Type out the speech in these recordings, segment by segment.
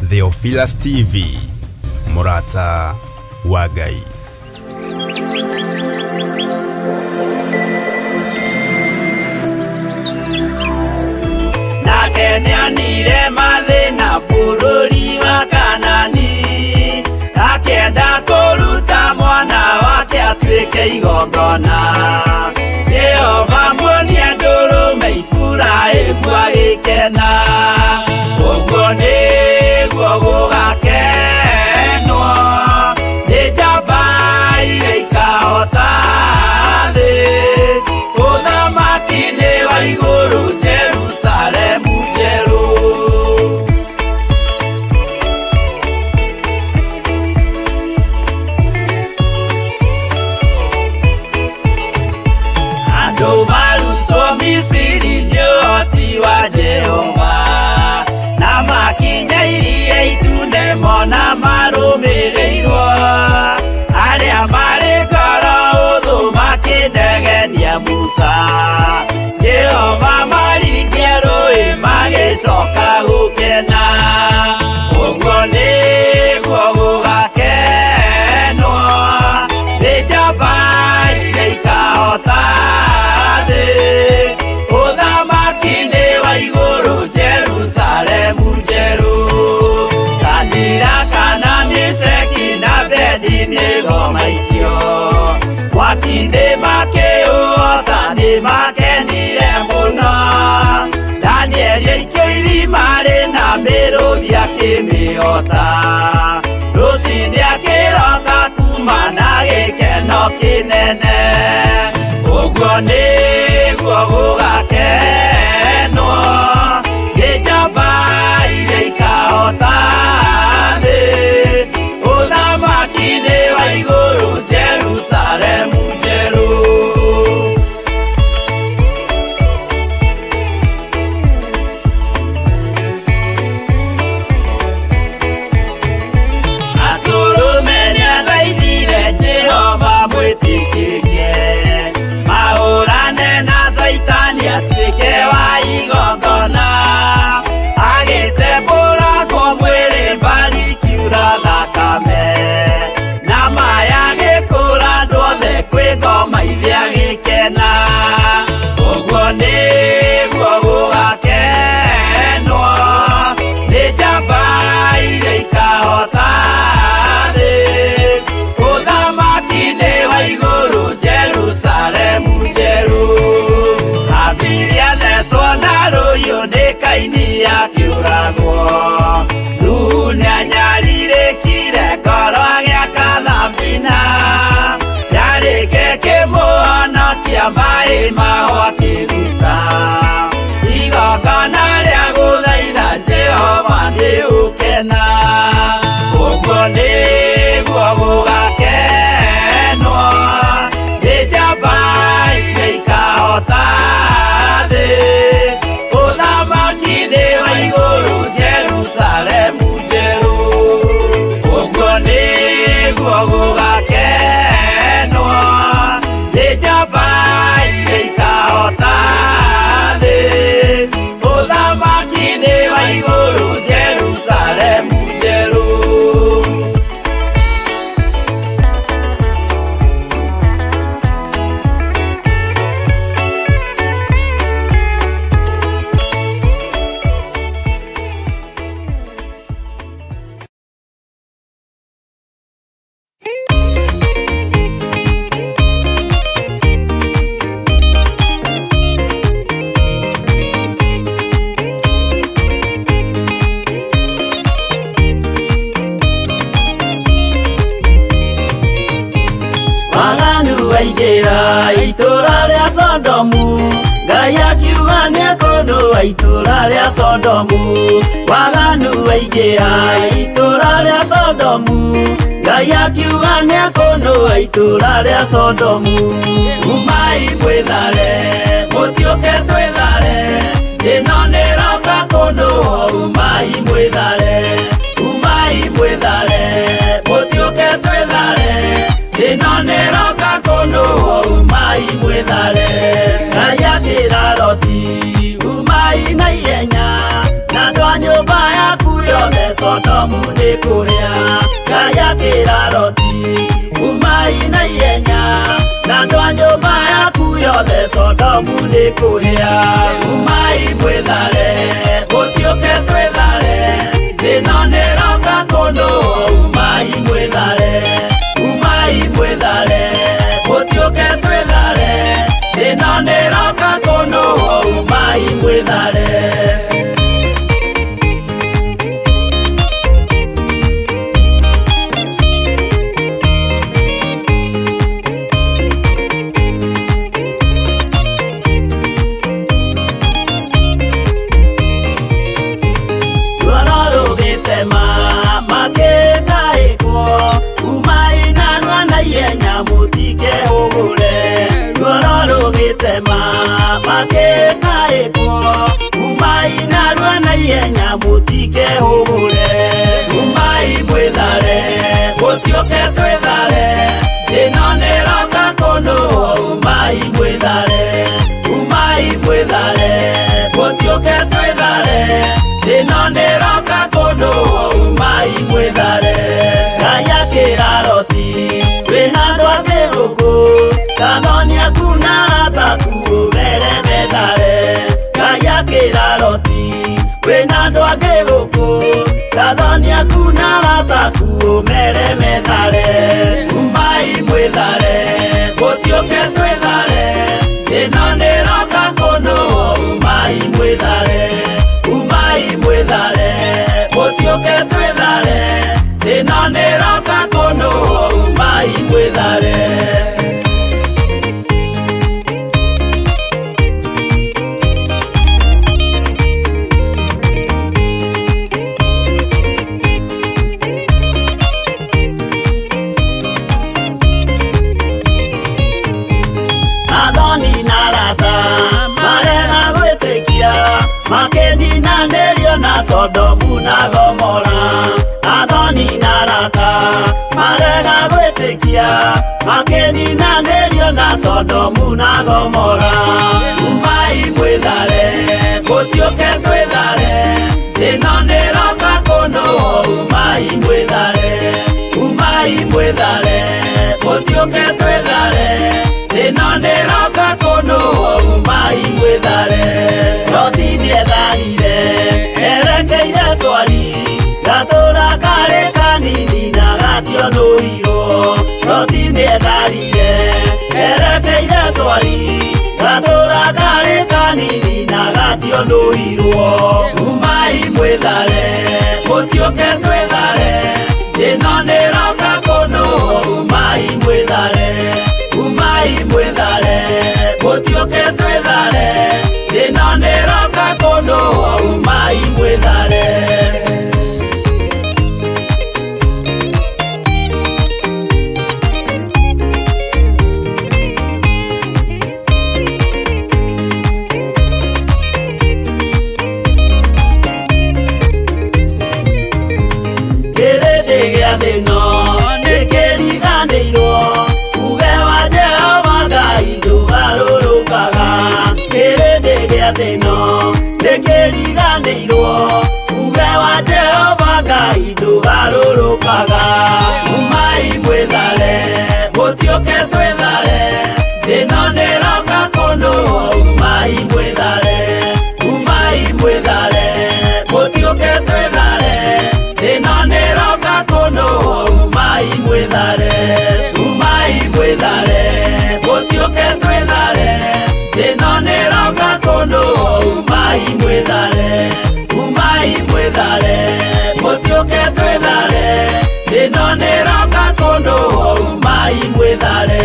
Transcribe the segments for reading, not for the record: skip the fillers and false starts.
Theophilus TV, Murata wa Ngai. Nake nĩonire mathĩna bũrũri wa Kanani, akĩenda kũruta mwana wake atuĩke igongona. Jehova muonie ndũrũme Iburahĩmu agĩkena. Ũguo nĩguo gũgakenwo nĩ njamba iria ikahota thĩ. Ũthamaki-inĩ wa igũrũ Jerusalemu njerũ. Andũ marutwo Misiri nĩ ũhoti wa Jehova, na makinya iria itune mona marũmĩrĩirwo. Arĩa marĩ ngoro ũthũ makĩnegenia Musa, Jehova maringie rũĩ magĩcoka gũkena. Ũguo nĩguo gũgakenwo nĩ njamba iria ikahota thĩ. Ũthamaki-inĩ wa igũrũ Jerusalemu njerũ. Sadiraka na Meshaki na Abednego maikio mwaki-inĩ makĩũhota nĩmakenire mũno. Danieli aikio irima rĩna mĩrũthi akĩmĩhota. Rũciinĩ akĩroka kuma na gĩkeno kĩnene. Ũguo nĩguo gũgakenwo nĩ njamba iria ikahota thĩ. Ũthamaki-inĩ wa igũrũ Jerusalemu njerũ. Atũrũme nĩathaithire Jehova mwĩtĩkĩrie, mahũrane na Caitani atuĩke wa igongona. Agĩtembũrangwo mwĩrĩ mbari ikiura thakame, na maya agĩkũra andũ othe kwĩ ngoma ithe agĩkena. Ũguo nĩguo gũgakenwo nĩ njamba iria ikahota thĩ. Ũthamaki-inĩ wa igũrũ Jerusalemu njerũ. Habili athecwo na rũhiũ nĩ Kaini akĩũragwo. Nuhu nĩanyarirĩkire ngoro agĩaka thabina, yarĩke kĩmũhonokia maĩ maho akĩruta. Igongona rĩa gũthaitha Jehova nĩ ũkena. Ũguo nĩguo gũgakenwo nĩ njamba iria ikahota thĩ. Ũthamaki-inĩ wa igũrũ Jerusalemu njerũ. Ũguo nĩguo gũgakenwo nĩ njamba iria ikahota thĩ. Ũthamaki-inĩ wa igũrũ Jerusalemu njerũ. Waganu waingĩra itũũra rĩa Sodomu, Ngai akiuga nĩekũnũa itũũra rĩa Sodomu. Waganu waingĩra itũũra rĩa Sodomu, Ngai akiuga nĩekũnũa itũũra rĩa Sodomu. Umai mwĩthare, mũtiũke twĩthare, ĩno nĩroka kũnũo. Umai mwĩthare, umai mwĩthare, mũtiũke twĩthare, ĩno nĩroka kũnũo. Umai mwĩthare. Ngai akĩra Loti, umai na ihenya, na andũ a nyũmba yaku yothe. Sodomu nĩ kũhĩa. Ngai akĩra Loti umai na ihenya, na andũ a nyũmba yaku yothe Sodomu nĩ kũhĩa. Umai mwĩthare, mũtiũke twĩthare, thĩna nĩroka kũndũ. Umai mwĩthare, umai mwĩthare, mũtiũke twĩthare, thĩna nĩroka kũndũ. Umai mwĩthare. Umai mwĩthare, mũtiũke twĩthare, thĩna nĩroka kũndũ. Umai mwĩthare, umai mwĩthare, mũtiũke twĩthare, thĩna nĩroka kũndũ. Umai mwĩthare. Ngai akĩra Loti wĩna andũ angĩ gũkũ, kathoni aku na arata aku ũmere methare. Ngai akĩra Loti wĩna andũ angĩ gũkũ, kathoni aku na arata aku ũmere methare. Umai mwĩthare, mũtiũke twĩthare, thĩna nĩroka kũndũ. Umai mwĩthare, umai mwĩthare, mũtiũke twĩthare, thĩna nĩroka kũndũ. Umai mwĩthare. Makeninanĩrio na Sodomu na Gomora. Athoni na arata marega gwĩtĩkia, makeninanĩrio na Sodomu na Gomora. Umai mwĩthare, mũtiũke twĩthare, thĩna nĩroka kũndũ. Umai mwĩthare, umai mwĩthare, mũtiũke twĩthare, thĩna nĩroka kũndũ. Umai mwĩthare. Loti nĩetharire erekeire Swari, gatũra karĩ kanini na gationũirwo. Loti nĩetharire erekeire Swari, gatũra karĩ kanini na gationũirwo. Umai mwĩthare, mũtiũke twĩthare, thĩna nĩroka kũndũ. Umai mwĩthare, umai mwĩthare, mũtiũke twĩthare, thĩna nĩroka kũndũ. Umai mwĩthare. Kĩrĩndĩ gĩa thĩno nĩkĩriganĩirwo, uge wa Jehova Ngai ndũgarũrũkaga. Kĩrĩndĩ gĩa thĩno nĩkĩriganĩirwo, uge wa Jehova Ngai ndũgarũrũkaga. Umai mwĩthare, mũtiũke twĩthare, thĩna nĩroka kũndũ. Umai mwĩthare, umai mwĩthare, mũtiũke twĩthare, thĩna nĩroka kũndũ. Umai mwĩthare, umai mwĩthare, mũtiũke twĩthare, thĩna nĩroka kũndũ. Umai mwĩthare, umai mwĩthare, mũtiũke twĩthare, thĩna nĩroka kũndũ. Umai mwĩthare.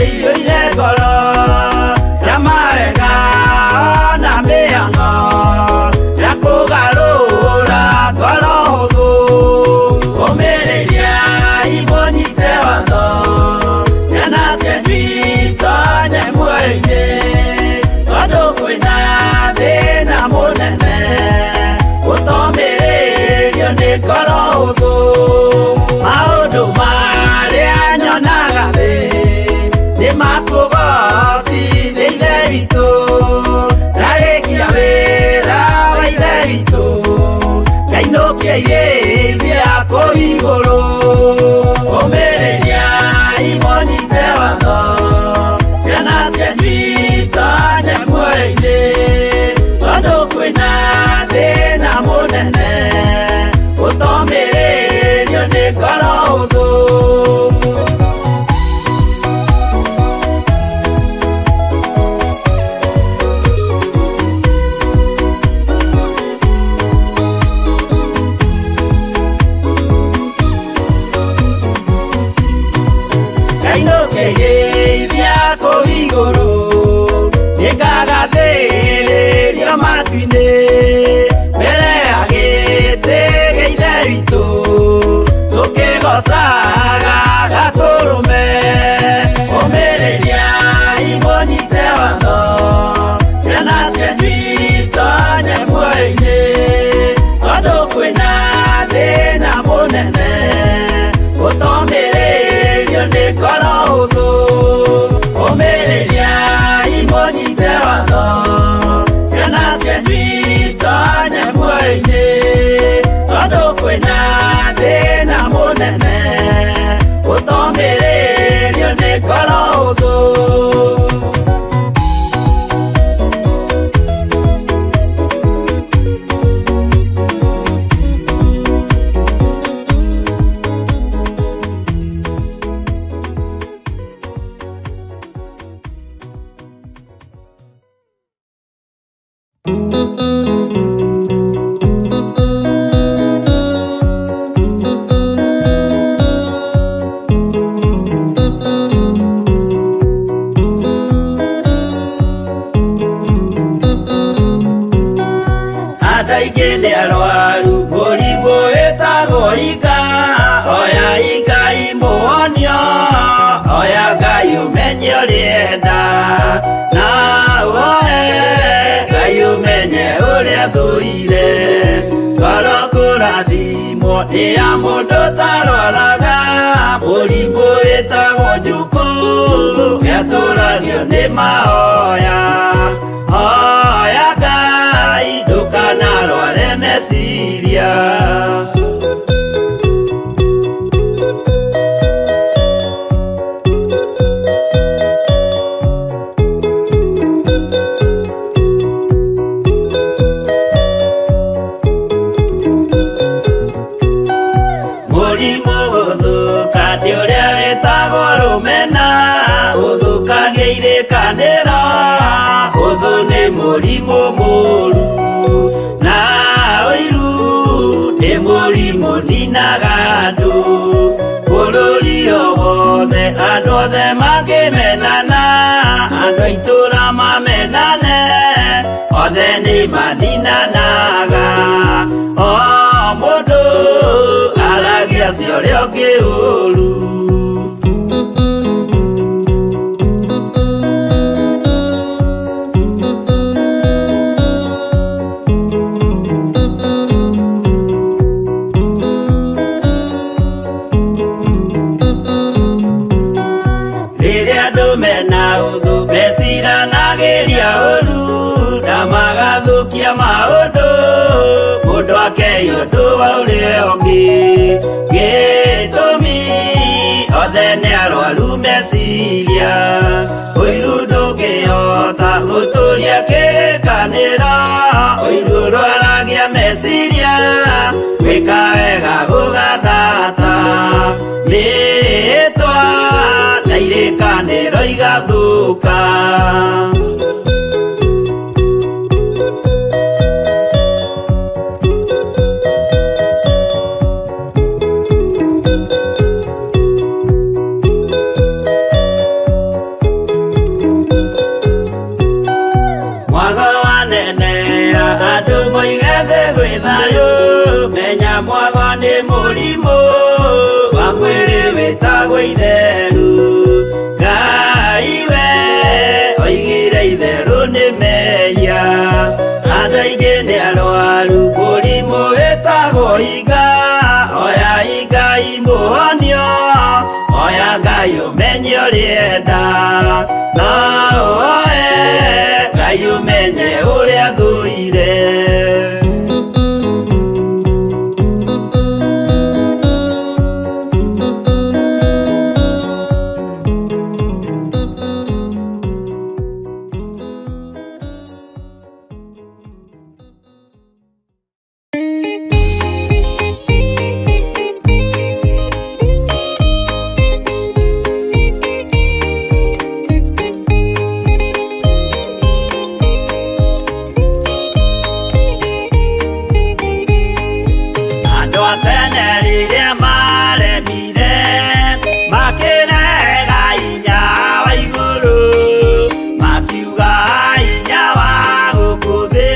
iyũire ngoro ya mawega na mĩhang'o ya kũgarũra ngoro hũthũ. Ũmĩrĩria imũnyite watho, ciana cianyu itonye muoyo-inĩ, tondũ kwĩna thĩna mũnene ũtomĩrĩrio nĩ ngoro hũthũ. Maũndũ marĩa nyonaga thĩ nĩ makũgocithia Ithe witũ, ndarĩkia wĩra wa Ithe witũ ngainũkia irĩithia kũu igũrũ. Ũmĩrĩria imũnyite watho, ciana cianyu itonye muoyo-inĩ, tondũ kwĩna thĩna mũnene ũtomĩrĩrio nĩ ngoro hũthũ. Ngainũkĩrĩithia kũu igũrũ, nĩngagathĩrĩrio matu-inĩ, mbere ya gĩtĩ gĩa Ithe witũ, tũkĩgoocaga Gatũrũme. Ũmĩrĩria imũnyite watho, ciana cianyu itonye muoyo-inĩ, tondũ kwĩna thĩna mũnene ũtomĩrĩrio nĩ ngoro hũthũ. Ũmĩrĩria imũnyite watho, ciana cianyu itonye muoyo-inĩ, tondũ kwĩna thĩna mũnene ũtomĩrĩrio nĩ ngoro hũthũ. Andũ aingĩ nĩ arwaru mũrimũ wĩtagwo ika, oya Ngai mũhonio, oya Ngai ũmenye ũrĩa enda, na ũhoe Ngai ũmenye ũrĩa thũire. Ngoro kũrathimwo nĩ ya mũndũ ũtarwaraga, mũrimũ wĩtagwo njukũ nĩatũragio nĩ mahoya. Hoya Ngai ndũkanarware meciria. Mũrimũ gũthũka nĩ ũrĩa wĩtagwo rũmena, ũthũkagia irĩkanĩro, ũthũ nĩ mũrimũ mũũru, na ũiru nĩ mũrimũ ninaga andũ. Bũrũri o wothe andũ othe mangĩmenana, andũ a itũũra mamenane, othe nĩ maninanaga. O mũndũ aragia cia ũrĩa ũngĩ ũũru. Rĩrĩa andũ mena ũthũ meciranagĩria ũũru, na magathũkia maũndũ, mũndũ akei ũndũ wa ũrĩa ũngĩ. Gĩtũmi othe nĩ arwaru meciria, ũiru ndũngĩhota gũtũria kĩrĩkanĩro, ũiru ũrwaragia meciria, gwĩka wega gũgathata. Mĩhĩtwa na irĩkanĩro igathũka. Kũrĩ mũrimũ wa mwĩrĩ wĩtagwo itheru. Ngai we oigire itherũ nĩ mehia. Andũ aingĩ nĩ arwaru mũrimũ wĩtagwo iga. Oya Ngai mũhonio, oya Ngai ũmenye ũrĩa enda. No oe Ngai ũmenye ũrĩa thũire. Andũ a tene rĩrĩa maremire makĩrega hinya wa igũrũ, makiuga hinya wa gũkũ thĩ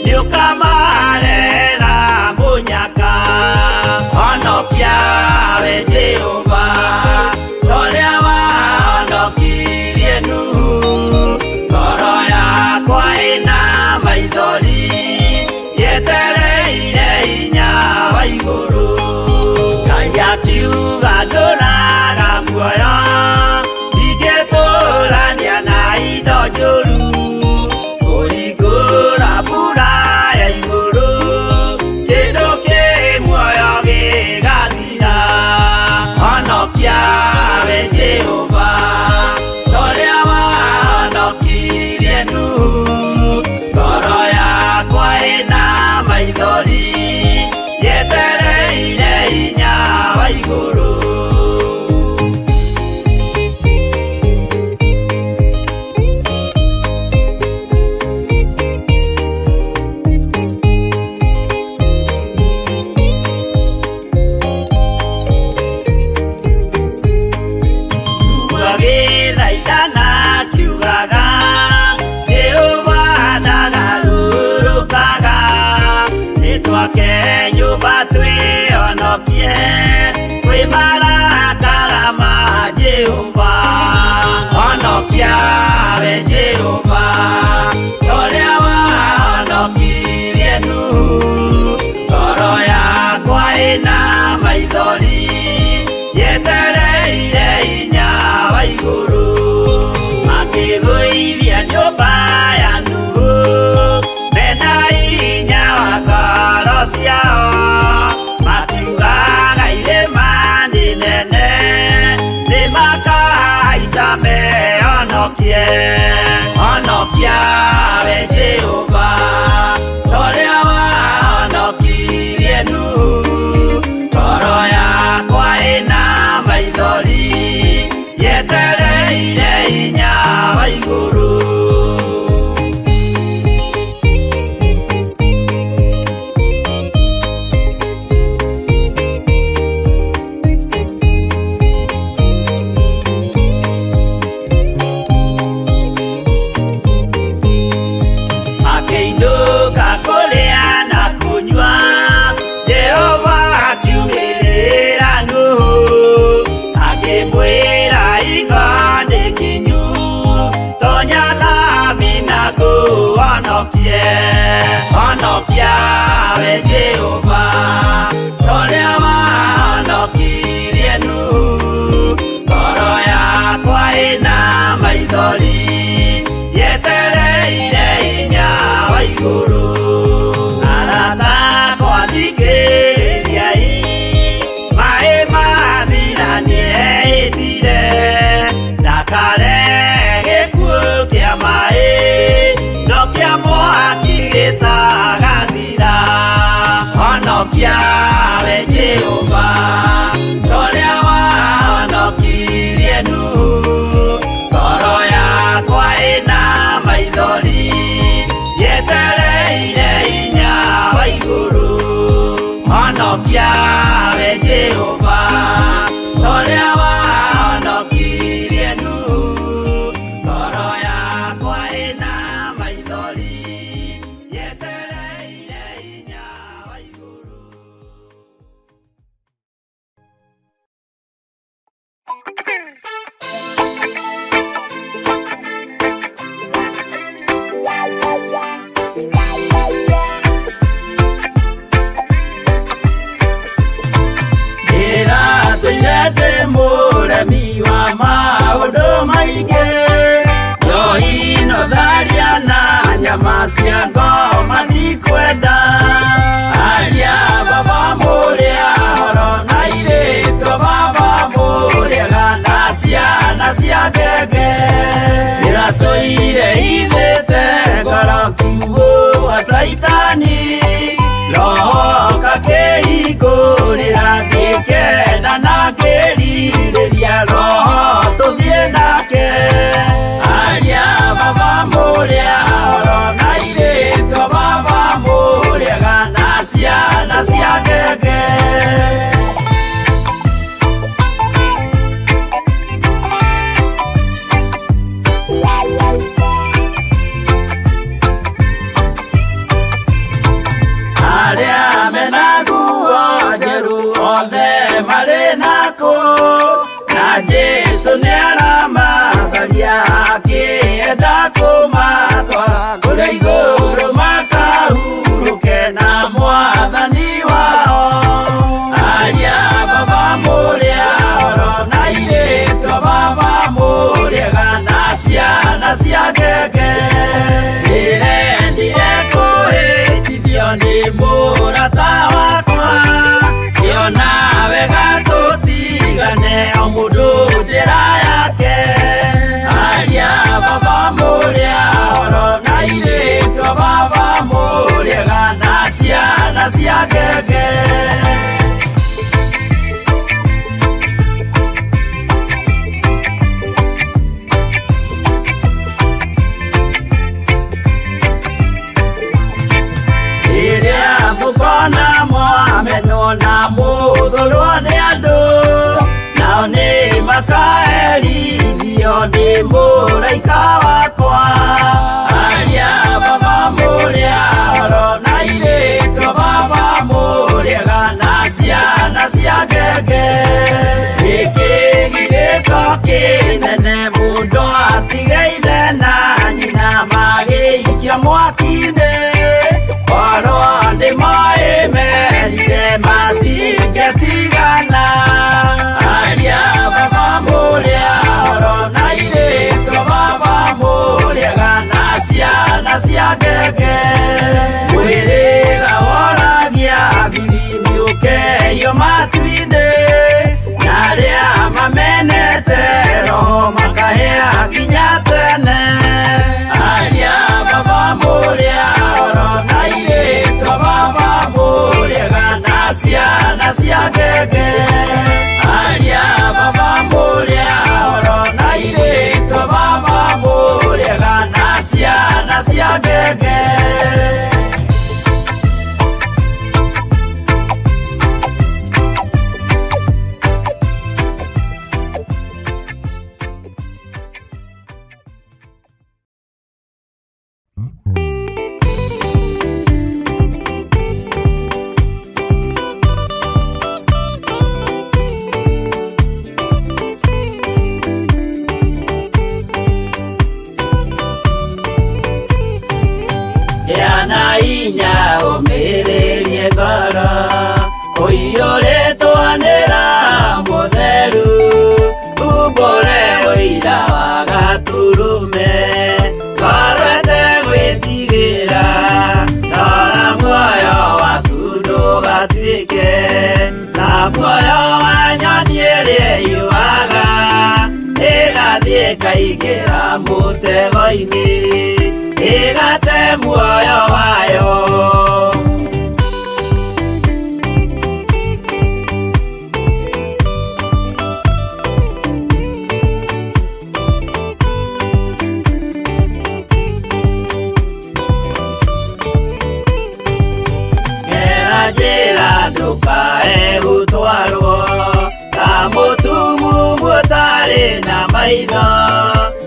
nĩũkamarehera mũnyaka. Honokia we Jehova ũrĩa wahonokirie Nuhu. Ngoro yakwa ĩna maithori yetereire hinya wa igũrũ. Ngai akiuga ndũraga muoyo, ndingĩtũrania na indo njũru. Kũhingũra mbura ya igũrũ, kĩndũ kĩ muoyo gĩgathira. Honokia we Jehova ũrĩa wahonokirie Nuhu. Ngoro yakwa ĩna maithori yetereire hinya wa igũrũ. Agĩthaithana akiugaga Jehova ndagarũrũkaga. Nĩtwake nyũmba twĩhonokie kwĩ marakara ma Jehova. Honokia we Jehova ũrĩa wahonokirie Nuhu. Ngoro yakwa ĩna maithori yetereire hinya wa igũrũ. Makĩgũithia nyũmba ya Nuhu mena hinya wa ngoro ciao, makiugaga irĩma nĩ nene nĩmakahaica mehonokie. Honokia we Jehova ũrĩa wahonokirie Nuhu. Ngoro yakwa ĩna maithori yetereire hinya wa igũrũ. Makĩinũka kũrĩa na kũnyua, Jehova akiumĩrĩra Nuhu akĩmwĩra iga nĩ kinyu, tonya thabina ngũhonokie. Honokia we Jehova ũrĩa wahonokirie Nuhu. Ngoro yakwa ĩna maithori yetereire hinya wa igũrũ. Arata akwa thikĩrĩriai, maĩ mathira nĩehĩtire ndakare gĩkuũ kĩa maĩ no kĩa mwaki gĩtagathira. Honokia we Jehova ũrĩa wahonokirie Nuhu. Ngoro yakwa ĩna maithori yetereire hinya wa igũrũ. Honokia we Jehova ũrĩa wahonokirie Nuhu. Ngoro yakwa ĩna maithori yetereire hinya wa igũrũ. maingĩ njohi no tharia na nyama cia ngoma ndikwenda aria baba mũrĩa horo na airĩtu baba mũrĩega na ciana cia ngenge ĩratũire ithĩte ngoro kiugũ wa caitani roho kakĩhingũrĩra ngĩkena na ngĩrirĩria roho tũthiĩ nake aria baba mũrĩa horo na airĩtu baba mũrĩega na ciana cia ngenge. Arĩa mena nguo njerũ othe marĩ nako na Jesũ nĩaramacaria akĩenda kũmatwara kũrĩa igũrũ makahurũke na mwathani wao aria baba mũrĩa horo na airĩtu baba mũrĩega na ciana cia ngenge ndĩrendire kũhĩtithio nĩ mũrata wakwa ngĩona wega tũtigane o mũndũ njĩra yake aria baba mũrĩa horo na airĩtu baba mũrĩega na ciana cia ngenge. Rĩrĩa mũkona mwamenwo na mũthũrwo nĩ andũ nao nĩ makaherithio nĩ mũraika wakwa aria baba mũrĩa horo na airĩtu baba mũrĩega na ciana cia ngenge gĩkĩ gĩgĩko kĩnene mũndũ atige ithe na nyina magĩikio mwaki-inĩ korwo nĩ moĩ merire matingĩtigana aria baba mũrĩa horo na airĩtu baba mũrĩega na ciana cia ngenge mwĩrĩga woragia biribiri ũkeio matu-inĩ na arĩa mamenete roho makahĩa nginya tene aria baba mũrĩa horo na airĩtu baba mũrĩega na ciana cia ngenge aria baba mũrĩa horo na airĩtu baba mũrĩega na ciana cia ngenge. Gĩa inya ũmĩrĩrie ngoro ũiyũrĩtwo nĩ Roho Mũtheru umbũre ũira wa Gatũrũme ngoro ĩtegwĩtigĩra rora muoyo waku ndũgatuĩke ta muoyo wa nyoni ĩrĩa ĩũaga ĩgathiĩ ĩkaingĩra mũtego-inĩ ĩgate muoyo wayo. Gera njĩra ndũkae gũtwarwo ta mũtumumu ũtarĩ na maitho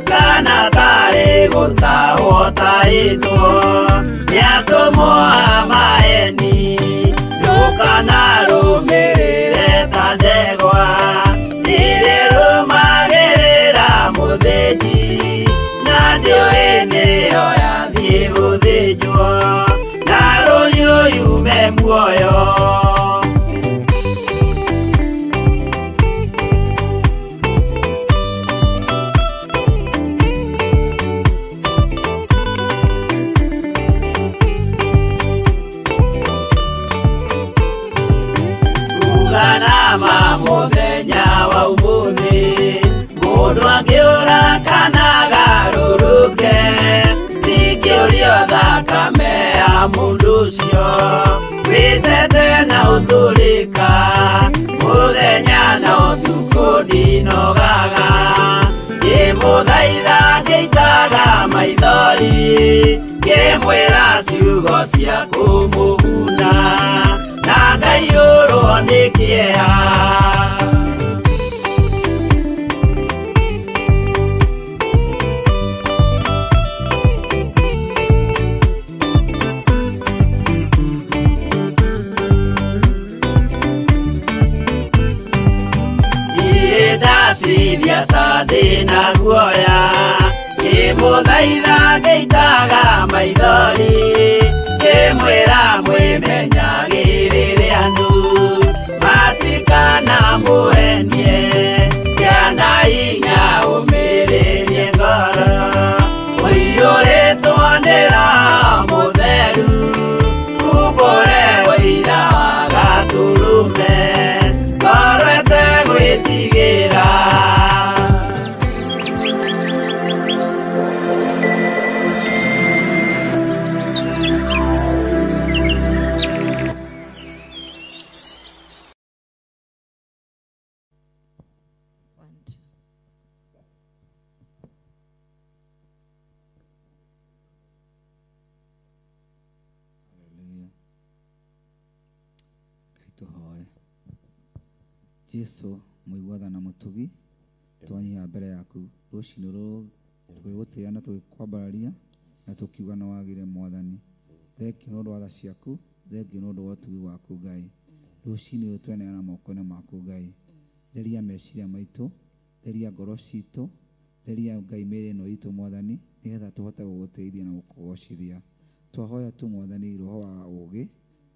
kana tarĩ gũtahwo tarĩtwo nĩ atũmwo a maeni ndũkanarũmĩrĩre ta ndegwa ĩrĩrũmagĩrĩra mũthĩnji na ndĩũĩ nĩyo yathiĩ gũthĩnjwo na rũhiũ yume muoyo. angĩũra kana agarũrũke ndingĩũrio thakame ya mũndũ ũcio wĩtete na ũtũrĩka mũthenya na ũtukũ ndinogaga ngĩmũthaitha ngĩitaga maithori ngĩmwĩra ciugo cia kũmũguna na ngaiyũrwo nĩ kĩeha. Ndatirĩa ta ndĩna guoya ngĩmũthaitha ngĩitaga maithori ngĩmwĩra mwĩmenyagĩrĩre andũ matikanamũhenie kĩana hinya ũmĩrĩrie ngoro ũiyũrĩtwo nĩ Roho Mũtheru umbũre ũira wa Gatũrũme ngoro ĩtegwĩtigĩra. One, two. Haleluya. Ngai tũhoe. Jesu mũigua na mũtugi twanyihia mbere yaku rũcinĩ rũrũ tũgĩgũtĩĩa na tũgĩkwambararia na tũkiuga nĩ wagĩrĩire Mwathani. Thengiũ nĩ ũndũ wa tha ciaku, thengiũ nĩ ũndũ wa ũtugi waku Ngai. Rũcinĩ rũrũ tweneana moko-inĩ maku Ngai. Theria meciria maitũ, theria ngoro citũ, theria Ngai mĩĩrĩ ĩno itũ Mwathani, nĩgetha tũhote gũgũtĩithia na gũkũgocithia. Twahoya tu Mwathani roho wa ũũgĩ,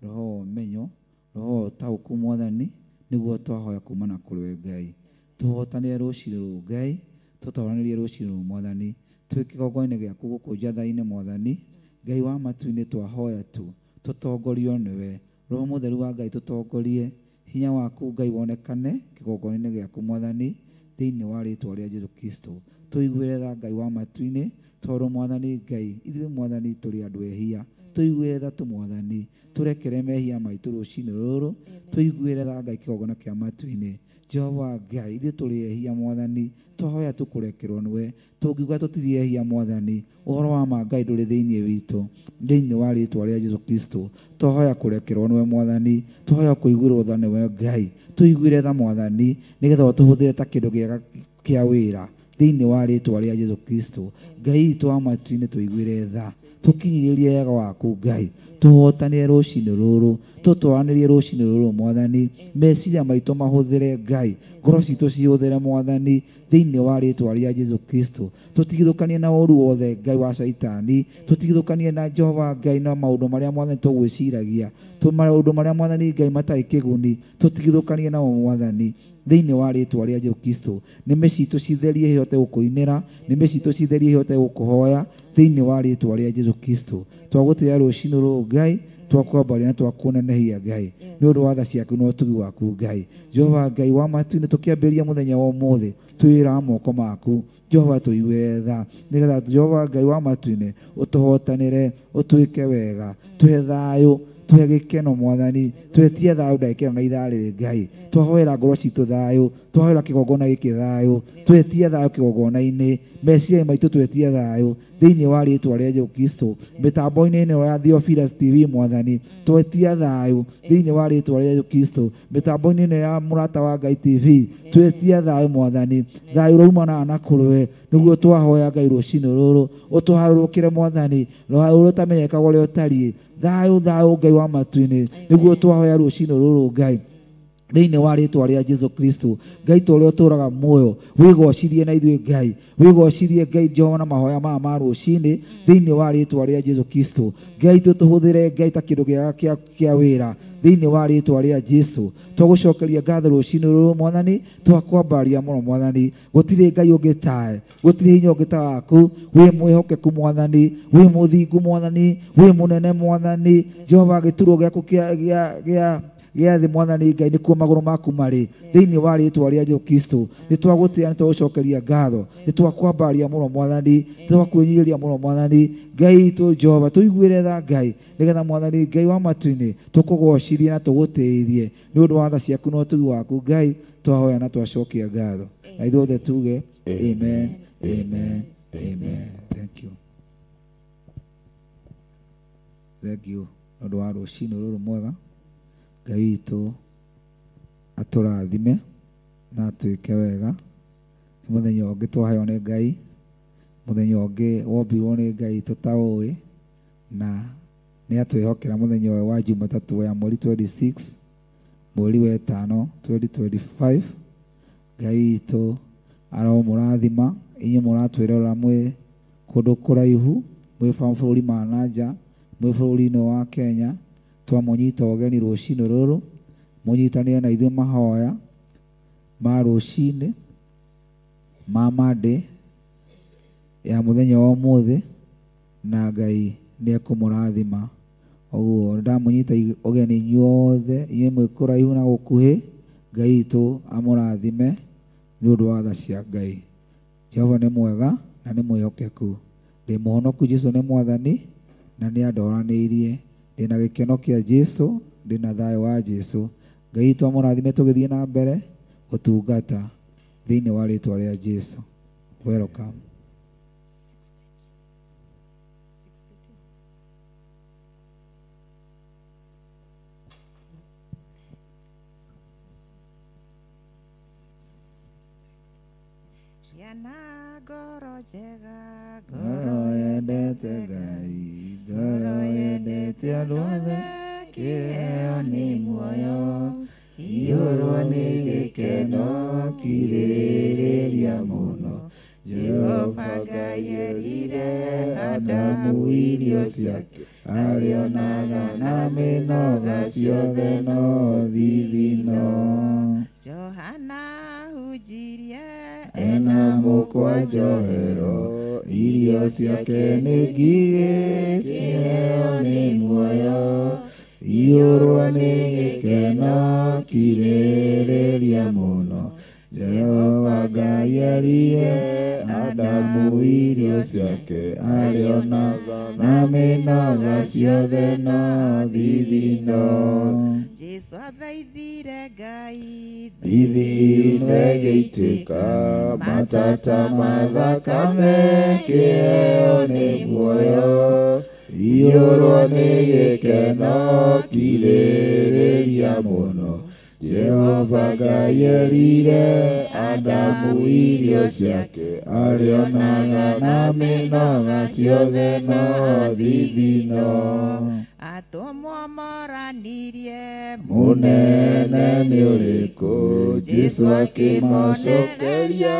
roho wa ũmenyo, roho wa ũtaũku Mwathani, nĩguo twahoya kuma na kũrĩ we Ngai. Tũhotanĩre rũcinĩ rũrũ Ngai, tũtoranĩrie rũcinĩ rũrũ Mwathani, twĩ kĩgongona-inĩ gĩaku gũkũ njatha-inĩ Mwathani, Ngai wa matu-inĩ twahoya tu tũtongorio nĩwe. Roho Mũtheru wa Ngai tũtongorie, hinya waku Ngai wonekane kĩgongona-inĩ gĩaku Mwathani, thĩinĩ wa rĩtwa rĩa Jesũ Kristo. Tũiguĩre tha Ngai wa matu-inĩ, tondũ Mwathani Ngai, ithuĩ Mwathani tũrĩ andũ ehia. Tũiguĩre tha tu Mwathani, tũrekere mehia maitũ rũcinĩ rũrũ, tũiguĩre tha Ngai kĩgongona kĩa matu-inĩ. Jehova Ngai, ithuĩ tũrĩ ehia Mwathani, twahoya tũkũrekerwo nĩwe. Tũngiuga tũtirĩ ehia Mwathani, ũhoro wa ma Ngai ndũrĩ thĩinĩ witũ. Thĩinĩ wa rĩtwa rĩa Jesũ Kristo, twahoya kũrekerwo nĩwe Mwathani, twahoya kũiguĩrwo tha nĩwe Ngai. Tũiguĩre tha Mwathani, nĩgetha ũtũhũthĩre ta kĩndũ gĩega kĩa wĩra. Thĩinĩ wa rĩtwa rĩa Jesũ Kristo, Ngai witũ wa matu-inĩ tũiguĩre tha, tũkinyĩrĩrie wega waku Ngai, tũhotanĩre rũcinĩ rũrũ, tũtwaranĩrie rũcinĩ rũrũ Mwathani, meciria maitũ mahũthĩre Ngai, ngoro citũ cihũthĩre Mwathani, thĩinĩ wa rĩtwa rĩa Jesũ Kristo. Tũtigithũkanie na ũũru wothe Ngai wa Caitani, tũtigithũkanie na Jehova Ngai na maũndũ marĩa Mwathani tũgwĩciragia, maũndũ marĩa Mwathani Ngai matarĩ kĩguni, tũtigithũkanie namo Mwathani. Thĩinĩ wa rĩtwa rĩa Jesũ Kristo, nĩmĩ citũ citherie ihote gũkũinĩra, nĩmĩ citũ citherie ihote gũkũhoya, thĩinĩ wa rĩtwa rĩa Jesũ Kristo. Twagũtĩĩa rũcinĩ rũrũ Ngai, twakwambaria na twakũnenehia Ngai, nĩ ũndũ wa tha ciaku na ũtugi waku Ngai. Jehova Ngai wa matu-inĩ, tũkĩambĩrĩria mũthenya wa ũmũthĩ, twĩra moko maku Jehova tũiguĩre tha, nĩgetha Jehova Ngai wa matu-inĩ ũtũhotanĩre, ũtwĩke wega, tũhe thayũ, tũhe gĩkeno Mwathani, twetie thayũ ndagĩka ĩno na ithaa rĩrĩ Ngai. Twahoera ngoro citũ thayũ, twahoera kĩgongona gĩkĩ thayũ, twetie thayũ kĩgongona-inĩ, meciria maitũ twetie thayũ, thĩinĩ wa rĩtwa rĩa Jesũ Kristo. Mĩtambo-inĩ ĩno ya Theophilus TV Mwathani, twetie thayũ thĩinĩ wa rĩtwa rĩa Jesũ Kristo. Mĩtambo-inĩ ĩno ya Mũrata wa Ngai TV, twetie thayũ Mwathani, thayũ ũraumanaga na kũrĩ we, nĩguo twahoya Ngai rũcinĩ rũrũ, ũtũharũrũkĩre Mwathani, thayũ ũrĩa ũtamenyekaga ũrĩa ũtariĩ, thayũ thayũ Ngai wa matu-inĩ, nĩguo twahoya rũcinĩ rũrũ Ngai. Thĩinĩ wa rĩtwa rĩa Jesũ Kristo, Ngai ta ũrĩa ũtũũraga muoyo, wĩgocirie na ithuĩ Ngai, wĩgocirie Ngai Jehova na mahoya maya ma rũcinĩ, thĩinĩ wa rĩtwa rĩa Jesũ Kristo. Ngai tũtũhũthĩre Ngai ta kĩndũ gĩega kĩa wĩra, thĩinĩ wa rĩtwa rĩa Jesũ. Twagũcokeria ngatho rũcinĩ rũrũ Mwathani, twakwambaria mũno Mwathani, gũtirĩ Ngai ũngĩ tawe, gũtirĩ hinya ũngĩ ta waku, wĩ mwĩhokeku Mwathani, wĩ mũthingu Mwathani, wĩ mũnene Mwathani. Jehova gĩturwa gĩaku kĩa Gĩa thĩ mwathani Ngai nĩkuo magũrũ maku marĩ thĩinĩ wa rĩtwa rĩa Jesũ Kristo. Nĩtwagũtĩĩa, nĩtwagũcokeria ngatho, nĩtwakwambaria mũno mwathani, nĩtwakwĩnyihĩria mũno mwathani Ngai witũ Jehova. Tũiguĩre tha Ngai, nĩgetha mwathani Ngai wa matu-inĩ tũkũgocithie na tũgũtĩithie nĩ ũndũ wa tha ciaku na ũtugi waku Ngai. Twahoya na twacokia ngatho, na ithuothe tuge amen, amen, amen. Thank you, thank you nĩ ũndũ wa rũcinĩ rũrũ mwega. Ngai witũ atũrathime na atwĩke wega. Nĩ mũthenya ũngĩ twaheo nĩ Ngai, mũthenya ũngĩ wombirwo nĩ Ngai tũtaũĩ, na nĩ atwĩhokera mũthenya ũyũ wa Jumatatũ ya mweri 26 mweri wa 5 2025. Ngai witũ aromũrathima inyuĩ mũratwĩrora mwĩ kũndũ kũraihu, mwĩ bũrũri ma na nja, mwĩ bũrũri-inĩ wa Kenya. Twamũnyita ũgeni rũcinĩ rũrũ, mũnyitanĩre na ithuĩ mahoya ma rũcinĩ ma Monday ya mũthenya wa ũmũthĩ, na Ngai nĩ ekũmũrathima. Ũguo ndamũnyita ũgeni inyuothe, inyuĩ mwĩ kũraihu na gũkuhĩ. Ngai witũ amũrathime nĩ ũndũ wa tha cia Ngai. Jehova nĩ mwega na nĩ mwĩhokeku. Ndĩ mũhonoku, Jesũ nĩ mwathani na nĩ andoranĩirie. Ndĩna gĩkeno kĩa Jesũ, ndĩna thayũ wa Jesũ. Ngai witũ amũrathime tũgĩthiĩ na mbere gũtungata thĩinĩ wa rĩtwa rĩa Jesũ. Welcome. Ciana ngoro njega, ngoro yendete Ngai, ngoro yendete andũ othe, kĩheo nĩ muoyo, iyũrwo nĩ gĩkeno, kirĩrĩria mũno. Jehova Ngai erire Adamu irio ciake, arĩonaga na mĩnoga ciothe no thithino. Johana hunjirie ena mũkwa njohero, irio ciake nĩ ngigĩ, kĩheo nĩ muoyo, iyũrwo nĩ gĩkeno, kirĩrĩria mũno. Jehova Ngai erire Adamu irio ciake, arĩonaga na mĩnoga ciothe no thithino. Jesũ athaithire Ngai, thithino ĩgĩitĩka, matata ma thakame, kĩheo nĩ muoyo, iyũrwo nĩ gĩkeno, kirĩrĩria mũno. Jehova Ngai erire Adamu irio ciake, arĩonaga na mĩnoga ciothe no thithino. Atũmwo moranirie mũnene nĩ ũrĩkũ, Jesũ akĩmacokeria,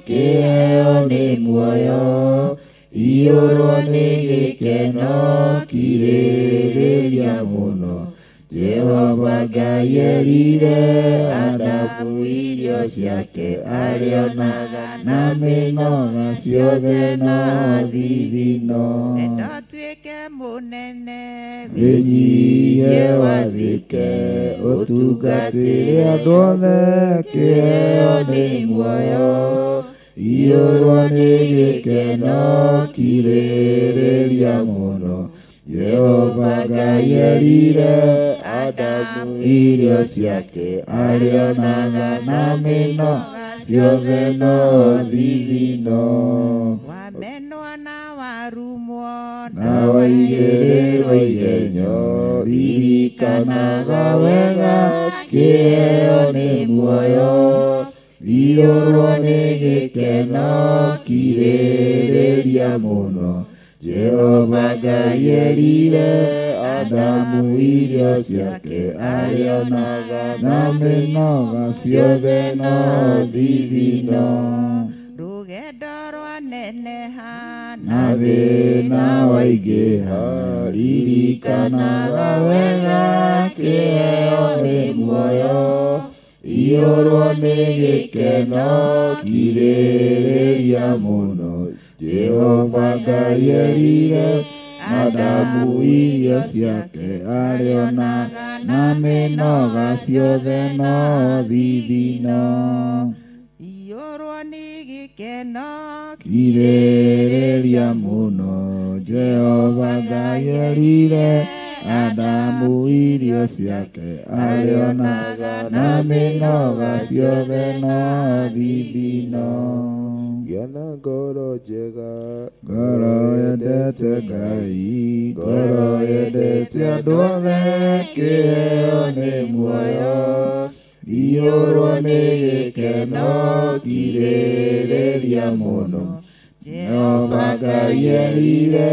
kĩheo nĩ muoyo, iyũrwo nĩ gĩkeno, kirĩrĩria mũno. Jehova Ngai erire Adamu irio ciake, arĩonaga na mĩnoga ciothe no thithino. Enda ũtuĩke mũnene, wĩnyihie wathĩke, ũtungatĩre andũ othe, kĩheo nĩ muoyo, iyũrwo nĩ gĩkeno, kirĩrĩria mũno. Jehova Ngai erire Adamu irio ciake, arĩonaga na mĩnoga ciothe no thithino. Wamenwo na warumwo, na waigĩrĩrwo igenyo, ririkanaga wega, kĩheo nĩ muoyo, iyũrwo nĩ gĩkeno, kirĩrĩria mũno. Jehova Ngai erire Adamu irio ciake, arĩonaga na mĩnoga ciothe no thithino. Rũgendo rwaneneha na thĩna waingĩha, ririkanaga wega, kĩheo nĩ muoyo, iyũrwo nĩ gĩkeno, kirĩrĩria mũno. Jehova Ngai erire Adamu irio ciake arĩonaga na mĩnoga ciothe no thithino. Iyũrwo nĩ gĩkeno Kirĩrĩria mũno Jehova Ngai erire Adamu irio ciake arĩonaga na mĩnoga ciothe no thithino. Gĩa na ngoro njega, Ngoro yendete Ngai, ngoro yendete andũ othe, kĩheo nĩ muoyo. Iyũrwo nĩ gĩkeno, kirĩrĩria mũno. Jehova Ngai erire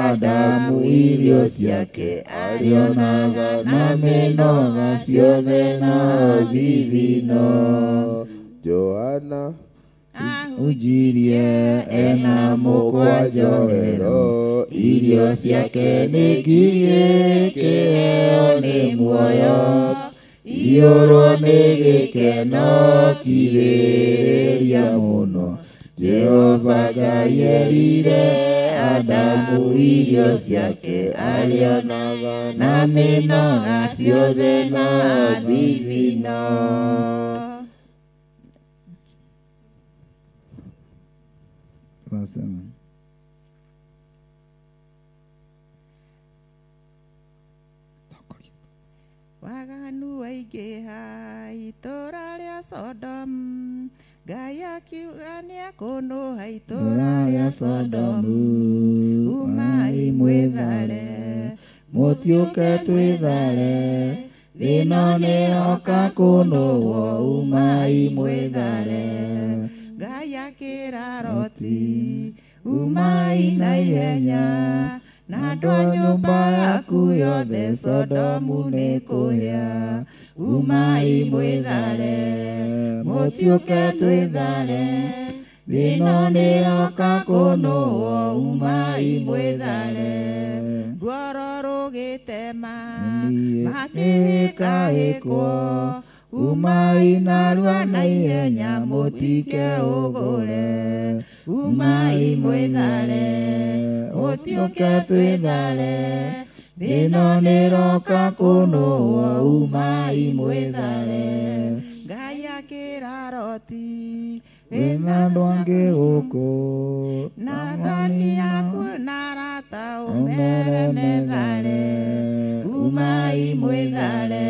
Adamu irio ciake arĩonaga na mĩnoga ciothe no thithino. Johana Unjirie ena mũkwa njohero, irio ciake nĩ ngigĩ, kĩheo nĩ muoyo. Iyũrwo nĩ gĩkeno, kirĩrĩria mũno. Jehova Ngai erire Adamu irio ciake arĩonaga na mĩnoga ciothe no thithino. Wasema. Waganu waingĩha itũũra rĩa Sodomu, Ngai akiuga nĩekũnũha itũũra rĩa Sodomu. Umai mwĩthare, mũtiũke twĩthare, thĩno nĩyoka kũnũhwo, umai mwĩthare. Ngai akĩra Loti, umai na ihenya, na andũ a nyũmba yaku yothe Sodomu nĩ kũhĩa. Umai mwĩthare, mũtiũke twĩthare, thĩno nĩroka kũnũhwo, umai mwĩthare. Ruoro rũgĩtema, makĩhĩkahĩkwo, umai narua na ihenya mũtike ũgũre. Umai mwĩthare, mũtiũke twĩthare, thĩno nĩroka kũnũhwo, umai mwĩthare. Ngai akĩra Loti, Wĩna andũ angĩ gũkũ, na athoni aku na arata ũmere methare. Umai mwĩthare,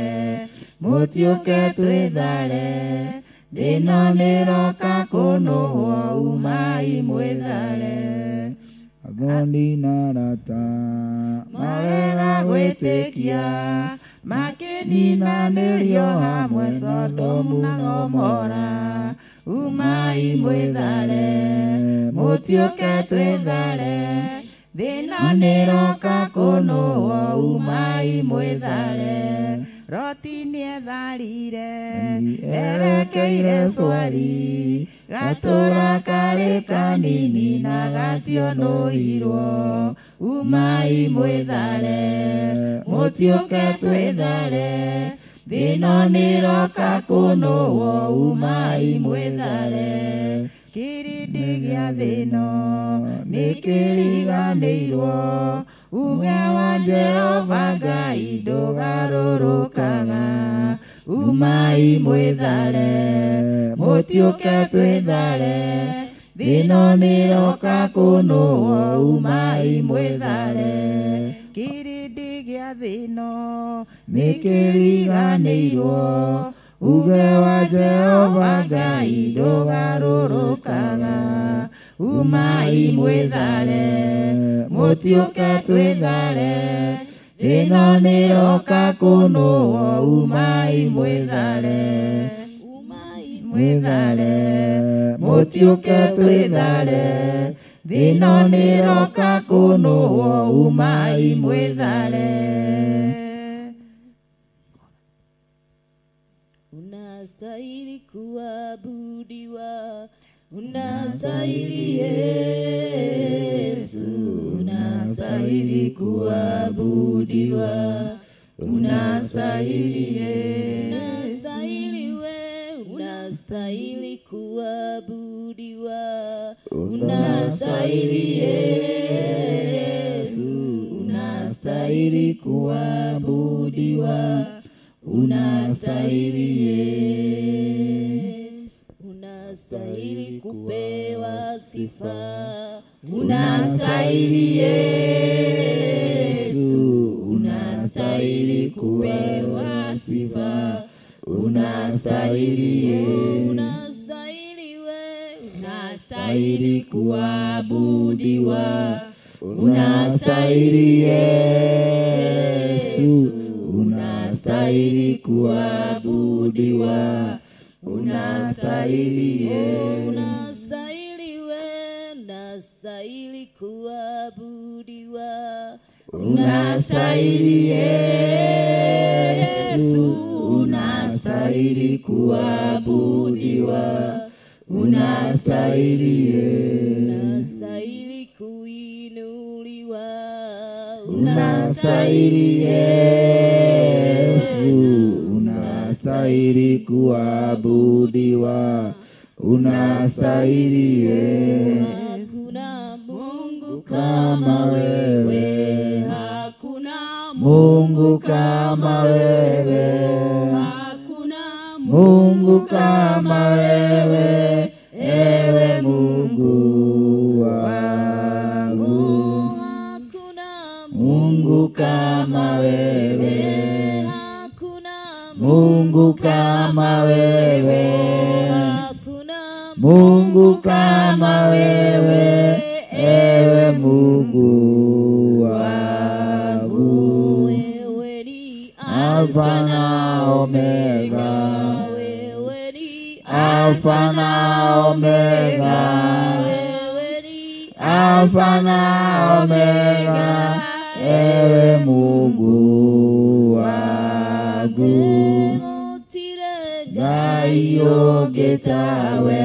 mũtiũke twĩthare, thĩno nĩroka kũnũhwo, umai mwĩthare. Athoni na arata Marega gwĩtĩkia, makĩninanĩrio hamwe Sodomu na Gomora. Umai mwĩthare, mũtiũke twĩthare, thĩno nĩroka kũnũhwo, umai mwĩthare. Loti nĩetharire, erekeire Swari, gatũra karĩ kanini na gationũhirwo. Umai mwĩthare, mũtiũke twĩthare, thĩno nĩroka kũnũhwo, umai mwĩthare. Kĩrĩndĩ gĩa thĩno nĩkĩriganĩirwo, uge wa Jehova Ngai ndũgarũrũkaga. Umai mwĩthare, mũtiũke twĩthare, thĩno nĩroka kũnũhwo, umai mwĩthare. Kĩrĩndĩ gĩa thĩno nĩkĩriganĩirwo, uge wa Jehova Ngai ndũgarũrũkaga. Umai mwĩthare, mũtiũke twĩthare, thĩno nĩroka kũnũhwo, umai mwĩthare. Mwĩthare, mũtiũke twĩthare, thĩno nĩroka kũnũhwo, umai mwĩthare. Unastahili kuabudiwa, unastahili Yesu, unastahili kuabudiwa, unastahili Yesu, unastahili we, unastahili kuabudiwa, unastahili Yesu, Unastahili kuabudiwa, unastahili ye. Unastahili kupewa sifa, unastahili Yesu, unastahili kupewa sifa, unastahili ye. Unastahili we, unastahili kuabudiwa, unastahili Yesu, unastahili kuabudiwa, unastahili ye. Unastahili we, unastahili kuabudiwa, unastahili Yesu, unastahili kuabudiwa, unastahili ye. Unastahili kuinuliwa, unastahili Yesu, unastahili kuabudiwa, unastahili ye. Hakuna Mungu kama wewe, hakuna Mungu kama wewe, hakuna Mungu kama wewe, ewe Mungu wangu. Hakuna Mungu kama wewe, hakuna Mungu kama wewe, hakuna Mungu kama wewe, ewe Mungu wangu. Wewe ni Alfa na Omega, wewe ni Alfa na Omega, wewe ni Alfa na Omega, ewe Mungu wangu. Gutire Ngai ũngĩtawe,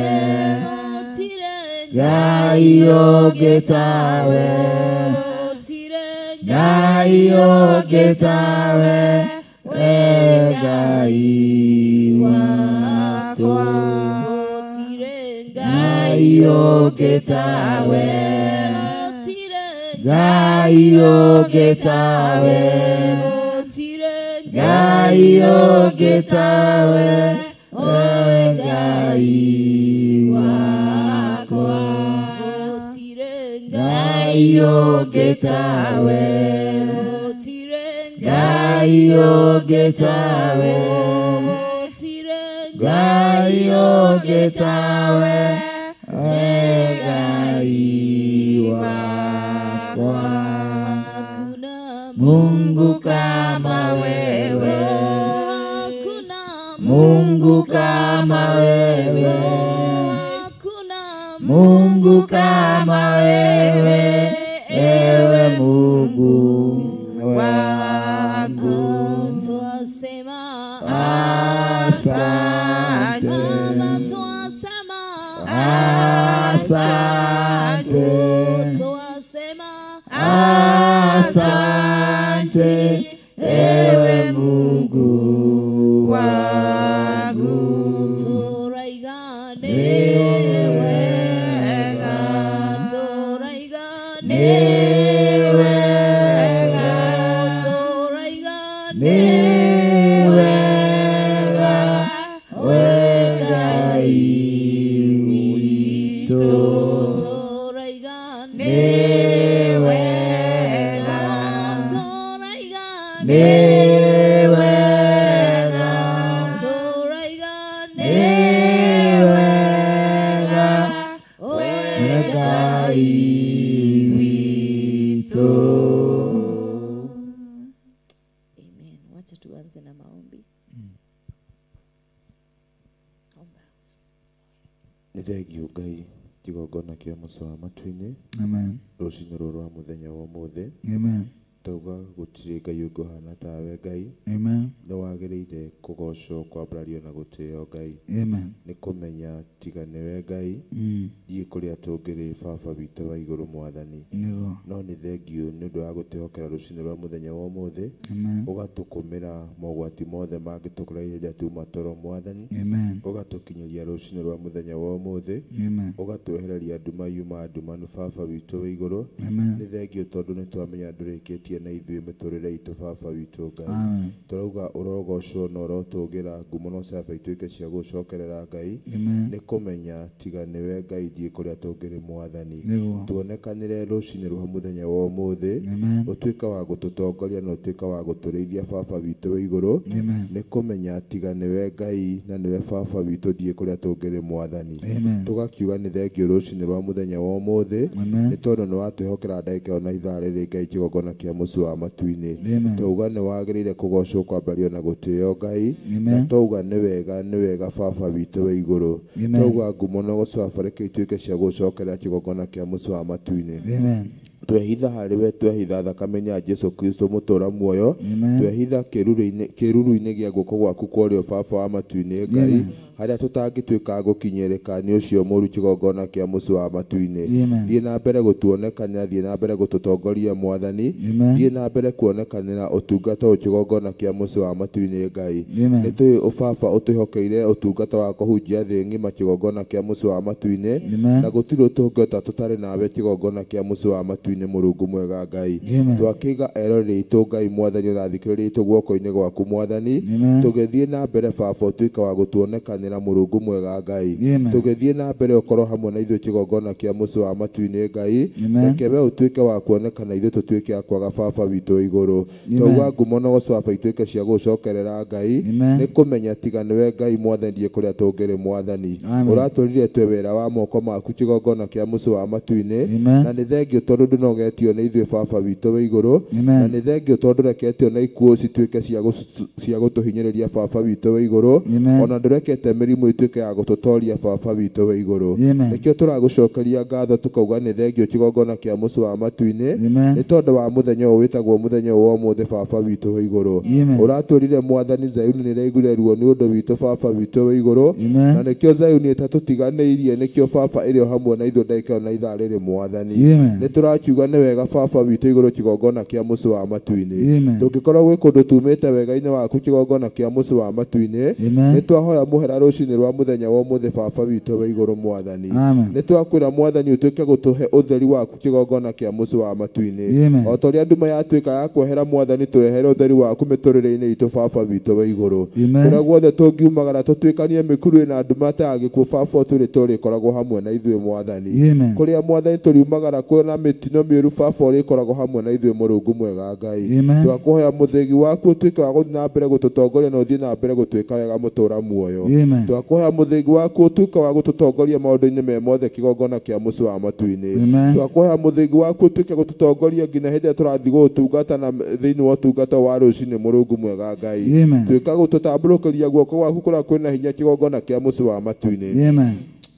gutire Ngai ũngĩtawe, gutire Ngai ũngĩtawe, we Ngai wakwa. Gutire Ngai ũngĩtawe, gutire Ngai ũngĩtawe, gutire Ngai ũngĩtawe, we Ngai wakwa. Gutire Ngai ũngĩtawe, gutire Ngai ũngĩtawe, gutire Ngai ũngĩtawe, we Ngai wakwa. Hakuna Mungu kama wewe, hakuna Mungu kama wewe, hakuna Mungu kama wewe, ewe Mungu wangu. Twasema Asante, Baba, twasema asante, twasema asante, ewe Mungu wangu. Turaigane Nĩ wega, turaigane nĩ wega, turaigane nĩ wega, we Ngai witũ. Turaigane Nĩ wega, turaigane nĩ wega, turaigane nĩ wega, we Ngai witũ. Amen. Wacha tuanze na maombi. Omba. Nĩ thengio Ngai kĩgongona kĩa mũco wa matu-inĩ Amen. rũcinĩ rũrũ rwa mũthenya wa ũmũthĩ. Amen. Tauga gũtirĩ Ngai ũngĩ ũhana tawe Ngai. Amen. Nĩ wagĩrĩire kũgocwo, kwambarario na gũtĩo Ngai. Amen. Nĩ kũmenya tiga nĩwe Ngai thiĩ kũrĩa tũngĩrĩ baba witũ wa igũrũ Mwathani. Nĩguo. No nĩ thengio nĩ ũndũ wa gũtwĩhokera rũcinĩ rwa mũthenya wa ũmũthĩ. Amen. Ũgatũkũmĩra mogwati mothe mangĩtũkora hĩndĩ ĩrĩa tuma toro Mwathani. Amen. Ũgatũkinyĩria rũcinĩ rwa mũthenya wa ũmũthĩ. Amen. Ũgatwehereria nduma yuma ndumanu baba witũ wa igũrũ. Amen. Nĩ thengio tondũ nĩ twamenya ndũrĩkĩtie ũranĩrie na ithuĩ mĩtũrĩre itũ baba witũ Ngai. Tũrauga ũrogocwo na ũrotũgĩra ngumo no caba ituĩke cia gũcokerera Ngai. Nĩ kũmenya tiga nĩwe Ngai thiĩ kũrĩa tũngĩrĩ mwathani. Tuonekanĩre rũcinĩ rwa mũthenya wa ũmũthĩ, ũtuĩke wa gũtũtongoria na ũtuĩke wa gũtũrĩithia baba witũ wĩ igũrũ. Nĩ kũmenya tiga nĩwe Ngai na nĩwe baba witũ thiĩ kũrĩa tũngĩrĩ mwathani. Tũgakiuga nĩ thengio rũcinĩ rwa mũthenya wa ũmũthĩ, nĩ tondũ nĩ watwĩhokera ndagĩka ĩyo na ithaa rĩrĩ Ngai kĩgongona kĩa mũciĩ wa matu-inĩ. Twauga nĩ wagĩrĩire kũgocwo kwambario na gũtĩo Ngai, na twauga nĩ wega baba witũ wĩ igũrũ. Twauga ngumo na ũgoco reke ituĩke cia gũcokerera kĩgongona kĩa mũciĩ wa matu-inĩ. Twehitha harĩ we, twehitha thakame-inĩ ya Jesu Kristo mũtũũra muoyo, twehitha kĩruru-inĩ gĩa guoko gwaku kwa ũrĩo baba wa matu-inĩ Ngai, harĩa tũtangĩtuĩka gũkinyĩrĩka nĩ ũcio mũru kĩgongona kĩa mũciĩ wa matu-inĩ. Thiĩ na mbere gũtuonekanĩra, thiĩ na mbere gũtũtongoria mwathani, thiĩ na mbere kuonekanĩra ũtungata ũyũ kĩgongona kĩa mũciĩ wa matu-inĩ Ngai. Nĩ tũĩ ũbaba ũtwĩhokeire ũtungata wa kũhunjia thĩ ng'ima kĩgongona kĩa mũciĩ wa matu-inĩ, na gũtirĩ ũtungata tũtarĩ nawe kĩgongona kĩa mũciĩ wa matu-inĩ Mũrungu mwega Ngai. Twakĩiga eroreri aitũ Ngai mwathani ũrathikĩrĩria itũ guoko-inĩ gwaku mwathani, tũgĩthiĩ na mbere baba ũtuĩke wa gũtuonekanĩra Mũrungu mwega Ngai. Tũgĩthiĩ na mbere ũkorwo hamwe na ithuĩ kĩgongona kĩa mũciĩ wa matu-inĩ Ngai, reke we ũtuĩke wa kuonekana ithuĩ tũtuĩke a kwaga baba witũ igũrũ. Twauga ngumo na ũgoco baba ituĩke cia gũcokerera Ngai, nĩ kũmenya tiga nĩwe Ngai mwathani thiĩ kũrĩa tũngĩrĩ mwathani. Ũratũrire twe wĩra wa moko maku kĩgongona kĩa mũciĩ wa matu-inĩ, na nĩ thengio tondũ ndũnogetio nĩ ithuĩ baba witũ wĩ igũrũ, na nĩ thengio tondũ ndũreketio na ikuũ cituĩke cia gũtũhinyĩrĩria baba witũ wĩ igũrũ, ona ndũrekete mĩrimũ ituĩke ya gũtũtoria baba witũ wĩ igũrũ. Nĩkĩo tũragũcokeria ngatho tũkauga nĩ thengio kĩgongona kĩa mũciĩ wa matu-inĩ, nĩ tondũ wa mũthenya ũyũ wĩtagwo mũthenya ũyũ wa ũmũthĩ baba witũ wĩ igũrũ. Ũratwĩrire mwathani Zayuni nĩraiguire ruo nĩ ũndũ witũ baba witũ wĩ igũrũ, na nĩkĩo Zayuni ĩtatũtiganĩirie, nĩkĩo baba ĩrĩ o hamwe na ithuĩ ndagĩka ĩyo na ithaa rĩrĩ mwathani. Nĩ tũrakiuga nĩ wega baba witũ igũrũ kĩgongona kĩa mũciĩ wa matu-inĩ. Tũngĩkorwo gwĩ kũndũ tumĩte wega-inĩ waku kĩgongona kĩa mũciĩ wa matu-inĩ, nĩ twahoya mũhera rũcinĩ rwa mũthenya wa ũmũthĩ baba witũ wĩ igũrũ mwathani. Nĩ twakwĩra mwathani ũtuĩke gũtũhe ũtheri waku kĩgongona kĩa mũciĩ wa matu-inĩ, o ta ũrĩa nduma yatuĩka ya kwehera mwathani, twehere ũtheri waku mĩtũrĩre-inĩ itũ baba witũ wĩ igũrũ. Kũrĩa guothe tũngiumagara tũtuĩkanie mĩkuru ĩna nduma ta ya gĩkuũ baba ũtũrĩ tũrĩkoragwo hamwe na ithuĩ mwathani. Kũrĩa mwathani tũriumagara kwĩna mĩtino mĩũru baba ũrĩkoragwo hamwe na ithuĩ Mũrungu mwega Ngai. Twakũhoya mũthĩgi waku ũtuĩke wa gũthiĩ na mbere gũtũtongoria na ũthiĩ na mbere gũtuĩka wega mũtũũra muoyo. Twakũhoya mũthĩgi waku ũtuĩke wa gũtũtongoria maũndũ-inĩ me mothe kĩgongona kĩa mũciĩ wa matu-inĩ. Twakũhoya mũthĩgi waku ũtuĩke gũtũtongoria nginya hĩndĩ ĩrĩa tũrathiĩ gũgũtungata na thĩinĩ wa ũtungata wa rũcinĩ Mũrungu mwega Ngai. Tuĩka gũtũtambũrũkĩria guoko gwaku kũrĩa kwĩna hinya kĩgongona kĩa mũciĩ wa matu-inĩ.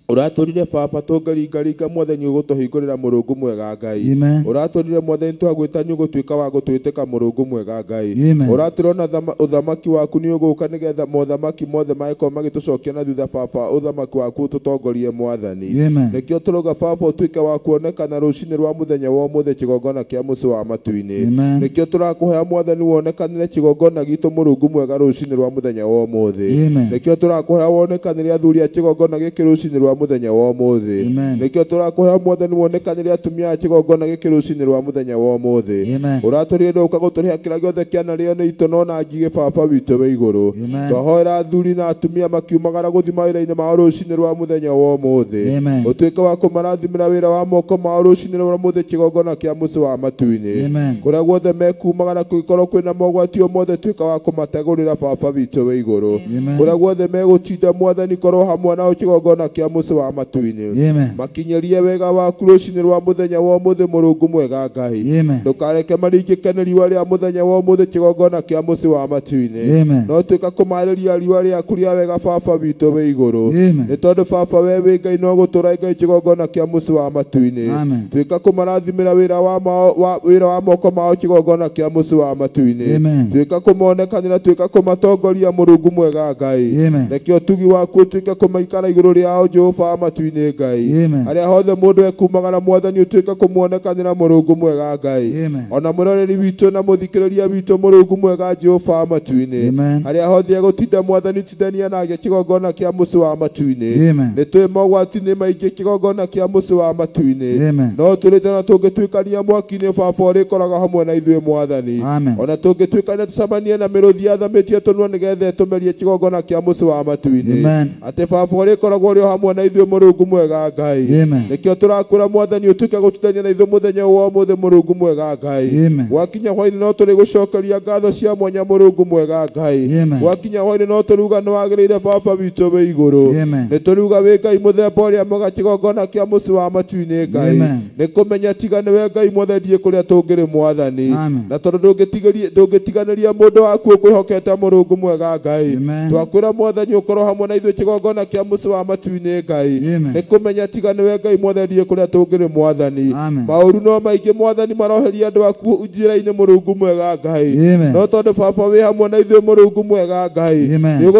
Ũratũrire baba tũngĩringaringa mwathani ũgũtũhingũrĩra Mũrungu mwega Ngai. Ũratũrire mwathani twagwĩta nĩ ũgũtuĩka wa gũtwĩtĩka Mũrungu mwega Ngai. Ũratũrona ũthamaki waku nĩ ũgũka nĩgetha mothamaki mothe magĩkorwo magĩtũcokia na thutha baba ũthamaki waku ũtũtongorie mwathani. Nĩkĩo tũrauga baba ũtuĩke wa kuonekana rũcinĩ rwa mũthenya wa ũmũthĩ kĩgongona kĩa mũciĩ wa matu-inĩ. Nĩkĩo tũrakũhoya mwathani wonekanĩre kĩgongona gitũ Mũrungu mwega rũcinĩ rwa mũthenya wa ũmũthĩ. Nĩkĩo tũrakũhoya wonekanĩre athuri a kĩgongona gĩkĩ rũcinĩ rwa mũthenya wa ũmũthĩ. Nĩkĩo tũrakũhoya mwathani wonekanĩre atumia a kĩgongona gĩkĩ rũcinĩ rwa mũthenya wa ũmũthĩ. Ũratũrire ũka gũtũrĩha kĩrĩa gĩothe kĩanarĩo nĩ itono na ngigĩ baba witũ wĩ igũrũ. Twahoera athuri na atumia makiumagara gũthiĩ mawĩra-inĩ mao rũcinĩ rwa mũthenya wa ũmũthĩ. Ũtuĩke wa kũmarathimĩra wĩra wa moko mao rũcinĩ rwa ũmũthĩ kĩgongona kĩa mũciĩ wa matu-inĩ. Kũrĩa guothe mekumagara kũngĩkorwo kwĩna mogwati o mothe tuĩka wa kũmategũrĩra baba witũ wĩ igũrũ. Kũrĩa guothe megũtinda mwathani korwo hamwe nao kĩgongona kĩa mũciĩ wa matu-inĩ. Makinyĩrie wega waku rũcinĩ rwa mũthenya wa ũmũthĩ Mũrungu mwega Ngai. Ndũkareke maringĩke nĩ riũa rĩa mũthenya wa ũmũthĩ kĩgongona kĩa mũciĩ wa matu-inĩ. No tuĩka kũmarĩria riũa rĩaku rĩa wega baba witũ wĩ igũrũ. Nĩ tondũ baba we wĩ Ngai no gũtũũra Ngai kĩgongona kĩa mũciĩ wa matu-inĩ. Tuĩka kũmarathimĩra wĩra wa moko mao kĩgongona kĩa mũciĩ wa matu-inĩ. Tuĩka kũmonekanĩra, tuĩka kũmatongoria Mũrungu mwega Ngai. Reke ũtugi waku ũtuĩke kũmaikara igũrũ rĩao Jehova Jehova matu-inĩ Ngai arĩa hothe mũndũ ekumaga na mwathani ũtuĩke kũmuonekanĩra Mũrungu mwega Ngai ona mũroreri witũ na mũthikĩrĩria witũ Mũrungu mwega Jehova matu-inĩ arĩa hothe egũtinda mwathani tindania nake kĩgongona kĩa mũciĩ wa matu-inĩ nĩ twĩ mogwati-inĩ maingĩ kĩgongona kĩa mũciĩ wa matu-inĩ no tũrĩte na tũngĩtuĩkania mwaki-inĩ baba ũrĩkoragwo hamwe na ithuĩ mwathani ona tũngĩtuĩkania tũcemanie na mĩrũthi yathamĩtie tũnua nĩgetha ĩtũmerie kĩgongona kĩa mũciĩ wa matu-inĩ atĩ baba ũrĩkoragwo ũrĩ o hamwe na ithuĩ Mũrungu mwega Ngai nĩkĩo tũrakwĩra mwathani ũtuĩke gũtutania na ithuĩ mũthenya wa ũmũthĩ Mũrungu mwega Ngai gwakinya hwainĩ no tũrĩgũcokeria ngatho cia mwanya Mũrungu mwega Ngai gwakinya hwainĩ no tũruga nĩ wagĩrĩire baba witũ wĩ igũrũ nĩ tũruga wĩ Ngai mũthemba ũrĩa mwega kĩgongona kĩa mũciĩ wa matu-inĩ Ngai nĩ kũmenya tiga nĩwe Ngai mwathani kũrĩa tũngĩrĩ mwathani na tondũ ndũngĩtiganĩria mũndũ waku ũkwĩhokete Mũrungu mwega Ngai twakwĩra mwathani ũkorwo hamwe na ithuĩ kĩgongona kĩa mũciĩ wa matu-inĩ Ngai nĩ kũmenya tiga nĩwe Ngai mwathani kũrĩa tũngĩrĩ mwathani maũru no maingĩ mwathani maroheria andũ aku njĩra-inĩ Mũrungu mwega Ngai no tondũ baba wĩ hamwe na ithuĩ Mũrungu mwega Ngai nĩ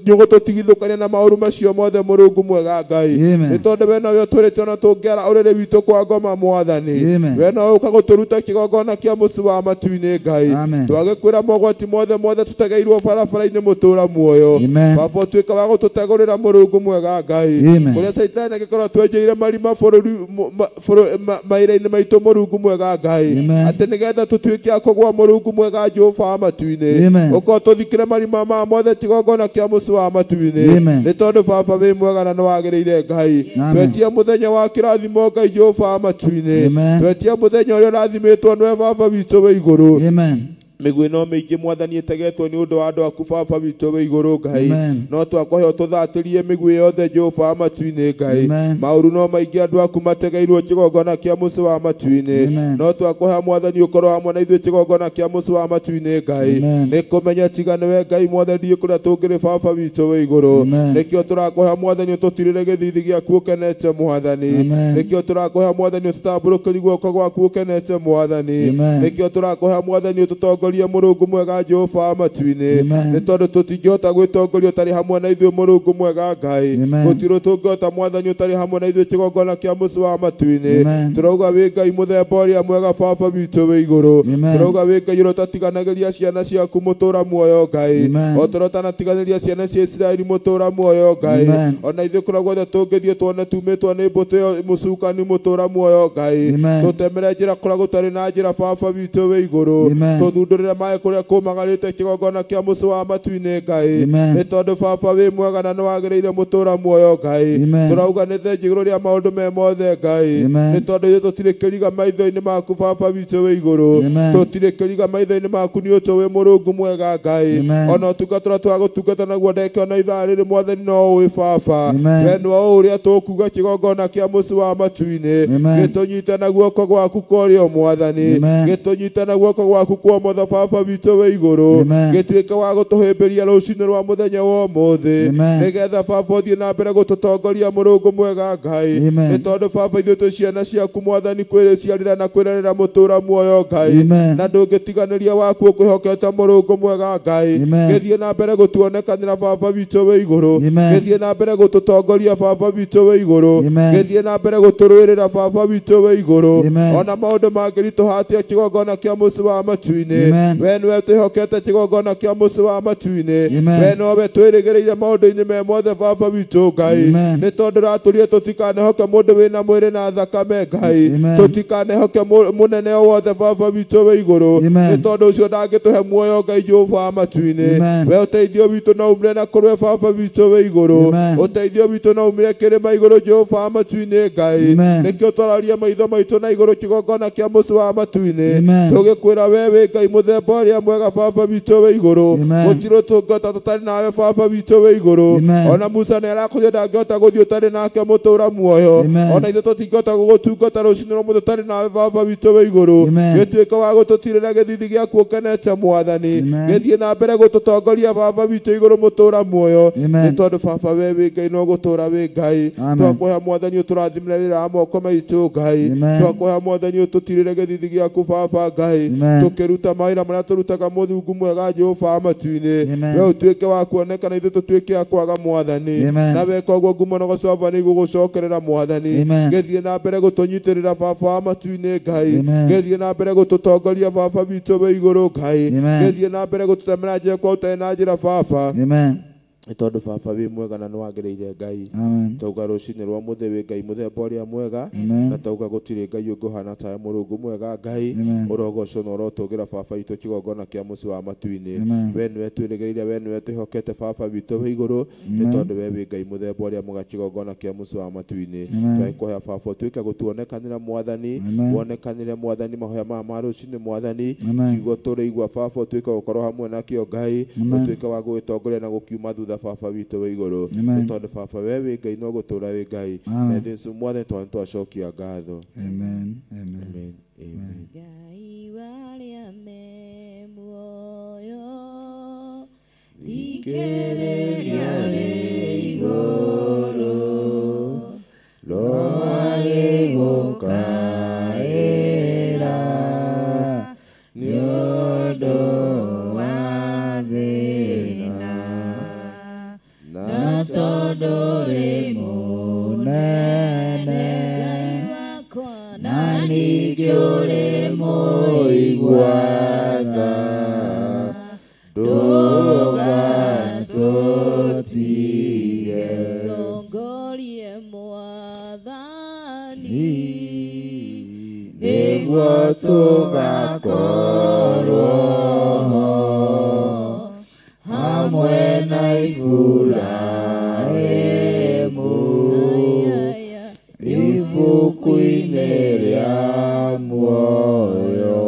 ũgũtũtigithũkania na maũru macio mothe Mũrungu mwega Ngai nĩ tondũ we nowe ũtũrĩte ona tũngĩara ũrĩrĩ witũ kwa ngoma mwathani we nowe ũkagũtũruta kĩgongona kĩa mũciĩ wa matu-inĩ Ngai twagĩkwĩra mogwati mothe mothe tũtegeirwo barabara-inĩ mũtũra muoyo baba ũtuĩke wa gũtũtegũrĩra Mũrungu mwega Ngai kũrĩa caitani angĩkorwo twenjeire marima bũrũri maira-inĩ maitũ Mũrungu mwega Ngai atĩ nĩgetha tũtuĩke a kũgũa Mũrungu mwega Jehova wa matu-inĩ ũkorwo tũthikĩre marima ma mothe kĩgongona kĩa mũciĩ wa matu-inĩ nĩ tondũ baba wĩ mwega na nĩ wagĩrĩire Ngai twetia mũthenya wa kĩrathimo Ngai Jehova wa matu-inĩ twetia mũthenya ũrĩa ũrathimĩtwo nĩwe baba witũ wĩ igũrũ mĩguĩ no mĩingĩ mwathani ĩtegetwo nĩ ũndũ wa andũ aku baba witũ wĩ igũrũ Ngai no twakũhe ũtũthatĩrie mĩguĩ yothe Jehova wa matu-inĩ Ngai maũru no maingĩ andũ aku mategeirwo kĩgongona kĩa mũciĩ wa matu-inĩ no twakũhe mwathani ũkorwo hamwe na ithuĩ kĩgongona kĩa mũciĩ wa matu-inĩ Ngai nĩ kũmenya tiga nĩwe Ngai mwathani kũrĩa tũngĩrĩ baba witũ wĩ igũrũ nĩkĩo tũrakũhe mwathani ũtũtirĩre gĩthithi gĩaku ũkenete mwathani nĩkĩo tũrakũhe mwathani ũtũtambũrũkĩrie guoko gwaku ũkenete mwathani nĩkĩo tũrakũhe mwathani ũtũtongorie Mũrungu mwega Jehova wa matu-inĩ nĩ tondũ tũtingĩhota gwĩtongoria ũtarĩ hamwe na ithuĩ Mũrungu mwega Ngai gũtirĩ tũngĩhota mwathani ũtarĩ hamwe na ithuĩ kĩgongona kĩa mũciĩ wa matu-inĩ tũrauga wĩ Ngai mũthemba ũrĩa mwega baba witũ wĩ igũrũ tũrauga wĩ Ngai ũrĩa ũtatiganagĩria ciana ciaku mũtũra muoyo Ngai o ta ũrĩa ũtanatiganĩria ciana cia Isiraeli mũtũra muoyo Ngai ona ithuĩ kũrĩa guothe tũngĩthiĩ tuone tumĩtwo nĩ mbũtũ ĩyo mũcukani mũtũra muoyo Ngai tũtemere njĩra kũrĩa gũtarĩ na njĩra baba witũ wĩ igũrũ tũthundũrĩre maĩ kũrĩa kũmagarĩte kĩgongona kĩa mũciĩ wa matu-inĩ Ngai nĩ tondũ baba wĩ mwega na nĩ wagĩrĩire mũtũra muoyo Ngai tũrauga nĩ thengia igũrũ rĩa maũndũ me mothe Ngai nĩ tondũ ithuĩ tũtirĩ kĩriga maitho-inĩ maku baba witũ wĩ igũrũ tũtirĩ kĩriga maitho-inĩ maku nĩ ũtũĩ Mũrungu mwega Ngai ona ũtungata ũrĩa twagũtungata naguo ndeke ona ithaa rĩrĩ mwathani no ũĩ baba we nĩwe ũũ ũrĩa tũkuga kĩgongona kĩa mũciĩ wa matu-inĩ gĩtũnyite na guoko gwaku kwa ũrĩo mwathani gĩtũnyite na guoko gwaku kwa ũmotho baba witũ wĩ igũrũ gĩtuĩke wa gũtũhĩmbĩria rũcinĩ rwa mũthenya wa ũmũthĩ nĩgetha baba ũthiĩ na mbere gũtũtongoria Mũrungu mwega Ngai nĩ tondũ baba ithuĩ twĩ ciana ciaku mwathani kwĩrĩciarĩra na kwĩrerera mũtũra muoyo Ngai na ndũngĩtiganĩria waku ũkwĩhokete Mũrungu mwega Ngai gĩthiĩ na mbere gũtuonekanĩra baba witũ wĩ igũrũ gĩthiĩ na mbere gũtũtongoria baba witũ wĩ igũrũ gĩthiĩ na mbere gũtũrũĩrĩra baba witũ wĩ igũrũ ona maũndũ mangĩritũha atĩa kĩgongona kĩa mũciĩ wa matu-inĩ we nĩwe twĩhokete kĩgongona kĩa mũciĩ wa matu-inĩ we nowe twĩrĩgĩrĩire maũndũ-inĩ me mothe baba witũ Ngai nĩ tondũ ratũrie tũtikanehoke mũndũ wĩna mwĩrĩ na thakame Ngai tũtikanehoke mũnene o wothe baba witũ wĩ igũrũ nĩ tondũ ũcio ndangĩtũhe muoyo Ngai Jehova wa matu-inĩ we ũteithio witũ no umire na kũrĩ baba witũ wĩ igũrũ ũteithio witũ no umire kĩrĩma igũrũ Jehova wa matu-inĩ Ngai nĩkĩo twararia maitho maitũ na igũrũ kĩgongona kĩa mũciĩ wa matu-inĩ tũgĩkwĩra we wĩ Ngai mũthemba ũrĩa mwega baba witũ wĩ igũrũ gũtirĩ tũngĩhota tũtarĩ nawe baba witũ wĩ igũrũ ona Musa nĩ arakũria ndangĩhota gũthiĩ ũtarĩ nake mũtũra muoyo ona ithuĩ tũtingĩhota gũgũtungata rũcinĩ rwa mũthĩ ũtarĩ nawe baba witũ wĩ igũrũ gĩtuĩke wa gũtũtirĩra gĩthithi gĩaku ũkenete mwathani gĩthiĩ na mbere gũtũtongoria baba witũ igũrũ mũtũra muoyo nĩ tondũ baba we wĩ Ngai no gũtũra wĩ Ngai twakũhe mwathani ũtũrathimĩre wĩra wa moko maitũ Ngai twakũhe mwathani ũtũtirĩre gĩthithi gĩaku baba Ngai tũkĩruta mawĩra mawĩra marĩa tũrutaga Mũrungu mwega Jehova wa matu-inĩ we ũtuĩke wa kuonekana ithuĩ tũtuĩke a kwaga mwathani na weka ũguo ngumo na ũgoco Baba nĩ igũgũcokerera mwathani gĩthiĩ na mbere gũtũnyitĩrĩra Baba wa matu-inĩ Ngai gĩthiĩ na mbere gũtũtongoria Baba witũ wĩ igũrũ Ngai gĩthiĩ na mbere gũtũtemera njĩra kwa ũtarĩ na njĩra Baba. Amen. Tondũ Baba wĩ mwega na nĩwagĩrĩire Ngai tauga rũcinĩ rwa mũthĩ wĩ Ngai mũthemba ũrĩa mwega na tauga gũtirĩ Ngai ũngĩ ũhana tawe Mũrungu mwega Ngai ũrogocwo na ũrotũgĩra Baba witũ kĩgongona kĩa mũciĩ wa matu-inĩ we nĩwe twĩrĩgĩrĩire we nĩwe twĩhokete Baba witũ wĩ igũrũ nĩ tondũ we wĩ Ngai mũthemba ũrĩa mwega kĩgongona kĩa mũciĩ wa matu-inĩ twakũhoya Baba ũtuĩke gũtuonekanĩra mwathani wonekanĩre mwathani mahoya maya ma rũcinĩ mwathani kiugo tũrĩigua Baba ũtuĩke gũkorwo hamwe nakĩo Ngai ũtuĩke wa gũgĩtongoria na gũkiuma thutha Baba witũ wĩ igũrũ nĩ tondũ Baba we wĩ Ngai no gũtũũra wĩ Ngai na Jesũ mwathani tondũ nĩtwacokia ngatho. Amen. Amen. Amen. Ngai warĩa me muoyo thikĩrĩria rĩ igũrũ rwagĩgũkaĩra nĩ ũndũ wa thĩna na tondũ rĩ mũnene na ningĩ ũrĩ mũigua tha ndũgatũtige tongorie mwathani nĩguo tũgakorwo ho hamwe na Iburahĩmu ibuku-inĩ rĩa muoyo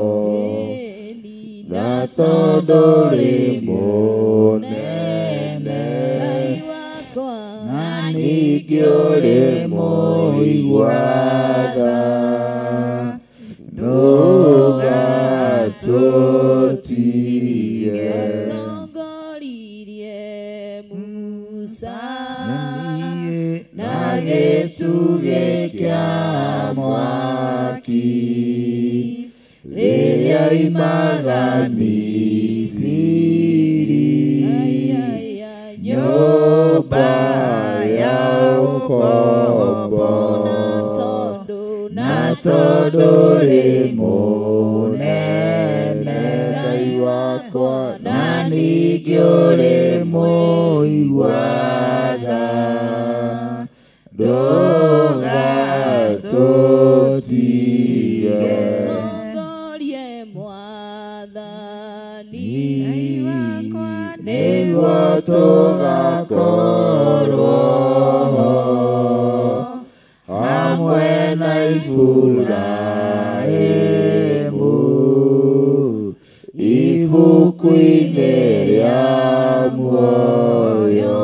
na tondũ rĩ mũnene na ningĩ ũrĩ mũigua tha ndũgatũtige tongoririe Musa na gĩtugĩ kĩa mwaki rĩrĩa oimaga Misiri nyũmba ya ũkombo na tondũ rĩ mũnene Ngai wakwa na ningĩ ũrĩ mũigua tha ndũgatũtige tongorie mwathani nĩguo tũgakorwo ho hamwe na Iburahĩmu ibuku-inĩ rĩa muoyo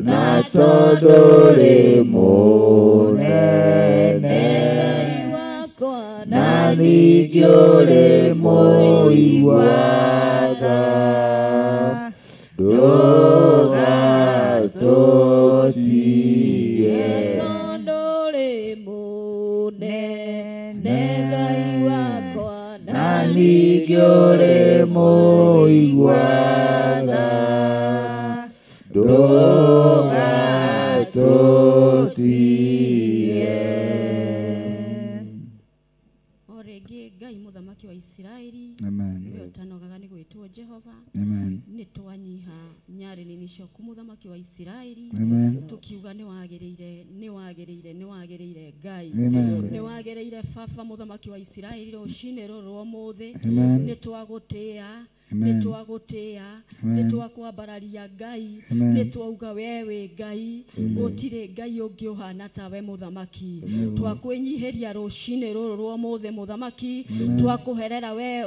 na tondũ rĩ mũnene na ningĩ ũrĩ mũigua tha ndũgatũtige tondũ rĩ mũnene Ngai wakwa na ningĩ ũrĩ mũigua tha ndũgatũtige. O rĩngĩ Ngai mũthamaki wa Isiraeli Amen. we ũtanogaga nĩ gwĩtwo Jehova Amen. nĩ twanyiha nyarĩrĩ ciaku mũthamaki wa Isiraeli Amen. tukiuga nĩ wagĩrĩire nĩ wagĩrĩire nĩ wagĩrĩire Ngai Amen. nĩ wagĩrĩire Baba mũthamaki wa Isiraeli rũcinĩ rũrũ rwa ũmũthĩ Amen. nĩ twagũtĩĩa Amen. nĩ twagũtĩĩa Amen. nĩ twakwambararia Ngai Amen. nĩ twauga we wĩ Ngai gũtirĩ Ngai ũngĩ ũhana tawe mũthamaki twakwĩnyihĩria rũcinĩ rũrũ rwa ũmũthĩ mũthamaki twakũherera we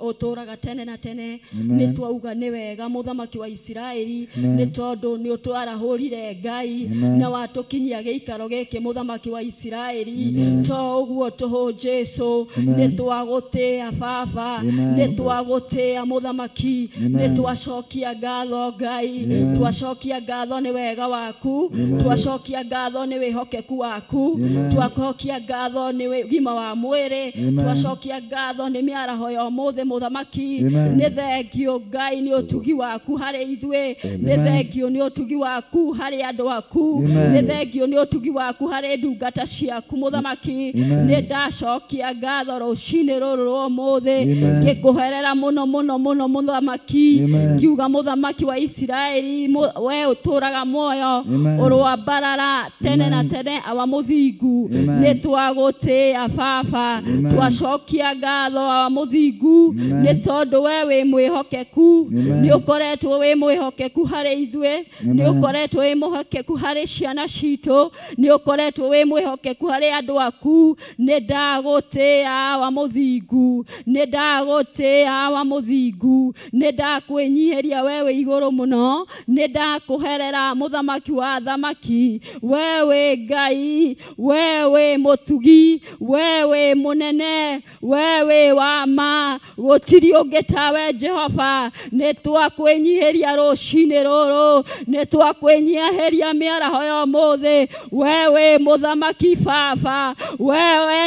ũtũraga tene na tene nĩ twauga nĩ wega mũthamaki wa Isiraeli nĩ tondũ nĩ ũtwarahũrire Ngai na watũkinyia gĩikaro gĩkĩ mũthamaki wa Isiraeli to ũguo tũhũ Jesũ nĩ twagũtĩĩa Baba nĩ twagũtĩĩa Mũthamaki. Nĩ twacokia ngatho Ngai, twacokia ngatho nĩ wega waku, twacokia ngatho nĩ wĩhokeku waku, twacokia ngatho nĩ ũgima wa mwĩrĩ, twacokia ngatho nĩ mĩaraho ya ũmũthĩ Mũthamaki. Nĩ thengio Ngai nĩ ũtugi waku harĩ ithuĩ, nĩ thengio nĩ ũtugi waku harĩ andũ aku, nĩ thengio nĩ ũtugi waku harĩ ndungata ciaku Mũthamaki. Nĩ ndacokia ngatho rũcinĩ rũrũ rwa ũmũthĩ ngĩkũherera mũno mũno mũno Mũthamaki, ngiuga Mũthamaki wa Isiraeli we ũtũraga muoyo ũrwambarara tene na tene awa mũthingu. Nĩ twagũtĩĩa Baba, twacokia ngatho awa mũthingu nĩ tondũ we wĩ mwĩhokeku, nĩ ũkoretwo wĩ mwĩhokeku harĩ ithuĩ, nĩ ũkoretwo wĩ mwĩhokeku harĩ ciana citũ, nĩ ũkoretwo wĩ mwĩhokeku harĩ andũ aku. Nĩ ndagũtĩĩa awa mũthingu, nĩ ndagũtĩĩa awa mũthingu, nĩ ndakwĩnyihĩria we wĩ igũrũ mũno, nĩ ndakũherera Mũthamaki wa athamaki. We wĩ Ngai, we wĩ mũtugi, we wĩ mũnene, we wĩ wa ma, gũtirĩ ũngĩ tawe Jehova. Nĩ twakwĩnyihĩria rũcinĩ rũrũ, nĩ twakwĩnyihĩria mĩaraho ya ũmũthĩ. We wĩ Mũthamaki Baba, we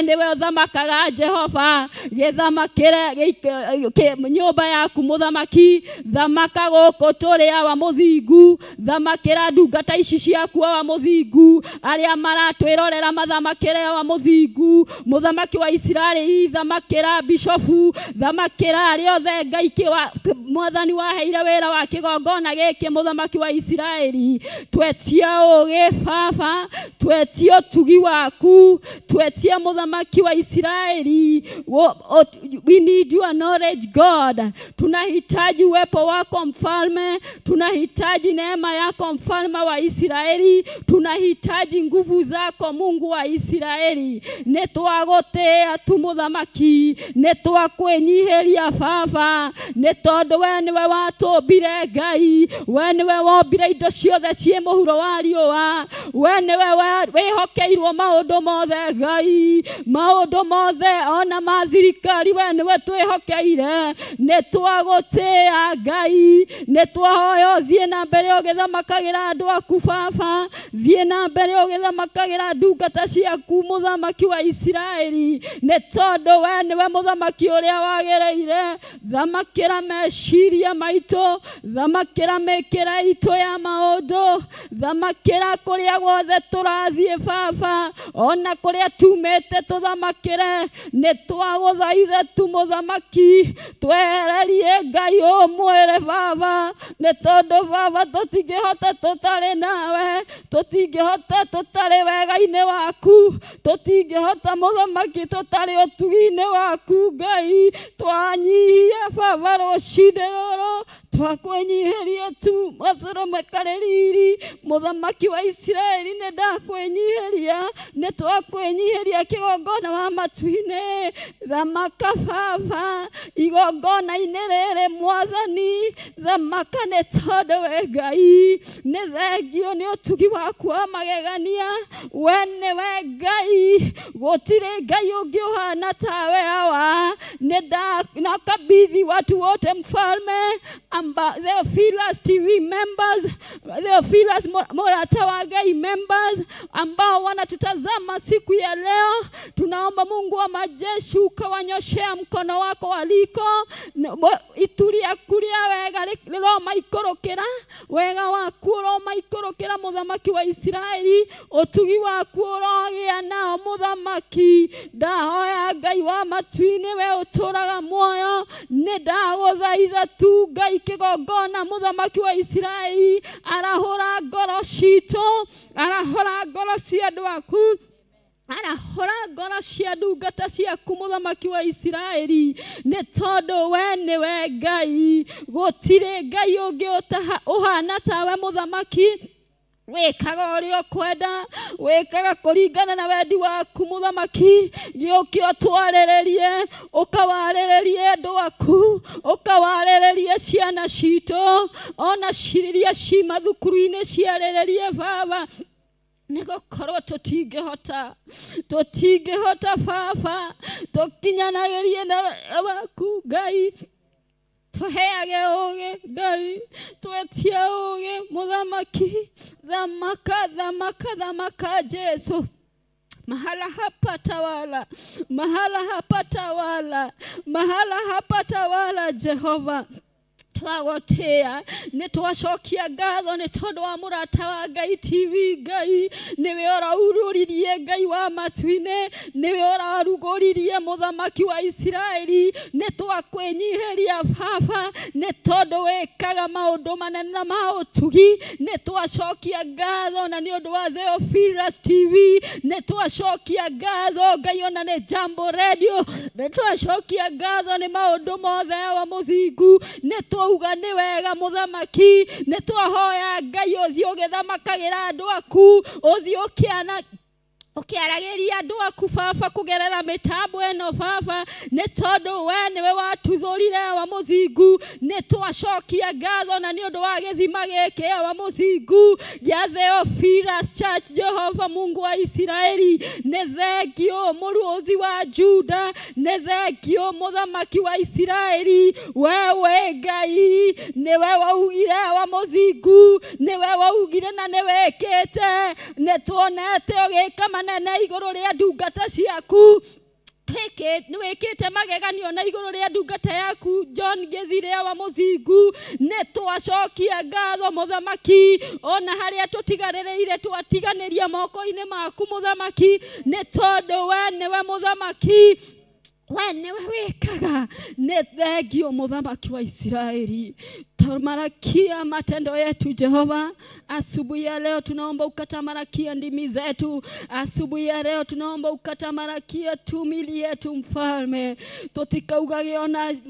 nĩwe ũthamakaga Jehova. Gĩthamakĩre nyũmba yaku Mũthamaki, thamaka gũkũ tũrĩ awa mũthingu, thamakĩra ndungata ici ciaku awa mũthingu, arĩa maratwĩrorera mathamakĩre awa mũthingu. Mũthamaki wa Isiraeli, thamakĩra bishofu, thamakĩra arĩa othe Ngai Mwathani waheire wĩra wa kĩgongona gĩkĩ Mũthamaki wa Isiraeli. Twetie ũũgĩ Baba, twetie ũtugi waku, twetie Mũthamaki wa Isiraeli. We need your knowledge God. Tunahitaji uwepo wako Mfalme, tunahitaji neema yako Mfalme wa Isiraeli, tunahitaji nguvu zako Mungu wa Isiraeli. Nĩ twagũtĩĩa tu Mũthamaki, nĩ twakwĩnyihĩria Baba, nĩ tondũ we nĩwe watũmbire Ngai, we nĩwe wombire indo ciothe ciĩ mũhuro wa riũa, we nĩwe wĩhokeirwo maũndũ mothe Ngai, maũndũ mothe ona ma thirikari we nĩwe twĩhokeire. Nĩ twagũtĩĩa Ngai, nĩ twahoya ũthiĩ na mbere ũgĩthamakagĩra andũ aku Baba, thiĩ na mbere ũgĩthamakagĩra ndungata ciaku Mũthamaki wa Isiraeli, nĩ tondũ we nĩwe Mũthamaki ũrĩa wagĩrĩire. Thamakĩra meciria maitũ, thamakĩra mĩkĩra itũ ya maũndũ, thamakĩra kũrĩa guothe tũrathiĩ Baba, ona kũrĩa tumĩte tũthamakĩre. Nĩ twagũthaitha tu Mũthamaki, twehererie Ngai ũmwĩre Baba, nĩ tondũ Baba tũtingĩhota tũtarĩ nawe, tũtingĩhota tũtarĩ wega-inĩ waku, tũtingĩhota Mũthamaki tũtarĩ ũtugi-inĩ waku Ngai. Twanyihia Baba rũcinĩ rũrũ, twakwĩnyihĩria tu Gatũrũme karĩ riri. Mũthamaki wa Isiraeli, nĩ ndakwĩnyihĩria, nĩ twakwĩnyihĩria kĩgongona wa matu-inĩ. Thamaka Baba igongona-inĩ rĩrĩ Mwathani, thamaka nĩ tondũ we Ngai nĩ thengio nĩ ũtugi waku wa magegania. We nĩwe Ngai, gũtirĩ Ngai ũngĩ ũhana tawe awa. Nĩ nakabidhi watu wote Mfalme, amba Theophilus TV members, Theophilus Mũrata wa Ngai members ambao wanatutazama siku ya leo, tunaomba Mungu wa majeshi ukawanyoshea mkono wako waliko ituria kuria wega rĩromaikorokĩra wega waku ũromaikorokĩra Mũthamaki wa Isiraeli, ũtugi waku ũrogĩa nao Mũthamaki. Ndahoya Ngai wa matu-inĩ, we ũtũraga muoyo, nĩ ndagũthaitha tu Ngai kĩgongona Mũthamaki wa Isiraeli, arahũra ngoro citũ, arahũra ngoro cia andũ aku, arahũra ngoro cia ndungata ciaku Mũthamaki wa Isiraeli, nĩ tondũ we nĩwe Ngai, gũtirĩ Ngai ũngĩ ũhana tawe Mũthamaki. Wĩkaga ũrĩa ũkwenda, wĩkaga kũringana na wendi waku Mũthamaki. Gĩũke ũtwarĩrĩrie, ũkawarĩrĩrie andũ aku, ũkawarĩrĩrie ciana citũ, ona iria ci mathukuru-inĩ ciarĩrĩrie Baba, nĩ gũkorwo tũtingĩhota, tũtingĩhota Baba, tũkinyanagĩrie na waku Ngai. Tũheage ũũgĩ Ngai, twetie ũũgĩ mũthamaki. Thamaka, thamaka, thamaka Jesu. Mahala hapa tawala, mahala hapa tawala, mahala hapa tawala Jehova. Twagotea nĩ twacokia ngatho nĩ tondũ wa Mũrata wa Ngai TV. Ngai nĩwe ũraurũririe, Ngai wa matu-inĩ nĩwe ũrarugũririe, mũthamaki wa Isiraeli. Nĩ twakwĩnyihĩria Baba nĩ tondũ wĩkaga maũndũ manene na ma ũtugi. Nĩ twacokia ngatho na nĩ ũndũ wa Theophilus TV. Nĩ twacokia ngatho Ngai ona nĩ Jambo Radio. Nĩ twacokia ngatho nĩ maũndũ mothe wa mũthingu. Nĩ twauga nĩ wega mũthamaki. Nĩ twahoya Ngai ũthiĩ ũgĩthamakagĩra andũ aku, ũthiĩ ũkĩana ũkĩaragĩria andũ aku Baba kũgerera mĩtambo ĩno Baba, nĩ tondũ we nĩwe watuthũrire wa mũthingu. Nĩ twacokia ngatho na nĩ ũndũ wa gĩthima gĩkĩ wa mũthingu gĩa Theophilus Church. Jehova Mungu wa Isiraeli, nĩ thengio mũrũthi wa Juda, nĩ thengio mũthamaki wa Isiraeli. Wewe Ngai nĩwe waugire wa mũthingu, nĩwe waugire na nĩwĩkĩte. Nĩ tuonete ũgĩka manene igũrũ rĩa ndungata ciaku. Nĩwĩkĩte mageganio na igũrũ rĩa ndungata yaku John Gĩthire wa mũthingu. Nĩ twacokia ngatho mũthamaki, ona harĩa tũtigarĩrĩire twatiganĩria moko-inĩ maku mũthamaki, nĩ tondũ we nĩwe mũthamaki, we nĩwe wĩkaga. Nĩ thengio mũthamaki wa Isiraeli. Tamarakia matendo yetu Jehova. Asubuhi ya leo tunaomba ukatamarakia ndimi zetu. Asubuhi ya leo tunaomba ukatamarakia tumili yetu mfalme. Tũtikaugage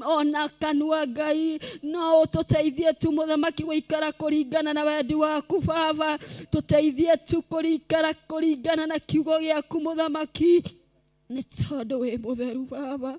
ona kanua Ngai, no tũteithie tu mũthamaki gũikara kũringana na wendi waku Baba. Tũteithie tu kũikara kũringana na kiugo gĩaku mũthamaki, nĩ tondũ wĩ mũtheru Baba,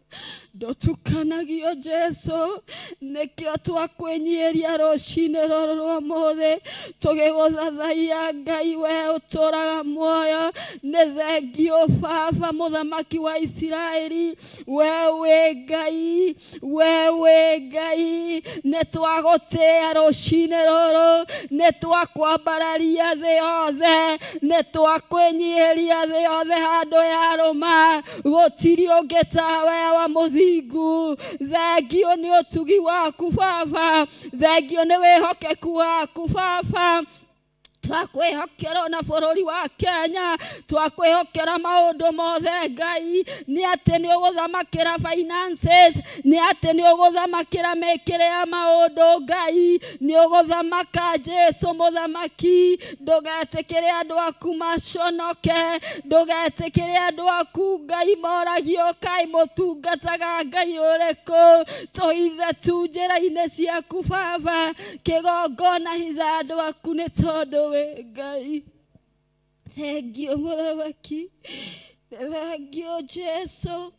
ndũtukanagio Jesu. Nĩkĩo twakwĩnyihĩria rũcinĩ rũrũ rwa ũmũthĩ tũgĩgũthathaiya Ngai, we ũtũraga muoyo. Nĩ thengio Baba mũthamaki wa Isiraeli, we wĩ Ngai, we wĩ Ngai. Nĩ twagũtĩĩa rũcinĩ rũrũ, nĩ twakwambararia thĩ yothe, nĩ twakwĩnyihĩria thĩ yothe handũ yarũma. Gũtirĩ ũngĩ tawe wa mũthingu. Thengio nĩ ũtugi waku Baba, thengio nĩ wĩhokeku waku Baba. Twakwĩhokera na bũrũri wa Kenya, twakwĩhokera maũndũ mothe Ngai. Nĩ atĩ nĩ ũgũthamakĩra finances, nĩ atĩ nĩ ũgũthamakĩra mĩkĩre ya maũndũ Ngai, nĩ ũgũthamaka Jesu mũthamaki. Ndũgetĩkĩre andũ aku maconoke, ndũgetĩkĩre andũ aku Ngai moragio kaĩ mũtungataga Ngai ũrĩkũ. Tũhithe tu njĩra-inĩ ciaku Baba, kĩgongona hitha andũ aku nĩ tondũ we Ngai. Thengio mũthamaki, thengio Jesu.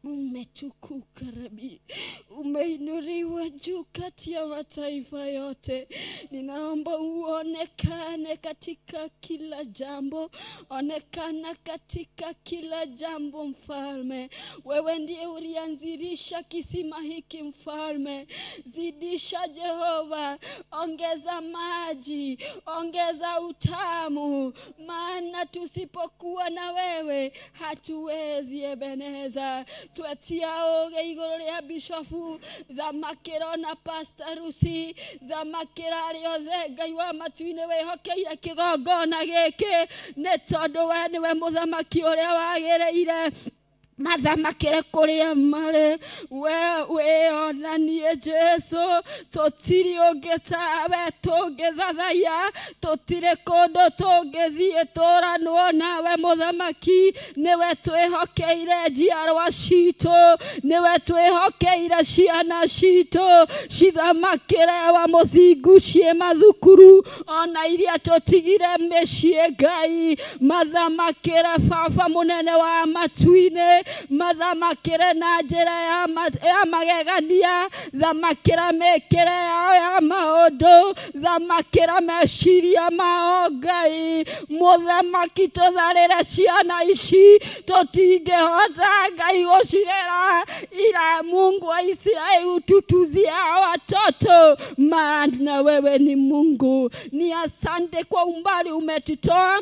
Umetukuka Rabi, umeinuliwa juu kati ya mataifa yote. Ninaomba uonekane katika kila jambo, onekana katika kila jambo mfalme. Wewe ndiye ulianzilisha kisima hiki mfalme. Zidisha Jehova, ongeza maji, ongeza utamu, maana tusipokuwa na wewe hatuwezi Ebeneza. Twetia ũũgĩ igũrũ rĩa bishofu, thamakĩra ona Pastor Rusi, thamakĩra arĩa othe Ngai wa matu-inĩ wĩhokeire kĩgongona gĩkĩ, nĩ tondũ we nĩwe mũthamaki ũrĩa wagĩrĩire. Mathamakĩre kũrĩa marĩ, we wĩonanie Jesu. Tũtirĩ ũngĩ tawe tũngĩthathaiya, tũtirĩ kũndũ tũngĩthiĩ tũranwo nawe mũthamaki. Nĩwe twĩhokeire njiarwa citũ, nĩwe twĩhokeire ciana citũ, cithamakĩre wa mũthingu ciĩ mathukuru ona iria tũtigire mĩciĩ Ngai. Mathamakĩre Baba mũnene wa matu-inĩ, Mathamakĩre na njĩra ya magegania, thamakĩra mĩkĩre yao ya maũndũ, thamakĩra meciria mao Ngai. Mũthamaki tũtharĩre ciana ici, tũtingĩhota Ngai gũcirera, ila Mungu wa Israeli ututuzie watoto, maana wewe ni Mungu. Ni asante kwa umbali umetutoa.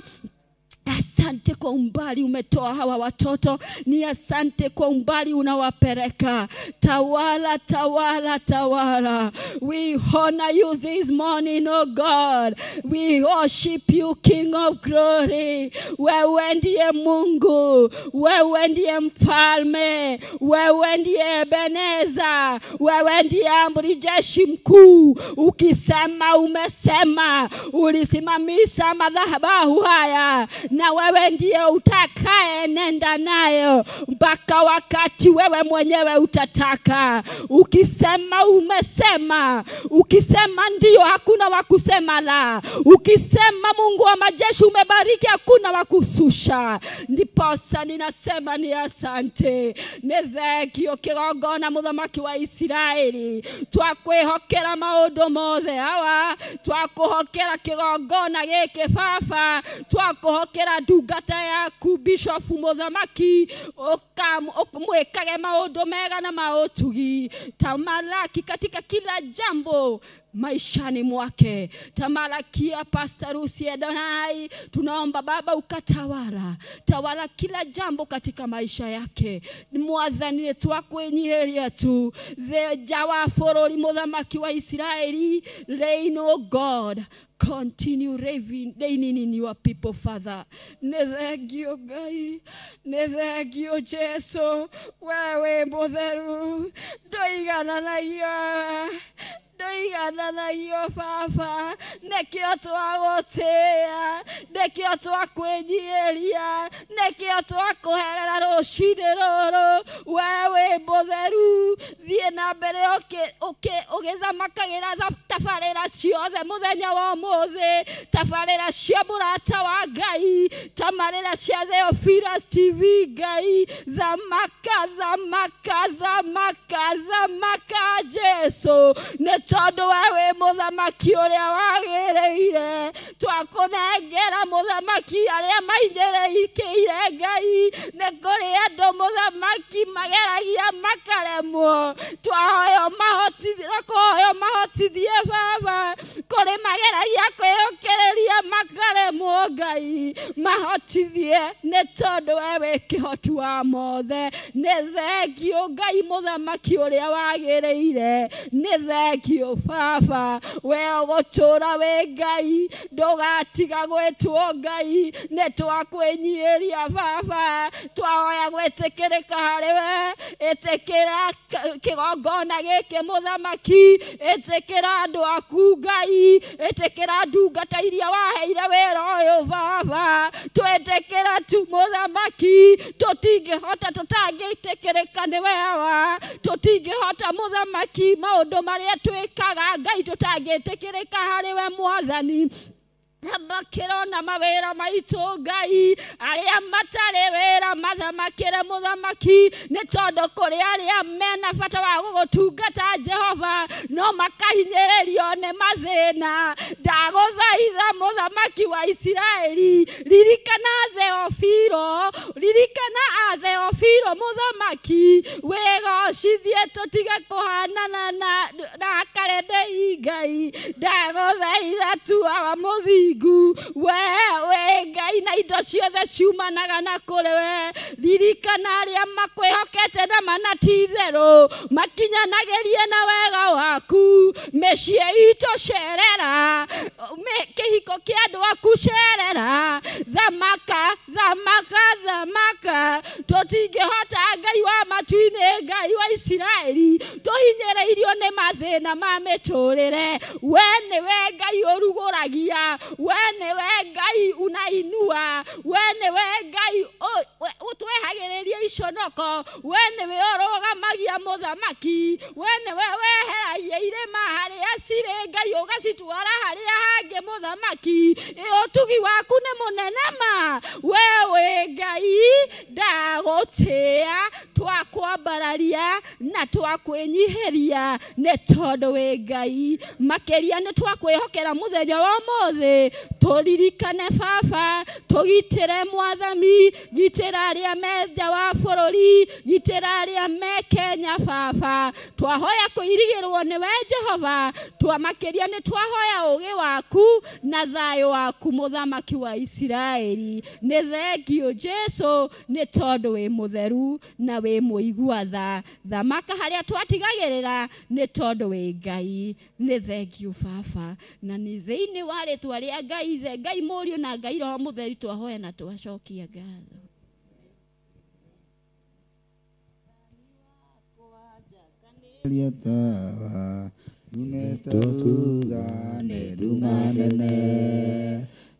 Asante kwa umbali umetoa hawa watoto. Ni asante kwa umbali unawapeleka. Tawala, tawala, tawala. We honor you this morning, oh God. We worship you, King of Glory. Wewe ndiye Mungu, wewe ndiye mfalme, wewe ndiye Ebeneza, wewe ndiye amri jeshi mkuu. Ukisema umesema, ulisimamisha madhabahu haya, na wewe ndiye utakaye nenda nayo mpaka wakati wewe mwenyewe utataka. Ukisema umesema, ukisema ndio hakuna wa kusema la. Ukisema Mungu wa majeshi umebariki, hakuna wa kususha. Ndiposa ninasema ni asante. Nĩ thengio kĩgongona mũthamaki wa Isiraeli, twakwĩhokera maũndũ mothe hawa, twakũhokera kĩgongona gĩkĩ baba, twakũhokera ndungata yaku Bishop mũthamaki, ũkamwĩkage maũndũ mega na maũtugi. Tamalaki katika kila jambo maishani mwake. Tamalakia Pastor Rusi Adonai, tunaomba Baba ukatawala, tawala kila jambo katika maisha yake. Mwathani twakwĩnyiheria tu the wa bũrũri mũthamaki wa Isiraeli. Reign, O God, continue reigning in your people, Father. Nĩ thengio Ngai, nĩ thengio Jesu, wewe mũtheru, ndũigananagia ndoigananagio baba, nĩkĩo twagũtĩĩa, nĩkĩo twakwĩnyiihĩria, nĩkĩo twakũherera rũcinĩ rũrũ. Wewe mũtheru, thiĩ na mbere ũgĩthamakagĩra tabarĩra ciothe mũthenya wa ũmũthĩ, tabarĩra cia mũrata wa Ngai, tabarĩra cia Theophilus TV Ngai. Thamaka, thamaka, thamaka, thamaka Jesu, nĩ tondũ wewe mũthamaki ũrĩa wagĩrĩire. Twakũnengera mũthamaki arĩa mainyĩrĩkĩire Ngai. Nĩ kũrĩ andũ mũthamaki mageragia makaremwo, twahoya mahotithie baba. Kũrĩ mageragia kwĩyũkĩrĩria makaremwo Ngai, mahotithie, nĩ tondũ wewe kĩhoti wa mothe. Nĩ thengio Ngai mũthamaki ũrĩa wagĩrĩire, nĩ thengio baba, we ũgũtũũra wĩ Ngai, ndũgatiga gwĩtwo Ngai. Nĩ twakwĩnyiihĩria baba, twahoya gwĩtĩkĩrĩka harĩ we. Ĩtĩkĩra kĩgongona gĩkĩ mũthamaki, ĩtĩkĩra andũ aku Ngai, ĩtĩkĩra ndungata iria waheire wĩra ũyũ baba. Twĩtĩkĩra tu mũthamaki, tũtingĩhota tũtangĩtĩkĩrĩka nĩ wewa, tũtingĩhota mũthamaki maũndũ marĩa twĩkaga Ngai tũtangĩtĩkĩrĩka harĩ we mwathani. Thamakĩra na mawĩra maitũ Ngai, arĩa matarĩ wĩra mathamakĩre mũthamaki, nĩ tondũ kũrĩ arĩa mena bata wa gũgũtungata Jehova, no makahinyĩrĩrio nĩ mathĩna. Ndagũthaitha mũthamaki wa Isiraeli, ririkana Theofilo, ririkana a Theofilo mũthamaki, wĩgocithie tũtige kũhanana na Akarendei Ngai. Ndagũthaitha tu awa mũthingu, wewe Ngai na indo ciothe ciumanaga na kũrĩ we. Ririkana arĩa makwĩhokete na mana ti itherũ, makinyanagĩrie na wega waku. Mĩciĩ itũ cerera, kĩhiko kĩa andũ aku cerera. Thamaka, thamaka, thamaka, tũtingĩhota Ngai wa matu-inĩ, Ngai wa Isiraeli, tũhinyĩrĩirio Nĩ mathĩna ma mĩtũrĩre. We nĩwe Ngai ũrugũragia, we nĩwe Ngai unainua, we nĩwe Ngai ũtwehagĩrĩria iconoko, we nĩwe ũrũgamagia mũthamaki, we nĩwe weheragia irĩma harĩa cirĩ Ngai ũgacitwara harĩa hangĩ mũthamaki. Ũtugi waku nĩ mũnene ma, we wĩ Ngai ndagũtĩĩa, twakwambararia na twakwĩnyihĩria nĩ tondũ wĩ Ngai. Makĩria nĩ twakwĩhokera mũthenya wa ũmũthĩ, tũririkane baba, tũgitĩre mwathani, gitĩra arĩa me nja wa bũrũri, gitĩra arĩa me Kenya baba. Twahoya kũirigĩrwo nĩwe Jehova, twamakĩria nĩ twahoya ũũgĩ waku na thayũ waku mũthamaki wa Isiraeli. Nĩ thengio Jesu nĩ tondũ wĩ mũtheru na wĩ mũigua tha. Thamaka harĩa twatigagĩrĩra nĩ tondũ wĩ Ngai. Nĩ thengio baba, na nĩ thĩinĩ wa rĩtwa rĩa Ngai Ithe, Ngai Mũriũ na Ngai Roho Mũtheru twahoya na twacokia ngatho.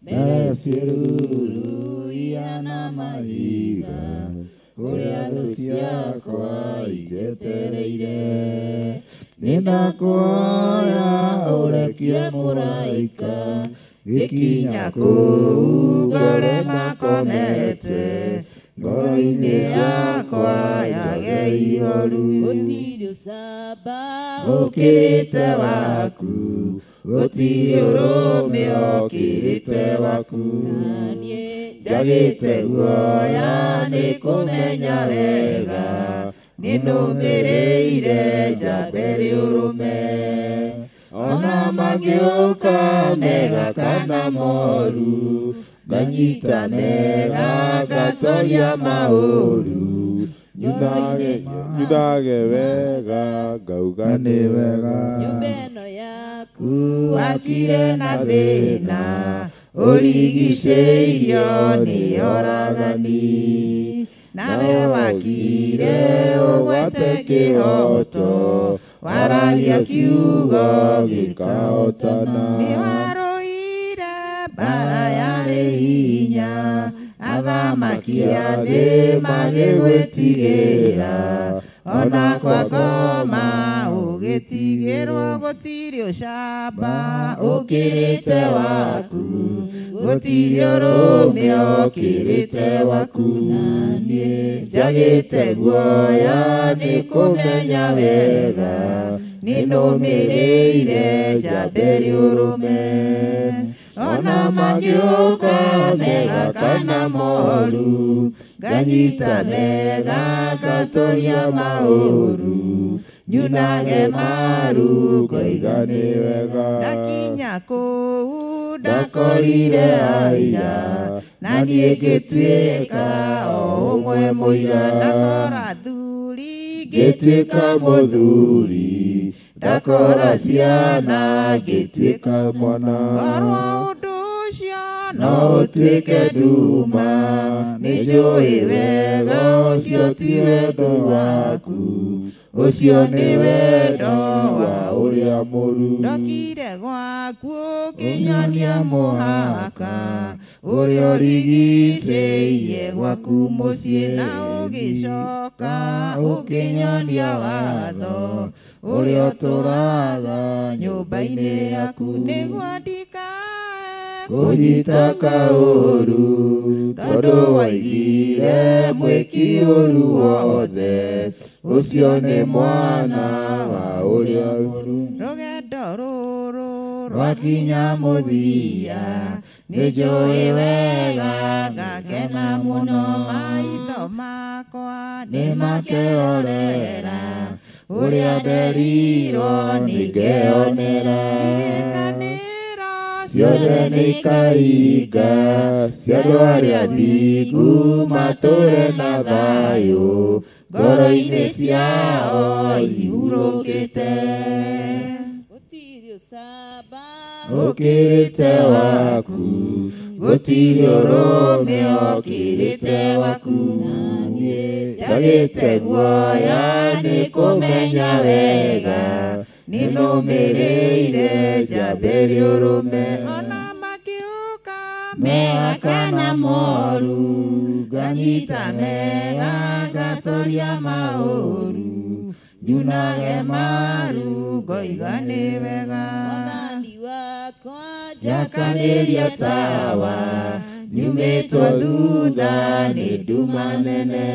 Mbere ciĩruru ihana mahiga, kũrĩa thũ ciakwa injetereire. Nĩndakũhoya ũrekie mũraika, gĩkinya kũu ngore makomete, ngoro-inĩ yakwa yage ihoru. Gũtirĩ ũcamba ũkĩrĩte waku, gũtirĩ ũrũme ũkĩrĩte waku. Njagĩte guoya nĩ kũmenya wega, nĩnũmĩrĩire njambe rĩũrũme. Ona mangĩũka mega kana moru, nganyita mega ngatoria maũru. Nyunage wega ngauga nĩ wega. Nyũmba ĩno yaku wakire na thĩna, ũrigicĩirio nĩ oragani. Nawe wakire ũgwete kĩhoto, waragia kiugo gĩkahotana. Nĩwarũire mbara yarĩ hinya, athamaki a thĩ magĩgwĩtigĩra. Ona kwa ngoma ũgĩtigĩrwo, gũtirĩ ũcamba ũkĩrĩte waku, gũtirĩ ũrũme ũkĩrĩte waku. Naniĩ njagĩte guoya nĩ kũmenya wega, nĩnũmĩrĩire njambe rĩũrũme. Ona mangĩũka mega kana moru, nganyita mega ngatoria maũru. Nyunage maru ngoiga nĩ wega. Ndakinya kũu ndakorire aira, na niĩ ngĩtuĩka o ũmwe mũira. Ndakora thuri ngĩtuĩka mũthuri, ndakora ciana ngĩtuĩka mwana. Korwo ũndũ ũcio no ũtuĩke nduma, nĩnjũĩ wega ũcio ti wendo waku, ũcio nĩ wendo wa ũrĩa mũru. Ndokire gwaku ũkĩnyonia mũhaka, ũrĩa ũrigicĩirie gwaku mũciĩ, na ũgĩcoka ũkĩnyonia watho ũrĩa ũtũraga nyũmba-inĩ yaku, nĩguo ndikae kũnyita kaũru, tondũ waigire mwĩki ũru wothe, ũcio nĩ mwana wa ũrĩa ũru. Rũgendo rũrũ rwakinya mũthia, nĩnjũĩ wega ngakena mũno, maitho makwa nĩmakerorera ũrĩa nderirwo nĩngeonera. Irĩkanĩro ciothe nĩikahinga, cia andũ arĩa athingu matũre na thayũ, ngoro-inĩ ciao ihurũkĩte. Gũtirĩ ũcamba ũkĩrĩte waku, gũtirĩ ũrũme ũkĩrĩte waku. Njagĩte guoya nĩ kũmenya wega, Nĩnũmĩrĩire njambĩrie ũrũme ona makĩũka mega kana moru nganyita mega ngatoria maũru nyunage maru ngoiga nĩ wega Mwathani wakwa njakanĩria tawa nyumĩtwo thutha nĩ nduma nene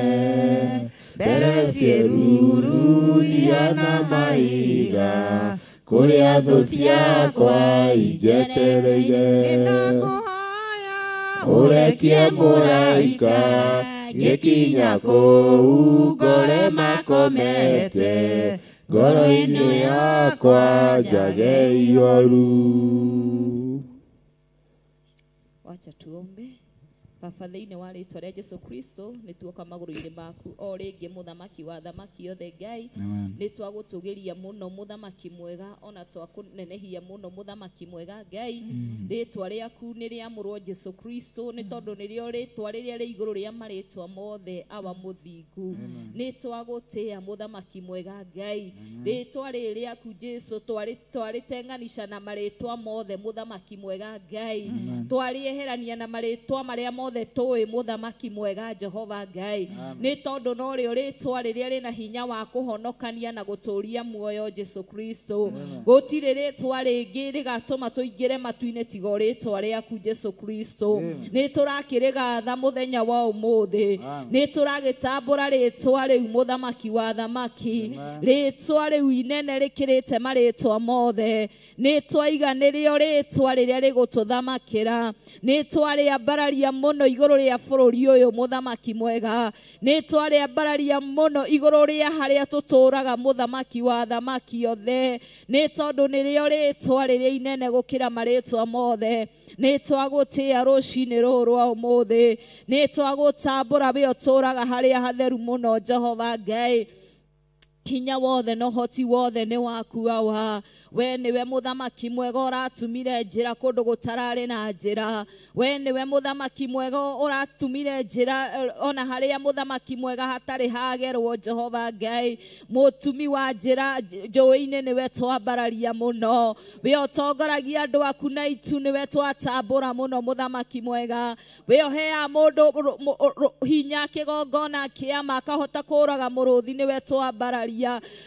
mbere ciĩruru ihana mahiga kũrĩa thũ ciakwa injetereire nĩndakũhoya ũrekie mũraika ngĩkinya kũu ngore makomete ngoro-inĩ yakwa njage ihoru. Wacha tuombe. Baba thĩinĩ wa rĩtwa rĩa Jesu Kristo nĩtuoka magũrũ-inĩ maku o rĩngĩ mũthamaki wa thamaki othe Ngai nĩtwagũtũgĩria mũno mũthamaki mwega ona twakũnenehia mũno mũthamaki mwega Ngai rĩtwa rĩaku nĩ rĩamũrwo Jesu Kristo nĩ tondũ nĩrĩo rĩtwa rĩrĩa rĩ igũrũ rĩa marĩtwa mothe awa mũthingu nĩtwagũtĩa mũthamaki mwega Ngai rĩtwa rĩrĩ rĩaku Jesu twarĩtenganisha na marĩtwa mothe mũthamaki mwega Ngai twarĩeherania na marĩtwa marĩa mothe tũĩ mũthamaki mwega Jehova Ngai nĩ tondũ no rĩo rĩtwa rĩrĩa rĩna hinya wa kũhonokania na gũtũũria muoyo Jesu Kristo gũtirĩ rĩtwa rĩngĩ rĩgatũma tũingĩre matu-inĩ tiga rĩtwa rĩaku Jesu Kristo nĩ tũrakĩrĩgatha mũthenya wa ũmũthĩ nĩ tũragĩtambũra rĩtwa rĩu mũthamaki wa thamaki rĩtwa rĩu inene rĩkĩrĩte marĩtwa mothe nĩ twaiga nĩrĩo rĩtwa rĩrĩa rĩgũtũthamakĩra nĩ twarĩambararia mũno igũrũ rĩa bũrũri ũyũ mũthamaki mwega nĩ twarĩambararia mũno igũrũ rĩa harĩa tũtũũraga mũthamaki wa thamaki othe nĩ tondũ nĩrĩo rĩtwa rĩrĩa inene gũkĩra marĩtwa mothe nĩ twagũtĩa rũcinĩ rũrũ rwa ũmũthĩ nĩ twagũtambũra we ũtũũraga harĩa hatheru mũno Jehova Ngai hinya wothe na ũhoti wothe nĩ waku awa we nĩwe mũthamaki mwega ũratumire njĩra kũndũ gũtararĩ na njĩra we nĩwe mũthamaki mwega ũratumire njĩra ona harĩa mũthamaki mwega hatarĩ hagerwo Jehova Ngai mũtumi wa njĩra njũĩ-inĩ nĩwe twambararia mũno we ũtongoragia andũ aku na itu nĩwe twatambũra mũno mũthamaki mwega we ũheaga mũndũ hinya kĩgongona kĩama akahota kũũraga mũrũthi nĩwe twambararia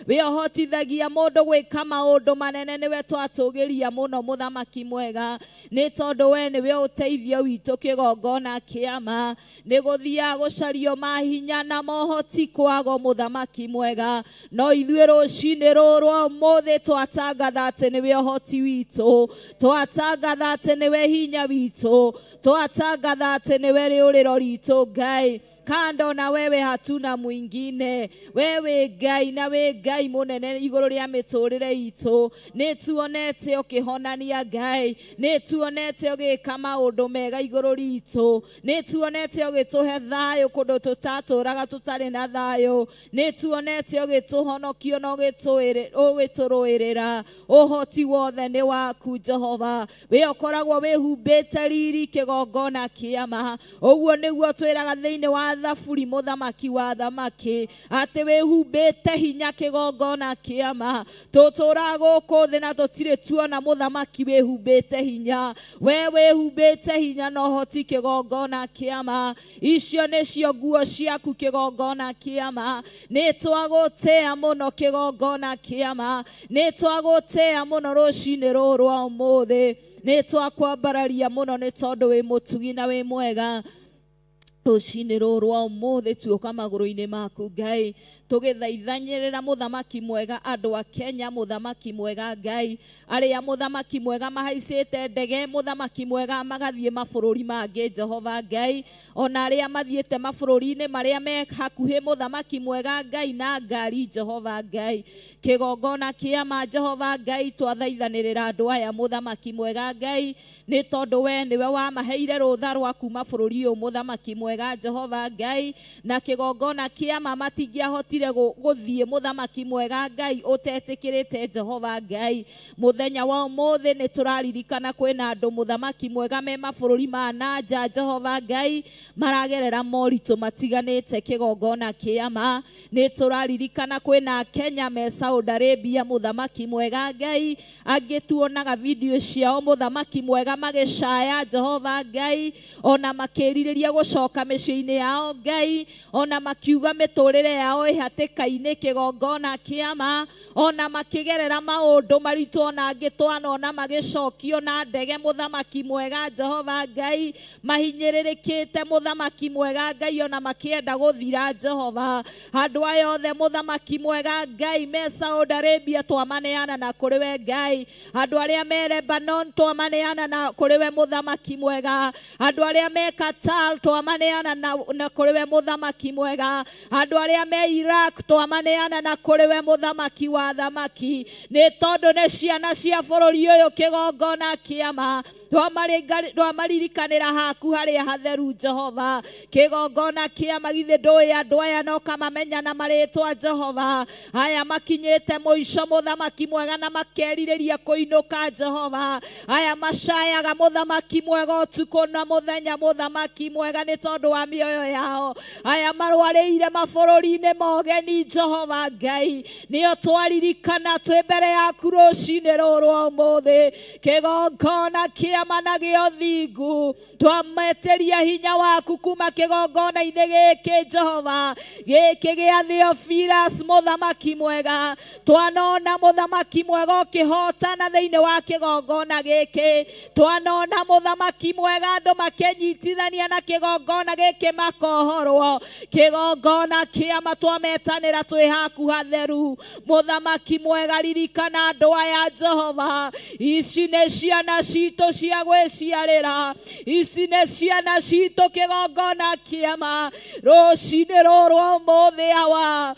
we ũhotithagia mũndũ gwĩka maũndũ manene nĩwe twatũgĩria mũno mũthamaki mwega nĩ tondũ we nĩwe ũteithio witũ kĩgongona kĩama nĩ gũthiaga gũcario mahinya na mohoti kwago mũthamaki mwega no ithuĩ rũcinĩ rũrũ rwa ũmũthĩ twatangatha atĩ nĩwe ũhoti witũ twatangatha atĩ nĩwe hinya witũ twatangatha atĩ nĩwe rĩũrĩro ritũ Ngai kando na wewe hatuna mwingine wewe Ngai na we Ngai munene igũrũ rĩa mĩtũrĩre itũ nĩ tuonete ũkĩhonania Ngai nĩ tuonete ũgĩka maũndũ mega igũrũ ritũ nĩ tuonete ũgĩtũhe thayũ kũndũ tũtatũraga tũtarĩ na thayũ nĩ tuonete ũgĩtũhonokia na ũgĩtũrũĩrĩra ũhoti wothe nĩ waku Jehova we ũkoragwo wĩhumbĩte riri kĩgongona kĩama ũguo nĩguo twĩraga thĩinĩ wa thaburi mũthamaki wa thamaki atĩ wĩhumbĩte hinya kĩgongona kĩama tũtũraga gũkũ thĩ na tũtirĩ tuona mũthamaki wĩhumbĩte hinya we wĩhumbĩte hinya na ũhoti kĩgongona kĩama icio nĩcio nguo ciaku kĩgongona kĩama nĩ twagũtĩa mũno kĩgongona kĩama nĩ twagũtĩa mũno rũcinĩ rũrũ rwa ũmũthĩ nĩ twakwambararia mũno nĩ tondũ wĩ mũtugi na wĩ mwega rũcinĩ rũrũ rwa ũmũthĩ tuoka magũrũ-inĩ maku Ngai tũgĩthaithanyĩrĩra mũthamaki mwega andũ a Kenya mũthamaki mwega Ngai arĩa mũthamaki mwega mahaicĩte ndege mũthamaki mwega magathiĩ mabũrũri mangĩ Jehova Ngai ona arĩa mathiĩte mabũrũri-inĩ marĩa me hakuhĩ mũthamaki mwega Ngai na ngari Jehova Ngai kĩgongona kĩama Jehova Ngai twathaithanĩrĩra andũ aya mũthamaki mwega Ngai nĩ tondũ we nĩwe wamaheire rũtha rwa kuma bũrũri ũyũ mũthamaki mwega mwega Jehova Ngai na kĩgongona kĩa matingĩahotire gũthiĩ mũthamaki mwega Ngai ũtetĩkĩrĩte Jehova Ngai mũthenya wa ũmũthĩ nĩ tũraririkana kwĩna andũ mũthamaki mwega me mabũrũri ma nanja Jehova Ngai maragerera moritũ matiganĩte kĩgongona kĩa ma nĩ tũraririkana kwĩna Kenya me Saudi Arabia mũthamaki mwega Ngai angĩ tuonaga video ciao mũthamaki mwega magĩcaya Jehova Ngai ona makĩrirĩria gũcoka mĩciĩ-inĩ yao Ngai ona makiuga mĩtũrĩre yao ĩhatĩka-inĩ kĩgongona kĩa ma ona makĩgerera maũndũ maritũ ona angĩ twanona magĩcokio na ndege mũthamaki mwega Jehova Ngai mahinyĩrĩrĩkĩte mũthamaki mwega Ngai ona makĩenda gũthira Jehova handũ aya othe mũthamaki mwega Ngai me Saudi Arabia twamaneana na kũrĩ we Ngai andũ arĩa me Lebanon twamaneana na kũrĩ we mũthamaki mwega andũ arĩa me Qatar twamaneana na kũrĩ we mũthamaki mwega andũ arĩa me Iraq twamaneana na kũrĩ we mũthamaki wa thamaki nĩ tondũ nĩ ciana cia bũrũri ũyũ kĩgongona kĩa ma twamaririkanĩra haku harĩa hatheru Jehova kĩgongona kĩa ma githĩ ndũĩ andũ aya no kamamenya na marĩtwa Jehova aya makinyĩte mũico mũthamaki mwega na makerirĩria kũinũka Jehova aya macayaga mũthamaki mwega ũtukũ na mũthenya mũthamaki mwega nĩ tondũ wa mĩoyo yao aya marwarĩire mabũrũri-inĩ mogeni Jehova Ngai nĩo twaririkana twĩ mbere yaku rũcinĩ rũrũ ũmũthĩ kĩgongona kĩa ma na gĩa ũthingu twametĩria hinya waku kuma kĩgongona-inĩ gĩkĩ Jehova gĩkĩ gĩa Theophilus mũthamaki mwega twanona mũthamaki mwega ũkĩhotana thĩinĩ wa kĩgongona gĩkĩ twanona mũthamaki mwega andũ makĩnyitithania na kĩgongona gĩkĩ makohorwo kĩgongona kĩa ma twametanĩra twĩ haku hatheru mũthamaki mwega ririkana andũ aya Jehova ici nĩ ciana citũ cia gwĩciarĩra ici nĩ ciana citũ kĩgongona kĩa ma rũcinĩ rũrũ ũmũthĩ awa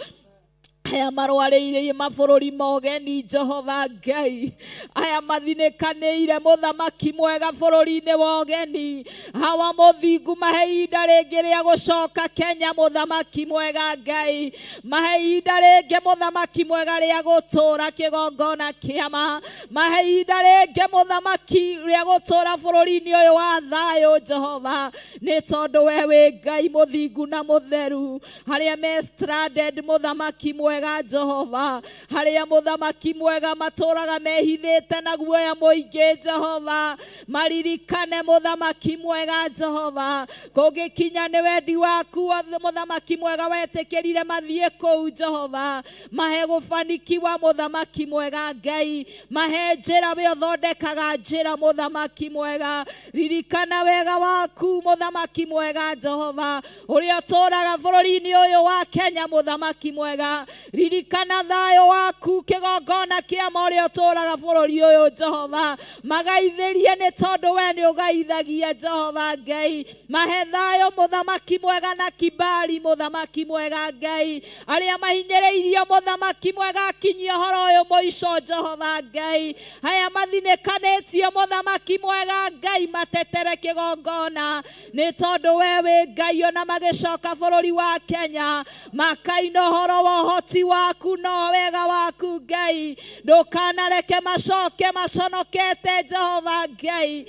aya marwarĩire mabũrũri mogeni Jehova Ngai aya mathinĩkanĩire mũthamaki mwega bũrũri-inĩ wa ũgeni hawa mũthingu mahe ihinda rĩngĩ rĩa gũcoka Kenya mũthamaki mwega Ngai mahe ihinda rĩngĩ mũthamaki mwega rĩa gũtũra kĩgongona kĩa ma mahe ihinda rĩngĩ mũthamaki rĩa gũtũra bũrũri-inĩ ũyũ wa thayũ Jehova nĩ tondũ we wĩ Ngai mũthingu na mũtheru harĩa me stranded mũthamaki mwega Jehova harĩa mũthamaki mwega matũraga mehithĩte na guoya mũingĩ Jehova maririkane mũthamaki mwega Jehova kũngĩkinya nĩ wendi waku mũthamaki mwega wetĩkĩrire mathiĩ kũu Jehova mahe gũbanikiwa mũthamaki mwega Ngai mahe njĩra we ũthondekaga njĩra mũthamaki mwega ririkana wega waku mũthamaki mwega Jehova ũrĩa ũtũraga bũrũri-inĩ ũyũ wa Kenya mũthamaki mwega ririkana thayũ waku kĩgongona kĩa ma ũrĩa ũtũraga bũrũri ũyũ Jehova magaithĩrie nĩ tondũ we nĩ ũgaithagia Jehova Ngai mahe thayũ mũthamaki mwega na kibali mũthamaki mwega Ngai arĩa mahinyĩrĩirio mũthamaki mwega akinyie ũhoro ũyũ mũico Jehova Ngai aya mathinĩkanĩtio mũthamaki mwega Ngai matetere kĩgongona nĩ tondũ we wĩ Ngai ona magĩcoka bũrũri wa Kenya makaina ũhoro wa ũhoti waku no wega waku Ngai ndũkanareke macoke maconokete Jehova Ngai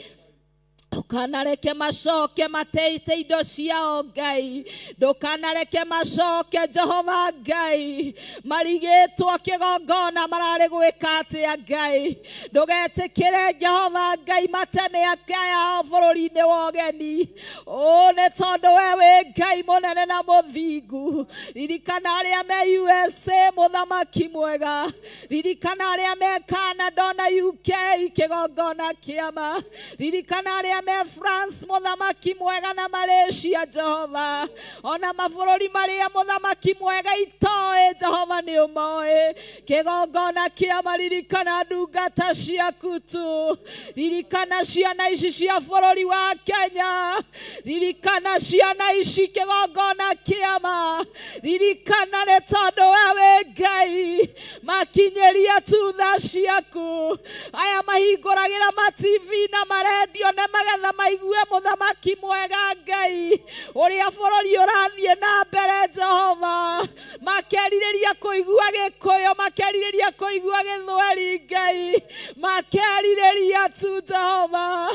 Ndukanareke macoke mateite indo ciao Ngai, ndukanareke macoke Jehova Ngai marigitwo kigongona marari gwika atia Ngai, ndugetikire Jehova Ngai mate miaka yao bururi-ini wa ugeni. O ni tondu we wi Ngai munene na muthingu, ririkana aria me USA muthamaki mwega, ririkana aria me Canada na UK kigongona kiama, ririkana aria me France muthamaki mwega na Malaysia Jehova, ona mabũrũri maria muthamaki mwega itoe Jehova ni umoe kigongona kiama, ririkana ndungata ciaku tu, ririkana ciana ici cia bũrũri wa Kenya, ririkana ciana ici kigongona kiama, ririkana nĩ tondũ we wĩ Ngai makinyĩria tu tha ciaku, aya mahingũragĩra ma TV na marendio na magetha maigue mũthamaki mwega Ngai ũrĩa bũrũri ũrathiĩ na mbere Jehova makerirĩria kũigua Gĩkũyũ makerirĩria kũigua Gĩthweri Ngai makerirĩria tu Jehova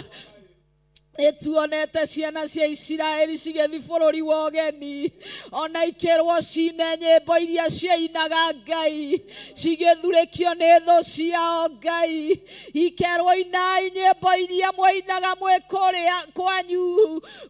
nĩtuonete ciana cia Isiraeli cigĩthiĩ bũrũri wa ũgeni ona ikĩrwo cine nyĩmbo iria ciainaga Ngai cigĩthurĩkio nĩ thũ ciao Ngai ikerwo inai nyĩmbo iria mwainaga mwĩ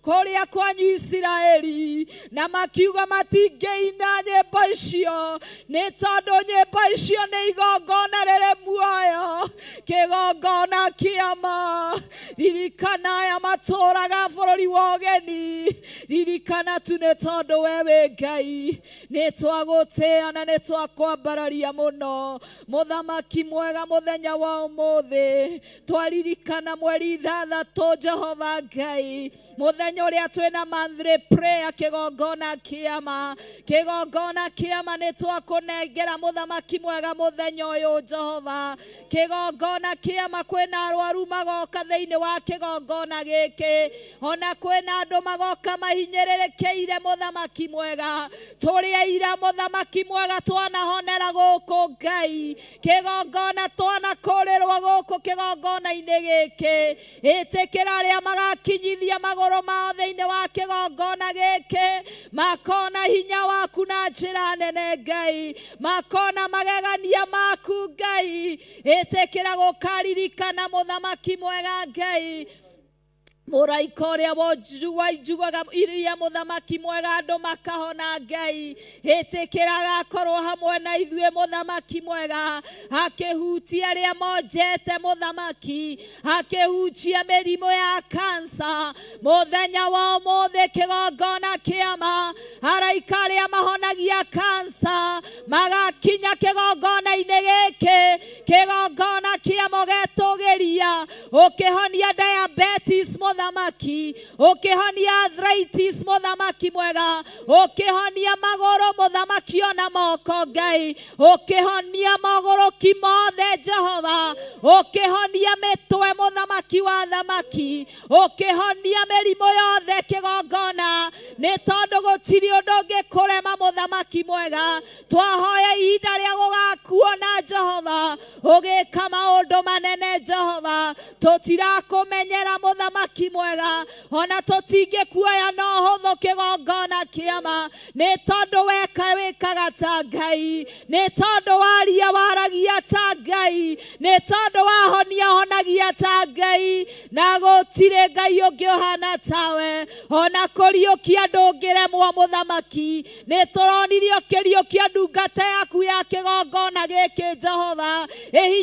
kũrĩa kwanyu Isiraeli na makiuga matingĩina nyĩmbo icio nĩ tondũ nyĩmbo icio nĩ igongona rĩrĩ muoyo kĩgongona kĩa ma ririkana aya matũraga bũrũri wa ũgeni ririkana tu nĩ tondũ we wĩ Ngai nĩ twagũtĩĩa na nĩ twakwambararia mũno mũthamaki mwega mũthenya wa ũmũthĩ twaririkana mweri 6 Jehova Ngai mũthenya ũrĩa twĩna monthly prayer kĩgongona kĩama nĩ twakũnengera mũthamaki mwega mũthenya ũyũ Jehova kĩgongona kĩama kwĩna arwaru magoka thĩinĩ wa kĩgongona gĩkĩ ona kwĩna andũ magoka mahinyĩrĩrĩkĩire mũthamaki mwega tũrĩ aira mũthamaki mwega twanahonera gũkũ Ngai kĩgongona twanakũrĩrwo gũkũ kĩgongona-inĩ gĩkĩ ĩtĩkĩra arĩa magakinyithia magũrũ mao thĩinĩ wa kĩgongona gĩkĩ makona hinya waku na njĩra nene Ngai makona magegania maku Ngai ĩtĩkĩra gũkaririkana mũthamaki mwega Ngai mũraika ũrĩa wainjugaga iria mũthamaki mwega andũ makahona Ngai ĩtĩkĩra agakorwo hamwe na ithuĩ mũthamaki mwega akĩhutia arĩa monjete mũthamaki akĩhutia mĩrimũ ya kansa mũthenya wa ũmũthĩ kĩgongona kĩama araika arĩa mahonagia kansa magakinya kĩgongona-inĩ gĩkĩ kĩgongona kĩama ũgetũgĩria ũkĩhonia diabetes mũthamaki ũkĩhonia arthritis mũthamaki mwega ũkĩhonia magũrũ mũthamaki ona moko Ngai ũkĩhonia magũrũki mothe Jehova ũkĩhonia mĩtwe mũthamaki wa thamaki ũkĩhonia mĩrimũ yothe kĩgongona nĩ tondũ gũtirĩ ũndũ ũngĩkũrema mũthamaki mwega twahoya ihinda rĩa gũgakuona Jehova ũgĩka maũndũ manene Jehova tũtirakũmenyera mũthamaki mwega ona tũtingĩkuoya no hũthũ kĩgongona kĩama nĩ tondũ weka wĩkaga ta Ngai nĩ tondũ waria waragia ta Ngai nĩ tondũ wahonia honagia ta Ngai na gũtirĩ Ngai ũngĩ ũhana tawe ona kũriũkia ndũngĩremwo mũthamaki nĩ tũronirio kĩriũkia ndungata yaku ya kĩgongona gĩkĩ Jehova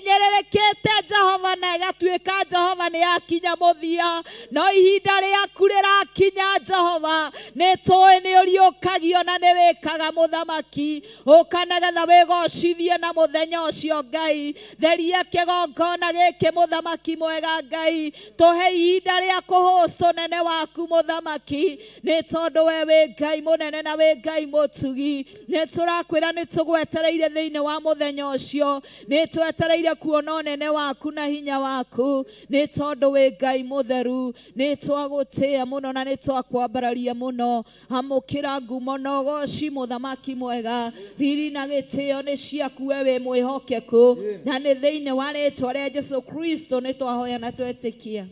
ĩhinyĩrĩrĩkĩte Jehova na ĩgatuĩka Jehova nĩ yakinya mũthia no ihinda rĩaku rĩrakinya Jehova nĩ tũĩ nĩ ũriũkagio na nĩ wĩkaga mũthamaki ũka nĩgetha wĩgocithie na mũthenya ũcio Ngai theria kĩgongona gĩkĩ mũthamaki mwega Ngai tũhe ihinda rĩa kũhost ũnene waku mũthamaki nĩ tondũ we wĩ Ngai mũnene na wĩ Ngai mũtugi nĩ tũrakwĩra nĩ tũgwetereire thĩinĩ wa mũthenya ũcio nĩ twetereire kuona ũnene waku na hinya waku nĩ tondũ wĩ Ngai mũtheru nĩ twagũtĩĩa mũno na nĩ twakwambararia mũno amũkĩra ngumo na ũgoci mũthamaki mwega riri na gĩtĩo nĩ ciaku we wĩ mwĩhokeku na nĩ thĩinĩ wa rĩtwa rĩa Jesu Kristo nĩ twahoya na twetĩkia.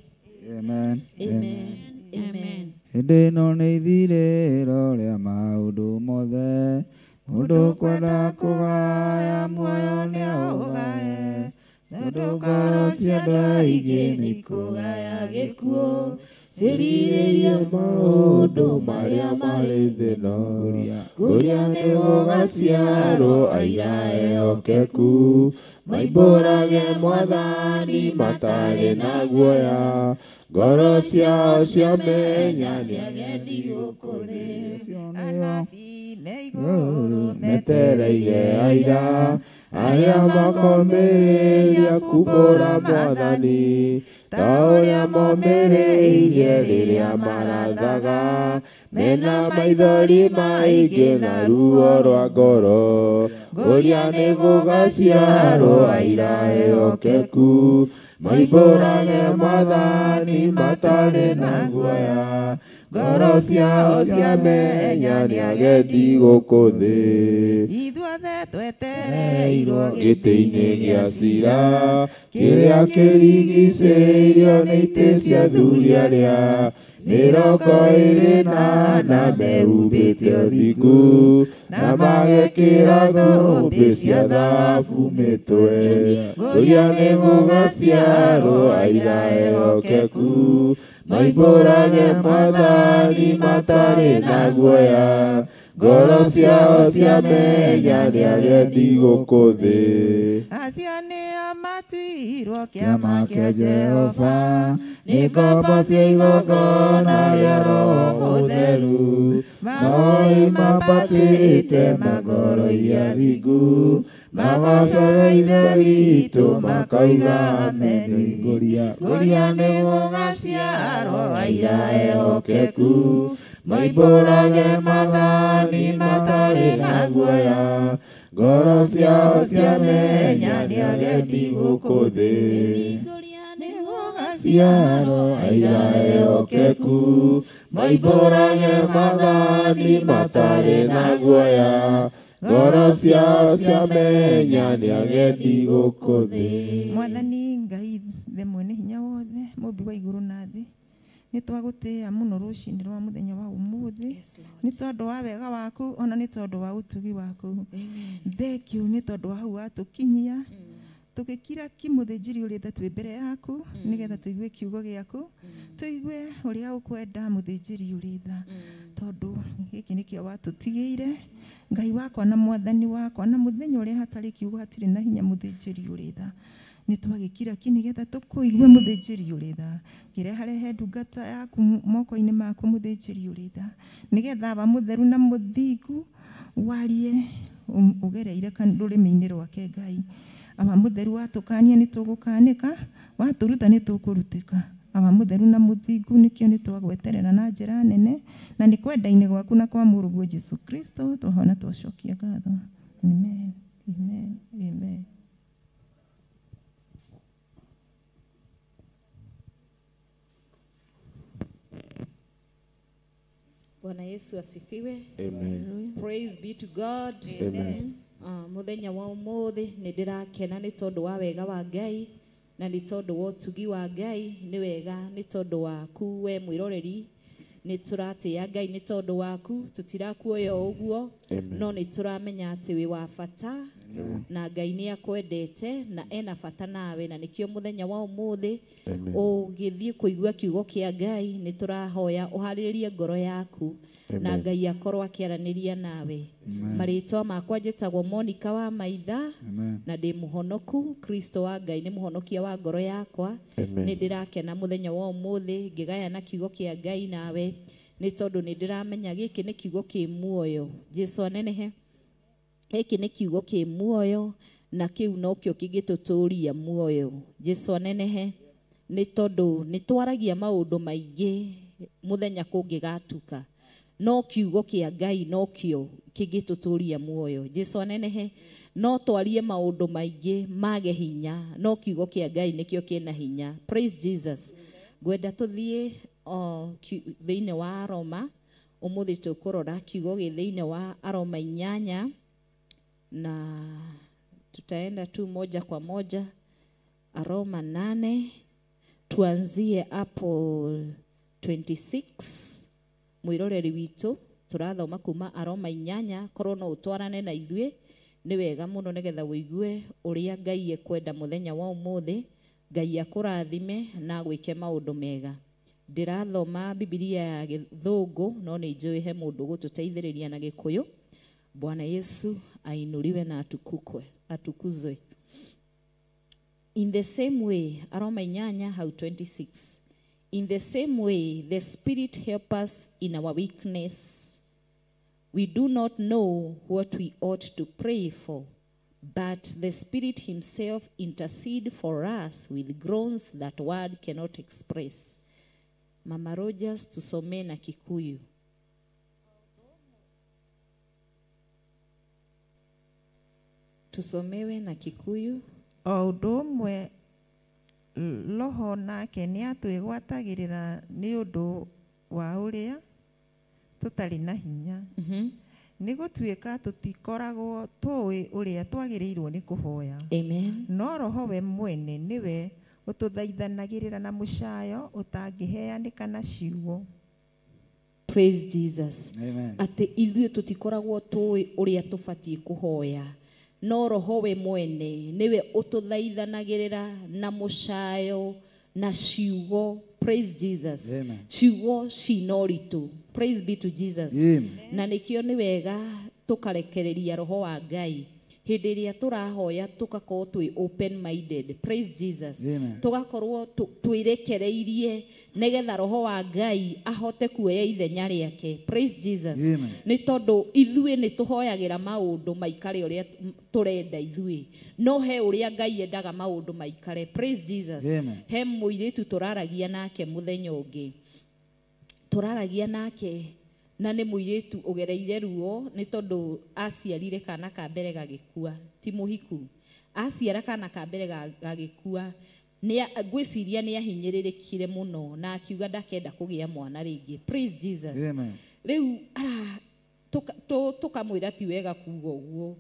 Amen. Amen. Amen. Hĩndĩ ĩno nĩ ithirĩro rĩa maũndũ mothe mũndũ kwenda kũgaya muoyo nĩaũgaye tondũ ngoro cia andũ aingĩ nĩikũgaya gĩkuũ cirirĩrie maũndũ marĩa marĩ thĩ no kũrĩa nĩ gũgaciarwo aira ehokeku maimbũrage mwathani matarĩ na guoya ngoro ciao ciamenya nĩ agendi gũkũ thĩ anabii me igũrũ metereire aira arĩa makomĩrĩria kumbũra mwathani ta ũrĩa momĩrĩirie rĩrĩa marathaga mena maithori maingĩ na ruo rwa ngoro ngũria nĩ gũgaciarwo aira ehokeku Moimbũrage Mwathani matarĩ na guoya, ngoro ciao ciamenya nĩ agendi gũkũ thĩ. Ithuothe twetereirwo gĩtĩ-inĩ gĩa ciira, kĩrĩa kĩrigicĩirio nĩ itĩ cia athuri arĩa 24 mehumbĩte ũthingu, na magekĩra thũmbĩ cia thahabu mĩtwe. Ngũria nĩ gũgaciarwo aira ehokeku, moimbũrage Mwathani matarĩ na guoya, ngoro ciao ciamenya nĩ agendi gũkũ thĩ. Acio nĩo matuirwo kĩama kĩa Jehova, nĩ ngombo cia igongona rĩa Roho Mũtheru, maoi mambatĩte magoro iria thingu, magocaga Ithe witũ makoiga ameni. Ngũria nĩ gũgaciarwo aira ehokeku, moimbũrage Mwathani matarĩ na guoya, ngoro ciao ciamenya nĩ agendi gũkũ thĩ. Ciarwo aira ehokeku, moimbũrage Mwathani matarĩ na guoya, ngoro ciao ciamenya nĩ agendi gũkũ thĩ. Mwathani Ngai Ithe mwene hinya wothe, mũmbi wa igũrũ na thĩ, nĩ twagũtĩĩa mũno rũcinĩ rwa mũthenya wa ũmũthĩ, nĩ tondũ wa wega waku ona nĩ tondũ wa ũtugi waku. Thank you nĩ tondũ wa hau watũkinyia, tũgĩkira ki mũthĩnjĩri ũrĩa twĩ mbere yaku, nĩgetha tũigue kiugo gĩaku, tũigue ũrĩa ũkwenda mũthĩnjĩri ũrĩ tha, tondũ gĩkĩ nĩkĩo watũtigĩire Ngai wakwa na Mwathani wakwa, na mũthenya ũrĩa hatarĩ kiugo hatirĩ na hinya mũthĩnjĩri ũrĩ tha. Nĩ twagĩkira ki nĩgetha tũkũigue mũthĩnjĩri ũrĩ tha, kĩreharehe ndungata yaku moko-inĩ maku mũthĩnjĩri ũrĩ tha, nĩgetha aba mũtheru na mũthingu warie ũgereire rũrĩmĩ-inĩ rwake Ngai. Aba mũtheru watũkania nĩ tũgũkanĩka, watũruta nĩ tũkũrutĩka. Aba mũtheru na mũthingu nĩkĩo nĩ twagweterera na njĩra nene, na nĩ kwenda-inĩ gwaku na kwa mũrũguo Jesu Kristo twahona twacokia ngatho. Amen. Amen. Amen. Bwana Yesu asifiwe. Amen. Praise be to God. Amen. Muthenya wa umuthi nĩ ndĩrakena nĩ tondũ wa wega wa Ngai na nĩ tondũ wa ũtugi wa Ngai. Nĩ wega nĩ tondũ waku we mwĩroreri, nĩ tũratĩĩa Ngai nĩ tondũ waku, tũtirakuoya o ũguo, no nĩ tũramenya atĩ wĩ wa bata na Ngai nĩ akwendete na ena bata nawe, na nĩkĩo mũthenya wa ũmũthĩ ũgĩthiĩ kũigua kiugo kĩa Ngai nĩ tũrahoya ũharĩrĩrie ngoro yaku na Ngai akorwo akĩaranĩria nawe. Marĩtwa makwa njĩtagwo Monica wa Maitha na ndĩ mũhonoku. Kristo wa Ngai nĩ mũhonokia wa ngoro yakwa. Nĩ ndĩrakena mũthenya wa ũmũthĩ ngĩgayana kiugo kĩa Ngai nawe, nĩ tondũ nĩ ndĩramenya gĩkĩ nĩ kiugo kĩ muoyo. Jesu anenehe. Gĩkĩ nĩ kiugo kĩ muoyo na kĩu nokĩo kĩngĩtũtũria muoyo. Jesu anenehe. Nĩ tondũ nĩ twaragia maũndũ maingĩ mũthenya kũngĩgatuka, no kiugo kĩa Ngai nokĩo kĩngĩtũtũria muoyo. Jesu anenehe. No twarie maũndũ maingĩ mage hinya, no kiugo kĩa Ngai nĩkĩo kĩna hinya. Praise Jesus. Ngwenda tũthiĩ thĩinĩ wa Aroma ũmũthĩ, tũkũrora kiugo gĩ thĩinĩ wa Aroma 8, na tutaenda tu moja kwa moja Aroma 8, tuanzie hapo 26. Mwiroreri witũ tũrathoma kuma Aroma 8, korwo no ũtwarane na ithuĩ nĩ wega mũno nĩgetha ũigue ũrĩa Ngai ekwenda mũthenya wa ũmũthĩ. Ngai akũrathime na agwĩke maũndũ mega. Ndĩrathoma Bibilia ya Gĩthũngũ no nĩ njũĩ he mũndũ ũgũtũteithĩrĩria na Gĩkũyũ. Bwana Yesu ainuliwe na atukuzwe. In the same way, Aroma 8 hau 26. In the same way, the Spirit helps us in our weakness. We do not know what we ought to pray for, but the Spirit himself intercedes for us with groans that word cannot express. Mama Rogers, tusomee na Kikuyu. Tusomewe na Kikuyu. O ũndũ ũmwe Roho nake nĩatwĩgwatagĩrĩra nĩ ũndũ wa ũrĩa tũtarĩ na hinya. Nĩ gũtuĩka tũtikoragwo tũĩ ũrĩa twagĩrĩirwo nĩ kũhoya. Amen. No Roho we mwene nĩwe ũtũthaithanagĩrĩra na mũcayo ũtangĩheanĩka na ciugo. Praise Jesus. Amen. Atĩ ithuĩ tũtikoragwo tũĩ ũrĩa tũbatiĩ kũhoya, no Roho we mwene nĩwe ũtũthaithanagĩrĩra na mũcayo na ciugo. Praise Jesus. Amen. Ciugo cina ũritũ. Praise be to Jesus. Amen. Na nĩkĩo nĩ wega tũkarekereria Roho wa Ngai hĩndĩ ĩrĩa tũrahoya, tũgakorwo twĩ open minded. Praise Jesus. Amen. Tũgakorwo twĩrekereirie nĩgetha Roho wa Ngai ahote kuoya ithenya rĩake. Praise Jesus. Amen. Nĩ tondũ ithuĩ nĩ tũhoyagĩra maũndũ maikare ũrĩa tũrenda ithuĩ, no he ũrĩa Ngai endaga maũndũ maikare. Praise Jesus. Amen. He mũirĩtu tũraragia nake mũthenya ũngĩ, tũraragia nake na nĩ mũirĩtu ũgereire ruo nĩ tondũ aciarire kana ka mbere gagĩkua, ti mũhiku, aciara kana ka mbere gagĩkua. Ngwĩciria nĩ ahinyĩrĩrĩkire mũno na akiuga ndakenda kũgĩa mwana rĩngĩ. Praise Jesus. Amen. Rĩu tũkamwĩra ti wega kuga ũguo,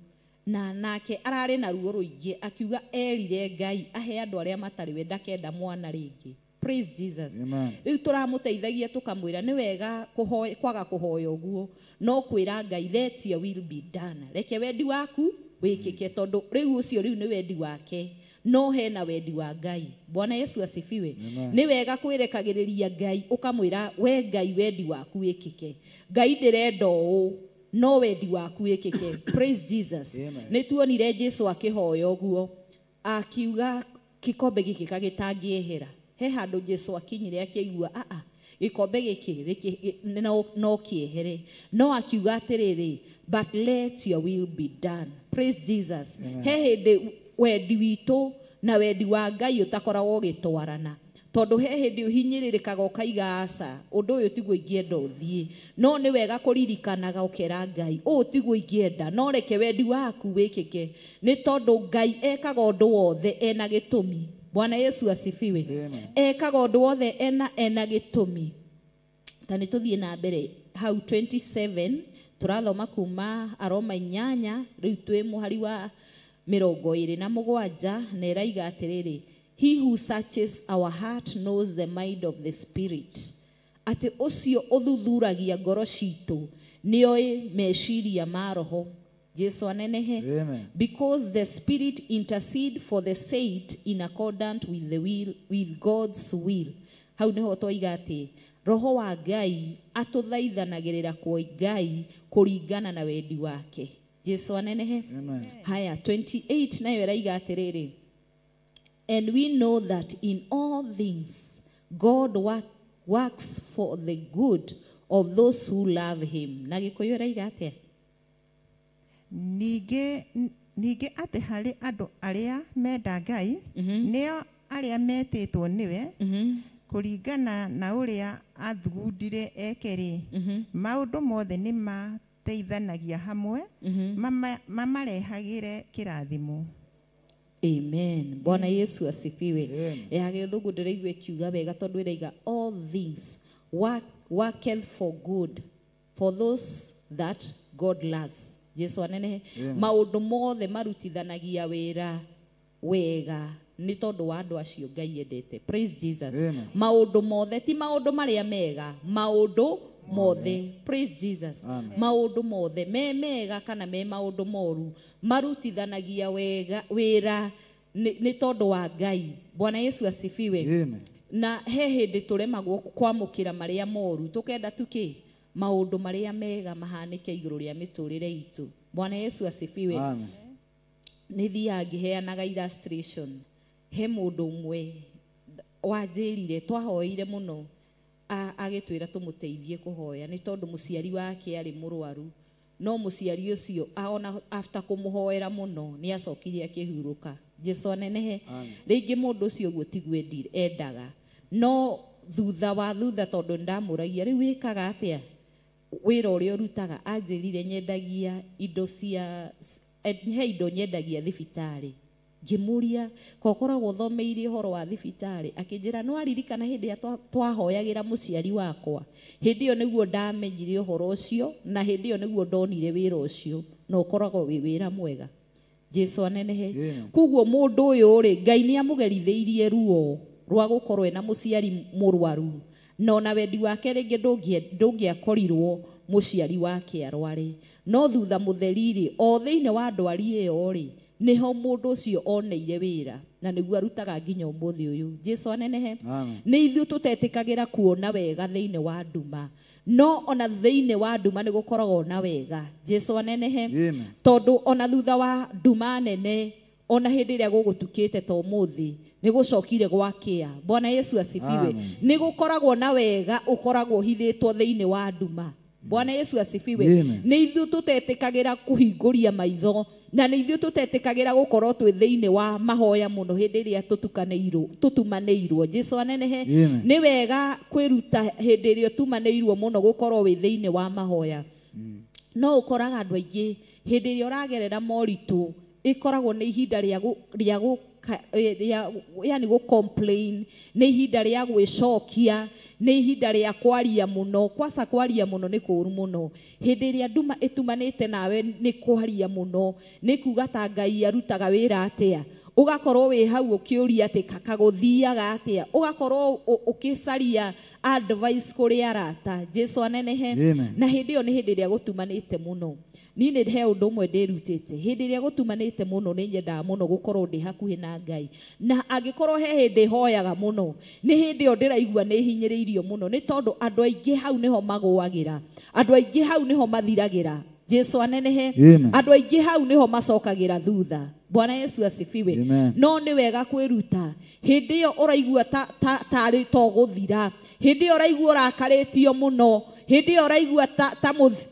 na nake ararĩ na ruo rũingĩ, akiuga erire Ngai ahe andũ arĩa matarĩ we ndakenda mwana rĩngĩ. Praise Jesus. Amen. Rĩu tũramũteithagia tũkamwĩra nĩ wega kwaga kũhoya ũguo, no kwĩra Ngai let your will be done, reke wendi waku wĩkĩke, tondũ rĩu ũcio rĩu nĩ wendi wake, no hena wendi wa Ngai. Bwana Yesu asifiwe. Nĩ wega kwĩrekagĩrĩria Ngai ũkamwĩra we Ngai wendi waku wĩkĩke, Ngai ndĩrenda ũũ no wendi waku wĩkĩke. Praise Jesus. Nĩ tuonire Jesu akĩhoya ũguo, akiuga gĩkombe gĩkĩ gagĩtangĩehera. He handũ Jesu akinyire akĩigua a gĩkombe gĩkĩ no kĩehere, no akiuga atĩrĩrĩ, but let your will be done. Praise Jesus. He hĩndĩ wendi witũ na wendi wa Ngai ũtakoragwo ũgĩtwarana, tondũ he hĩndĩ ũhinyĩrĩrĩkaga ũkaiga aca, ũndũ ũyũ tiguo ingĩenda ũthiĩ, no nĩ wega kũririkanaga ũkera Ngai ũũ tiguo ingĩenda, no reke wendi waku wĩkĩke, nĩ tondũ Ngai ekaga ũndũ wothe ena gĩtũmi. Bwana Yesu asifiwe. Ekaga ũndũ wothe ena gĩtũmi. Ta nĩ tũthiĩ na mbere hau 27 tũrathoma kuma Aroma 8, rĩu twĩ mũhari wa 27, na ĩraiga atĩrĩrĩ, he who searches our heart knows the mind of the Spirit. Atĩ ũcio ũthuthuragia ngoro citũ nĩoĩ meciria ma Roho. Jesu anenehe. Amen. Because the Spirit intercede for the saint in accordance with the will, with God's will. Hau niho twoiga atĩ Roho wa Ngai atũthaithanagĩrĩra kwa Ngai kũringana na wendi wake. Jesu anenehe. Amen. Haya 28 nayo ĩraiga atĩrĩrĩ, and we know that in all things God works for the good of those who love him. Na Gĩkũyũ ĩraiga atĩa? Ningĩ atĩ harĩ andũ arĩa menda Ngai, nĩo arĩa metĩtwo nĩwe, kũringana na ũrĩa athugundire eke-rĩ, maũndũ mothe nĩ mateithanagia hamwe, mamarehagĩre kĩrathimo. Amen. Bwana Yesu asifiwe. Ya Gĩthũngũ ndĩraigua ĩkiuga wega tondũ ĩraiga all things worketh for good for those that God loves. Jesu anenehe. Maũndũ mothe marutithanagia wĩra wega nĩ tondũ wa andũ acio Ngai endete. Praise Jesus. Maũndũ mothe ti maũndũ marĩa mega, maũndũ mothe. Praise Jesus. Maũndũ mothe me mega kana me maũndũ moru marutithanagia wega wĩra nĩ tondũ wa Ngai. Bwana Yesu asifiwe. Amen. Na he hĩndĩ tũremagwo kwamũkĩra marĩa moru, tũkenda tukĩ maũndũ marĩa mega mahanĩke igũrũ rĩa mĩtũrĩre itũ. Bwana Yesu asifiwe. Amen. Nĩ thiaga ngĩheanaga illustration. He mũndũ ũmwe wanjĩrire, twahoeire mũno, agĩtwĩra tũmũteithie kũhoya nĩ tondũ mũciari wake arĩ mũrwaru, no mũciari ũcio ona after kũmũhoera mũno nĩ acokire akĩhurũka. Jesu anenehe. Rĩngĩ mũndũ ũcio ũguo tiguo endaga, no thutha wa thutha tondũ ndamũragia rĩu wĩkaga atĩa wĩra ũrĩa ũrutaga, anjĩrire nyendagia indo cia he indo nyendagia thibitarĩ. Ngĩmũria kokoragwo ũthomeire ũhoro wa thibitarĩ, akĩnjĩra no aririkana hĩndĩ ĩrĩa twahoyagĩra mũciari wakwa, hĩndĩ ĩyo nĩguo ndamenyire ũhoro ũcio na hĩndĩ ĩyo nĩguo ndonire wĩra ũcio na ũkoragwo wĩ wĩra mwega. Jesu anenehe. Koguo mũndũ ũyũ rĩ, Ngai nĩ amũgerithĩirie ruo rwa gũkorwo ena mũciari mũrwaru, na ona wendi wake rĩngĩ ndũngĩakorirwo mũciari wake arware, no thutha mũtheri rĩ, o thĩinĩ wa ndwari ĩyo rĩ, nĩho mũndũ ũcio oneire wĩra na nĩguo arutaga nginya ũmũthĩ ũyũ. Jesu anenehe. Nĩ ithuĩ tũtetĩkagĩra kuona wega thĩinĩ wa nduma, no ona thĩinĩ wa nduma nĩ gũkoragwo na wega. Jesu anenehe. Tondũ ona thutha wa nduma nene, ona hĩndĩ ĩrĩa gũgũtukĩte ta ũmũthĩ, nĩ gũcokire gwakĩa. Bwana Yesu asifiwe. Nĩ gũkoragwo na wega ũkoragwo ũhithĩtwo thĩinĩ wa nduma. Bwana Yesu asifiwe. Nĩ ithuĩ tũtetĩkagĩra kũhingũria maitho, na nĩ ithuĩ tũtetĩkagĩra gũkorwo twĩ thĩinĩ wa mahoya mũno hĩndĩ ĩrĩa tũtumanĩirwo. Jesu anenehe. Nĩ wega kwĩruta hĩndĩ ĩrĩa ũtumanĩirwo mũno gũkorwo wĩ thĩinĩ wa mahoya. No ũkoraga andũ aingĩ hĩndĩ ĩrĩa ũragerera moritũ ĩkoragwo nĩ ihinda rĩa yani gũ complain, nĩ ihinda rĩa gwĩcokia, nĩ ihinda rĩa kwaria mũno. Kwaca kwaria mũno nĩ kũũru mũno. Hĩndĩ ĩrĩa nduma ĩtumanĩte nawe nĩ kwaria mũno, nĩ kuga ta Ngai arutaga wĩra atĩa, ũgakorwo wĩ hau ũkĩũria atĩ kagũthiaga atĩa, ũgakorwo ũkĩcaria advice kũrĩ arata. Jesu anenehe. Na hĩndĩ ĩyo nĩ hĩndĩ ĩrĩa gũtumanĩte mũno. Niĩ nĩ he ũndũ ũmwe ndĩrutĩte, hĩndĩ ĩrĩa gũtumanĩte mũno nĩ nyendaga mũno gũkorwo ndĩ hakuhĩ na Ngai, na angĩkorwo he hĩndĩ hoyaga mũno nĩ hĩndĩ ĩyo ndĩraigua nĩ hinyĩrĩirio mũno, nĩ tondũ andũ aingĩ hau nĩho magũagĩra, andũ aingĩ hau nĩho mathiragĩra. Jesu anenehe. Andũ aingĩ hau nĩho macokagĩra thutha. Bwana Yesu asifiwe. No nĩ wega kwĩruta hĩndĩ ĩyo ũraigua tarĩ to gũthira, hĩndĩ ĩyo ũraigua ũrakarĩtio mũno, hĩndĩ ĩyo ũraigua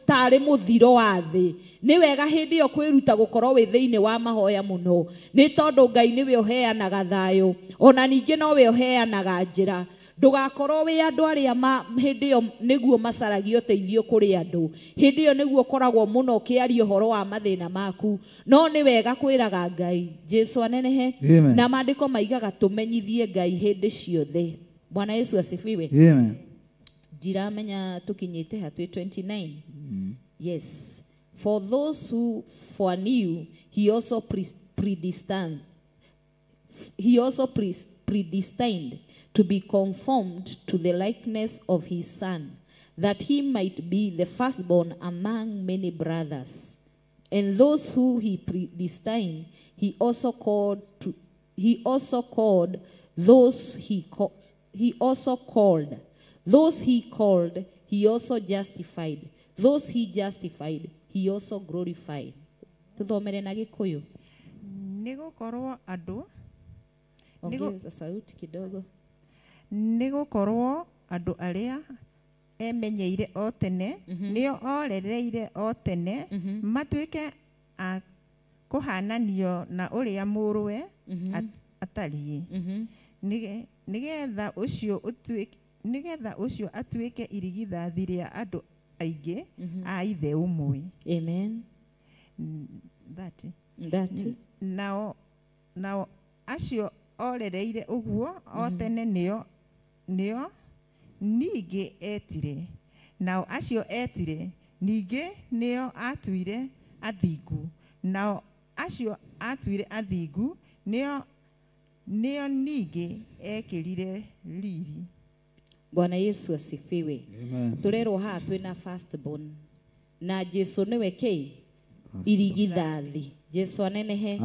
tarĩ mũthiro wa thĩ, nĩ wega hĩndĩ ĩyo kwĩruta gũkorwo wĩ thĩinĩ wa mahoya mũno, nĩ tondũ Ngai nĩwe ũheanaga thayũ, ona ningĩ nowe ũheanaga njĩra. Ndũgakorwo wĩ andũ arĩa hĩndĩ ĩyo nĩguo macaragia ũteithio kũrĩ andũ, hĩndĩ ĩyo nĩguo ũkoragwo mũno ũkĩaria ũhoro wa mathĩna maku, no nĩ wega kwĩraga Ngai. Jesu anenehe. Na maandĩko maigaga tũmenyithie Ngai hĩndĩ ciothe. Bwana Yesu asifiwe. Ndiramenya tũkinyĩte ha twĩ 29. Yes. For those who foreknew, he also predestined. He also predestined to be conformed to the likeness of his Son, that he might be the firstborn among many brothers. And those who he predestined, he also called those he called. Those he called, he also justified. Those he justified, he also glorified. Tuthomere na Gikuyu. Nĩgũkorwo andũ, ongeza sauti kidogo. Nĩgũkorwo andũ arĩa emenyeire o tene, nĩo orereire o tene, matuĩke a kũhananio na ũrĩa mũrũwe atariĩ, nĩgetha ũcio atuĩke irigithathi rĩa andũ aingĩ a ithe ũmwe. Amen. That. Nao acio orereire ũguo o tene nĩo ningĩ etire, nao acio etire ningĩ nĩo atuire athingu, nao acio atuire athingu nĩo ningĩ ekĩrire riri. Bwana Yesu asifiwe. Turerwo haha twĩna firstborn, na Jesu nĩwe kĩ irigithathi. Jesu anenehe.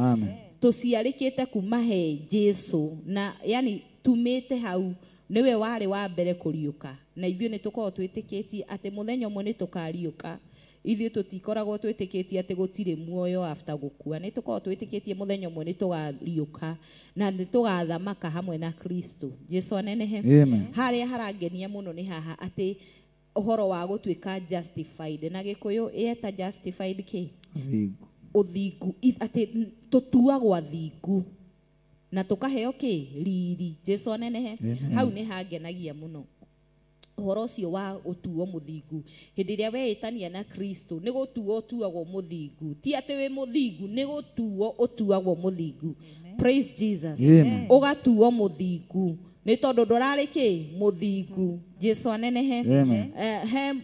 Tũciarĩkĩte kuma he Jesu, na yani tumĩte hau nĩwe warĩ wa mbere kũriũka, na ithuĩ nĩ tũkoragwo twĩtĩkĩtie atĩ mũthenya ũmwe nĩ tũkariũka. Ithuĩ tũtikoragwo twĩtĩkĩtie atĩ gũtirĩ muoyo after gũkua, nĩ tũkoragwo twĩtĩkĩtie mũthenya ũmwe nĩ tũgariũka na nĩ tũgathamaka hamwe na Kristo. Jesu anenehe. Harĩa harangenia mũno nĩ haha atĩ ũhoro wa gũtuĩka justified, na Gĩkũyũ ĩeta justified kĩ? Ũthingu. Atĩ tũtuagwo athingu na tũkaheo kĩ? Riri. Jesu anenehe. Hau nĩ hangenagia mũno ũhoro ũcio wa ũtuo mũthingu. Hĩndĩ ĩrĩa weĩtania na Kristo nĩ gũtuo ũtuagwo mũthingu, ti atĩ wĩ mũthingu, nĩ gũtuo ũtuagwo mũthingu. Praise Jesus. Ũgatuo mũthingu nĩ tondũ ndũrarĩ kĩ mũthingu. Jesu anenehe.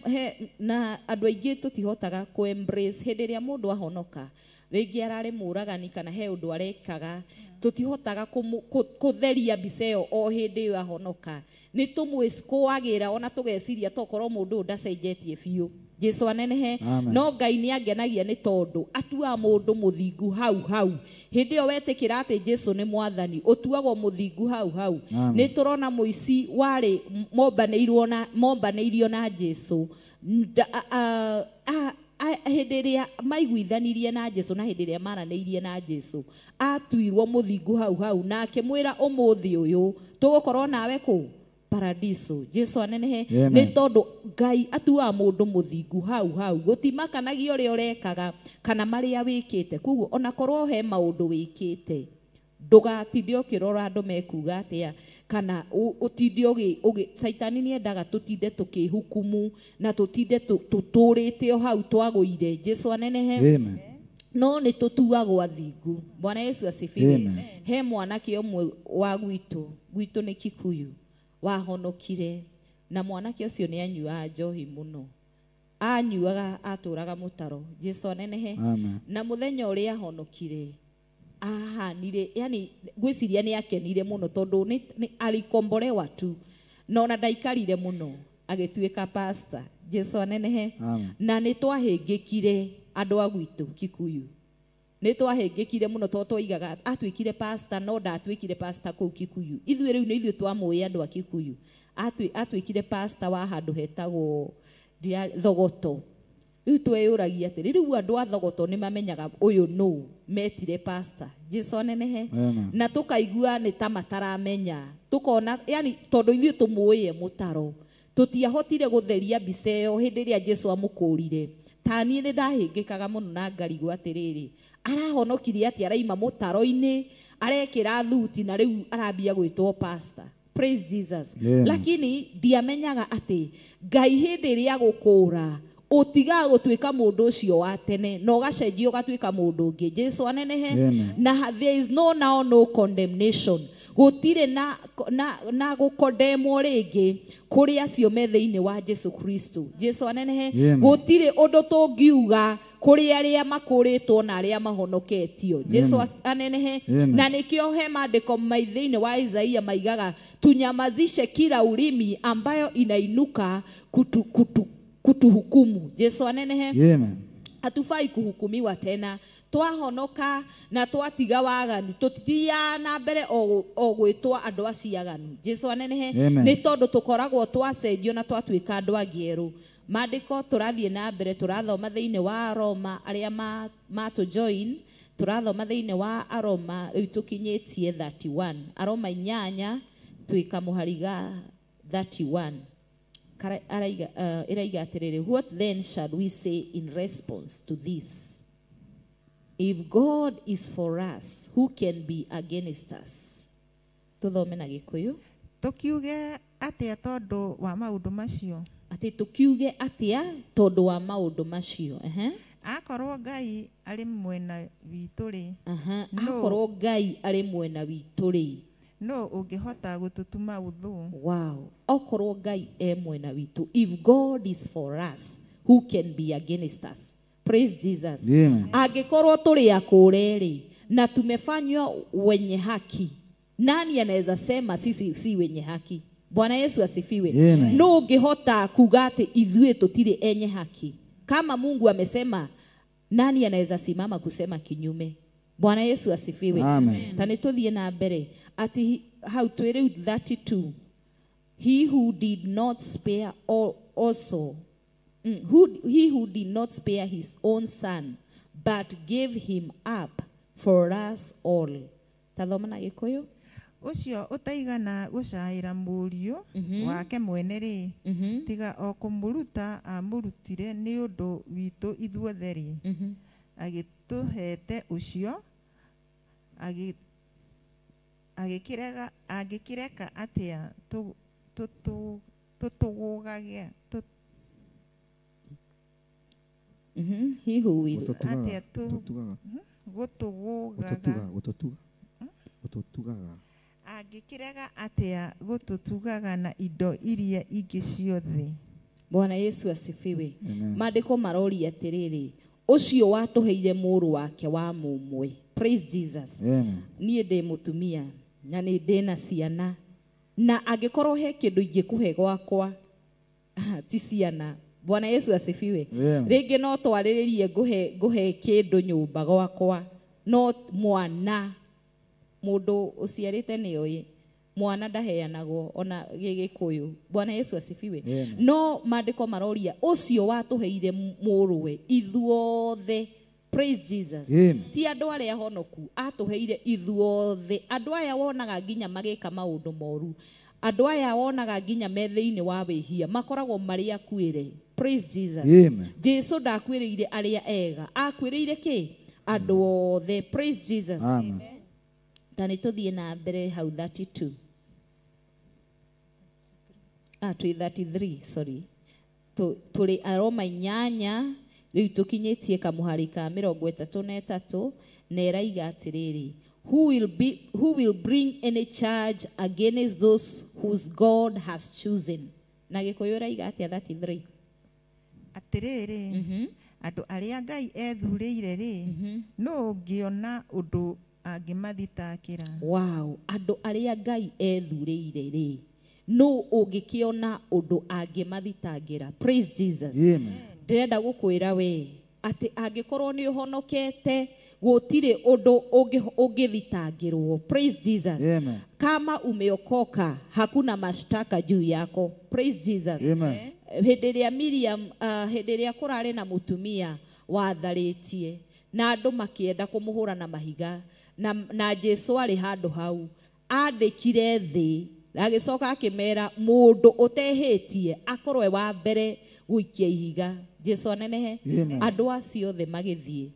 He na andũ aingĩ tũtihotaga kũ embrace hĩndĩ ĩrĩa mũndũ ahonoka, rĩngĩ ararĩ mũragani kana he ũndũ arekaga, tũtihotaga kũtheria mbica ĩyo o hĩndĩ ĩyo ahonoka. Nĩ tũmwĩcũagĩra ona tũgeciria tokorwo mũndũ ũyũ ndacenjetie biũ. Jesu anenehe. No Ngai nĩ angenagia nĩ tondũ atuaga mũndũ mũthingu hau hau. Hĩndĩ ĩyo wetĩkĩra atĩ Jesu nĩ mwathani, ũtuagwo mũthingu hau hau. Nĩ tũrona mũici warĩ mombanĩirio na Jesu. Hĩndĩ ĩrĩa maiguithanirie na Jesu na hĩndĩ ĩrĩa maranĩirie na Jesu, atuirwo mũthingu hau hau na akĩmwĩra ũmũthĩ ũyũ tũgũkorwo nawe kũ paradiso. Jesu anenehe. Nĩ tondũ Ngai atuaga mũndũ mũthingu hau hau, gũtimakanagia ũrĩa ũrekaga kana marĩa wĩkĩte. Koguo onakorwo he maũndũ wĩkĩte, ndũgatinde ũkĩrora andũ mekuga atĩa kana ũtinde ũgĩ Caitani nĩ endaga tũtinde tũkĩhukumu na tũtinde tũtũrĩte o hau twagũire. Jesu anenehe. No nĩ tũtuagwo athingu. Bwana Yesu asifiwe. He mwanake ũmwe wa gwitũ nĩ Kikuyu wahonokire, na mwanake ũcio nĩ anyuaga njohi mũno, anyuaga atũraga mũtaro. Jesu anenehe. Na mũthenya ũrĩa ahonokire ahanire, yani ngwĩciria nĩ akenire mũno tondũ nĩ alikombolewa tu, na ona ndaikarire mũno agĩtuĩka pastor. Jesu anenehe. Na nĩ twahĩngĩkire andũ a gwitũ Kikuyu, nĩ twahĩngĩkire mũno tondũ twaigaga atuĩkire pastor no ndatuĩkire pastor kũu Kikuyu. Ithuĩ rĩu nĩ ithuĩ twamũĩ andũ a Kikuyu. Atuĩkire pastor wa handũ hetagwo Thogoto. Rĩu tweyũragia atĩrĩ, rĩu andũ a Thogoto nĩ mamenyaga ũyũ nũ metire pastor. Jesu anenehe. Na tũkaigua nĩ ta mataramenya, tũkona yani tondũ ithuĩ tũmũĩe mũtaro, tũtiahotire gũtheria mbica ĩyo hĩndĩ ĩrĩa Jesu amũkũrire. Ta niĩ nĩ ndahĩngĩkaga mũno na ngarigwo atĩrĩrĩ, arahonokirie atĩ araima mũtaro-inĩ, arekĩra thuti na rĩu arambia gwĩtwo pastor. Praise Jesus. Lakini ndiamenyaga atĩ Ngai hĩndĩ ĩrĩa agũkũra ũtigaga gũtuĩka mũndũ ũcio wa tene na ũgacenjio ũgatuĩka mũndũ ũngĩ. Jesu anenehe. Na there is no now no condemnation. Gũtirĩ na gũkondemwo rĩngĩ kũrĩ acio me thĩinĩ wa Jesu Kristo. Jesu anenehe. Gũtirĩ ũndũ tũngiuga kũrĩ arĩa makũrĩtwo na arĩa mahonoketio. Jesu anenehe. Na nĩkĩo he maandĩko mai thĩinĩ wa Isaia maigaga tunyamazishe kila ulimi ambayo inainuka kutuhukumu. Jesu anenehe. Hatufai kuhukumiwa tena. Twahonoka na twatiga waganu, tũtithiaga na mbere o gwĩtwo andũ acio aganu. Jesu anenehe. Nĩ tondũ tũkoragwo twacenjio na twatuĩka andũ angĩ erũ. Maandĩko tũrathiĩ na mbere tũrathoma thĩinĩ wa Roma, arĩa matũ join tũrathoma thĩinĩ wa Aroma, rĩu tũkinyĩtie 31. Aroma 8 twĩka mũhariga 31. Ĩraiga atĩrĩrĩ, what then shall we say in response to this? If God is for us, who can be against us? Tũthome na Gĩkũyũ. Tũkiuge atĩa tondũ wa maũndũ macio? Atĩ tũkiuge atĩa tondũ wa maũndũ macio? Akorwo Ngai arĩ mwena witũ rĩ, akorwo Ngai arĩ mwena witũ rĩ, no ũngĩhota gũtũtuma ũthũ? Wow. Okorwo Ngai e mwena witũ, if God is for us, who can be against us? Praise Jesus. Angĩkorwo tũrĩ akũre rĩ na tumefanywa wenye haki, nani anaweza sema sisi si wenye haki? Bwana Yesu asifiwe. No ũngĩhota kuga atĩ ithuĩ tũtirĩ enye haki? Kama Mungu amesema, nani anaweza simama kusema kinyume? Bwana Yesu asifiwe. Ta nĩ tũthiĩ na mbere ati hau twĩ rĩu 32. He who did not spare also he who did not spare his own son but gave him up for us all. Tathoma na Gĩkũyũ. Ũcio ũtaigana gũcaĩra mũriũ wake mwene rĩ, tiga o kũmũruta amũrutire nĩ ũndũ witũ ithuothe rĩ, agĩtũhete ũcio angĩkĩreka atĩa tũtũgũgage He who will atĩa gũtũgũgaga Ũtũtugaga. Angĩkĩrega atĩa gũtũtugaga na indo iria ingĩ ciothe? Bwana Yesu asifiwe. Maandĩko maroria atĩrĩrĩ, ũcio watũheire mũrũ wake wa mũmwe. Praise Jesus. Niĩ ndĩ mũtumia na nĩ ndĩ na ciana, na angĩkorwo he kĩndũ ingĩkũhe gwakwa ti ciana. Bwana Yesu asifiwe. Rĩngĩ no twarĩrĩrie ngũhe kĩndũ nyũmba gwakwa, no mwana mũndũ ũciarĩte nĩoĩ mwana ndaheanagwo ona gĩgĩkũyũ. Bwana Yesu asifiwe. No maandĩko maroria ũcio watũheire mũrũwe ithuothe. Praise Jesus. Ti andũ arĩa honoku, atũheire ithuothe. Andũ aya wonaga nginya magĩka maũndũ moru, andũ aya wonaga nginya me thĩinĩ wa wĩhia, makoragwo marĩ akuĩre. Praise Jesus. Jesu ndakuĩrĩire arĩa ega, akuĩrĩire kĩ? Andũ othe. Praise Jesus. Ta nĩ tũthiĩ na mbere hau 32. Twĩ 33, sorry. Tũrĩ Aroma 8, rĩu tũkinyĩtie kamũhari ka 33, na ĩraiga atĩrĩrĩ, who will bring any charge against those whose God has chosen? Na Gĩkũyũ ĩraiga atĩa 33? Atĩrĩrĩ, andũ arĩa Ngai ethurĩire rĩ, nũ ũngĩona ũndũ angĩmathitakĩra? Wow, andũ arĩa Ngai ethurĩire rĩ, nũ ũngĩkĩona ũndũ angĩmathitangĩra? Praise Jesus. Ndĩrenda gũkwĩra we atĩ angĩkorwo nĩ ũhonokete, gũtirĩ ũndũ ũngĩthitangĩrwo. Praise Jesus. Amen. Kama umeokoka, hakuna mashtaka juu yako. Praise Jesus. Amen. Hĩndĩ ĩrĩa Miriam, hĩndĩ ĩrĩa kũrarĩ na mũtumia watharĩtie na andũ makĩenda kũmũhũra na mahiga, na Jesu arĩ handũ hau, andĩkire thĩ agĩcoka akĩmera mũndũ ũtehĩtie akorwo e wa mbere gũikia ihiga. Jesu anenehe. Andũ acio othe magĩthiĩ.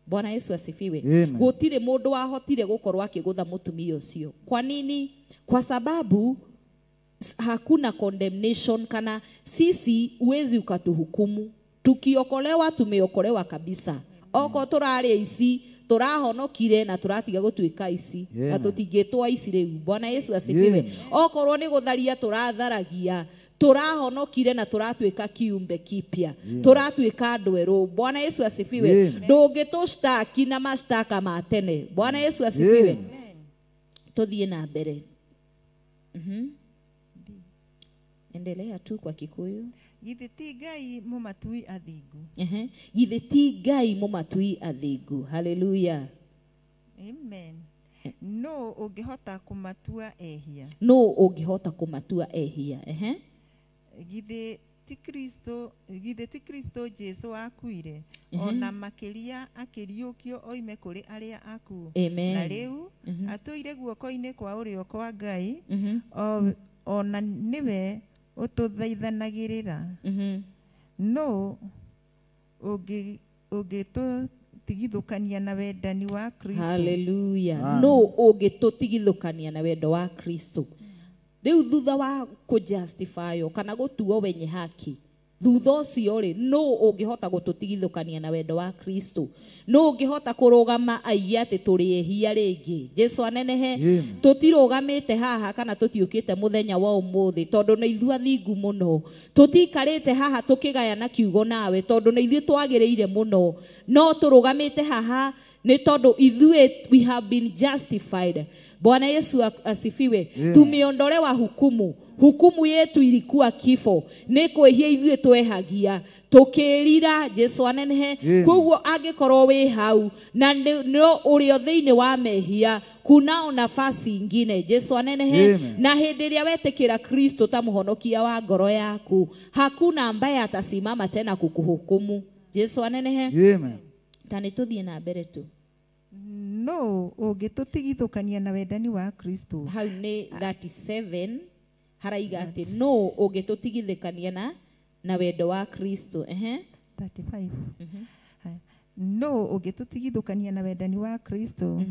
Bwana Yesu asifiwe. Gũtirĩ mũndũ wahotire gũkorwo akĩgũtha mũtumia ũcio. Kwa nini? Kwa sababu hakuna condemnation, kana sisi uwezi ukatuhukumu. Tukiokolewa tumeokolewa kabisa. Oko tũrarĩ ici, tũrahonokire na tũratiga gũtuĩka ici, na tũtingĩtwa ici rĩu. Bwana Yesu asifiwe. Okorwo nĩ gũtharia tũratharagia, tũrahonokire na tũratuĩka kiumbe kipya, tũratuĩka andũ erũ. Bwana Yesu asifiwe. Ndũngĩtũctaki na mashtaka ma tene. Bwana Yesu asifiwe. Tũthiĩ na mbere. Endelea tu kwa Kikuyu. Githĩ ti Ngai mũmatui athingu? Githĩ ti Ngai mũmatui athingu? Hallelujah. Amen. Nũ ũngĩhota kũmatua ehia? Nũ ũngĩhota kũmatua ehia? Githĩ ti Kristo Jesu akuire, ona makĩria akĩriũkio oime kũrĩ arĩa akuũ. Na rĩu atũire guoko-inĩ kwa ũrĩo kwa Ngai, ona nĩwe ũtũthaithanagĩrĩra. Nũ ũngĩtũtigithũkania na wendani wa Kristo? Hallelujah. Nũ ũngĩtũtigithũkania na wendo wa Kristo? Rĩu thutha wa kũjustify kana gũtuo wenye haki, thutha ũcio rĩ, nũ ũngĩhota gũtũtigithũkania na wendo wa Kristo? Nũ ũngĩhota kũrũgama aige atĩ tũrĩ ehia rĩngĩ? Jesu anenehe. Tũtirũgamĩte haha kana tũtiũkĩte mũthenya wa ũmũthĩ tondũ nĩ ithuĩ athingu mũno. Tũtiikarĩte haha tũkĩgayana kiugo nawe tondũ nĩ ithuĩ twagĩrĩire mũno. No tũrũgamĩte haha nĩ tondũ ithuĩ we have been justified. Bwana Yesu asifiwe. Tumeondolewa hukumu. Hukumu yetu ilikuwa kifo. Nĩ kwĩhia ithuĩ twehagia, tũkĩrira. Jesu anenehe. Koguo angĩkorwo wĩ hau na no ũrĩ thĩinĩ wa mehia, kunao nafasi ingine. Jesu anenehe. Na hĩndĩ ĩrĩa wetĩkĩra Kristo ta mũhonokia wa ngoro yaku, hakuna ambaye atasimama tena kukuhukumu. Jesu anenehe. Ta nĩ tũthiĩ na mbere tu. Nũ ũngĩtũtigithũkania na wendani wa Kristo? Hau nĩ 37 haraiga atĩ nũ ũngĩtũtigithũkania na wendo wa Kristo? 35. Nũ ũngĩtũtigithũkania na wendani wa Kristo?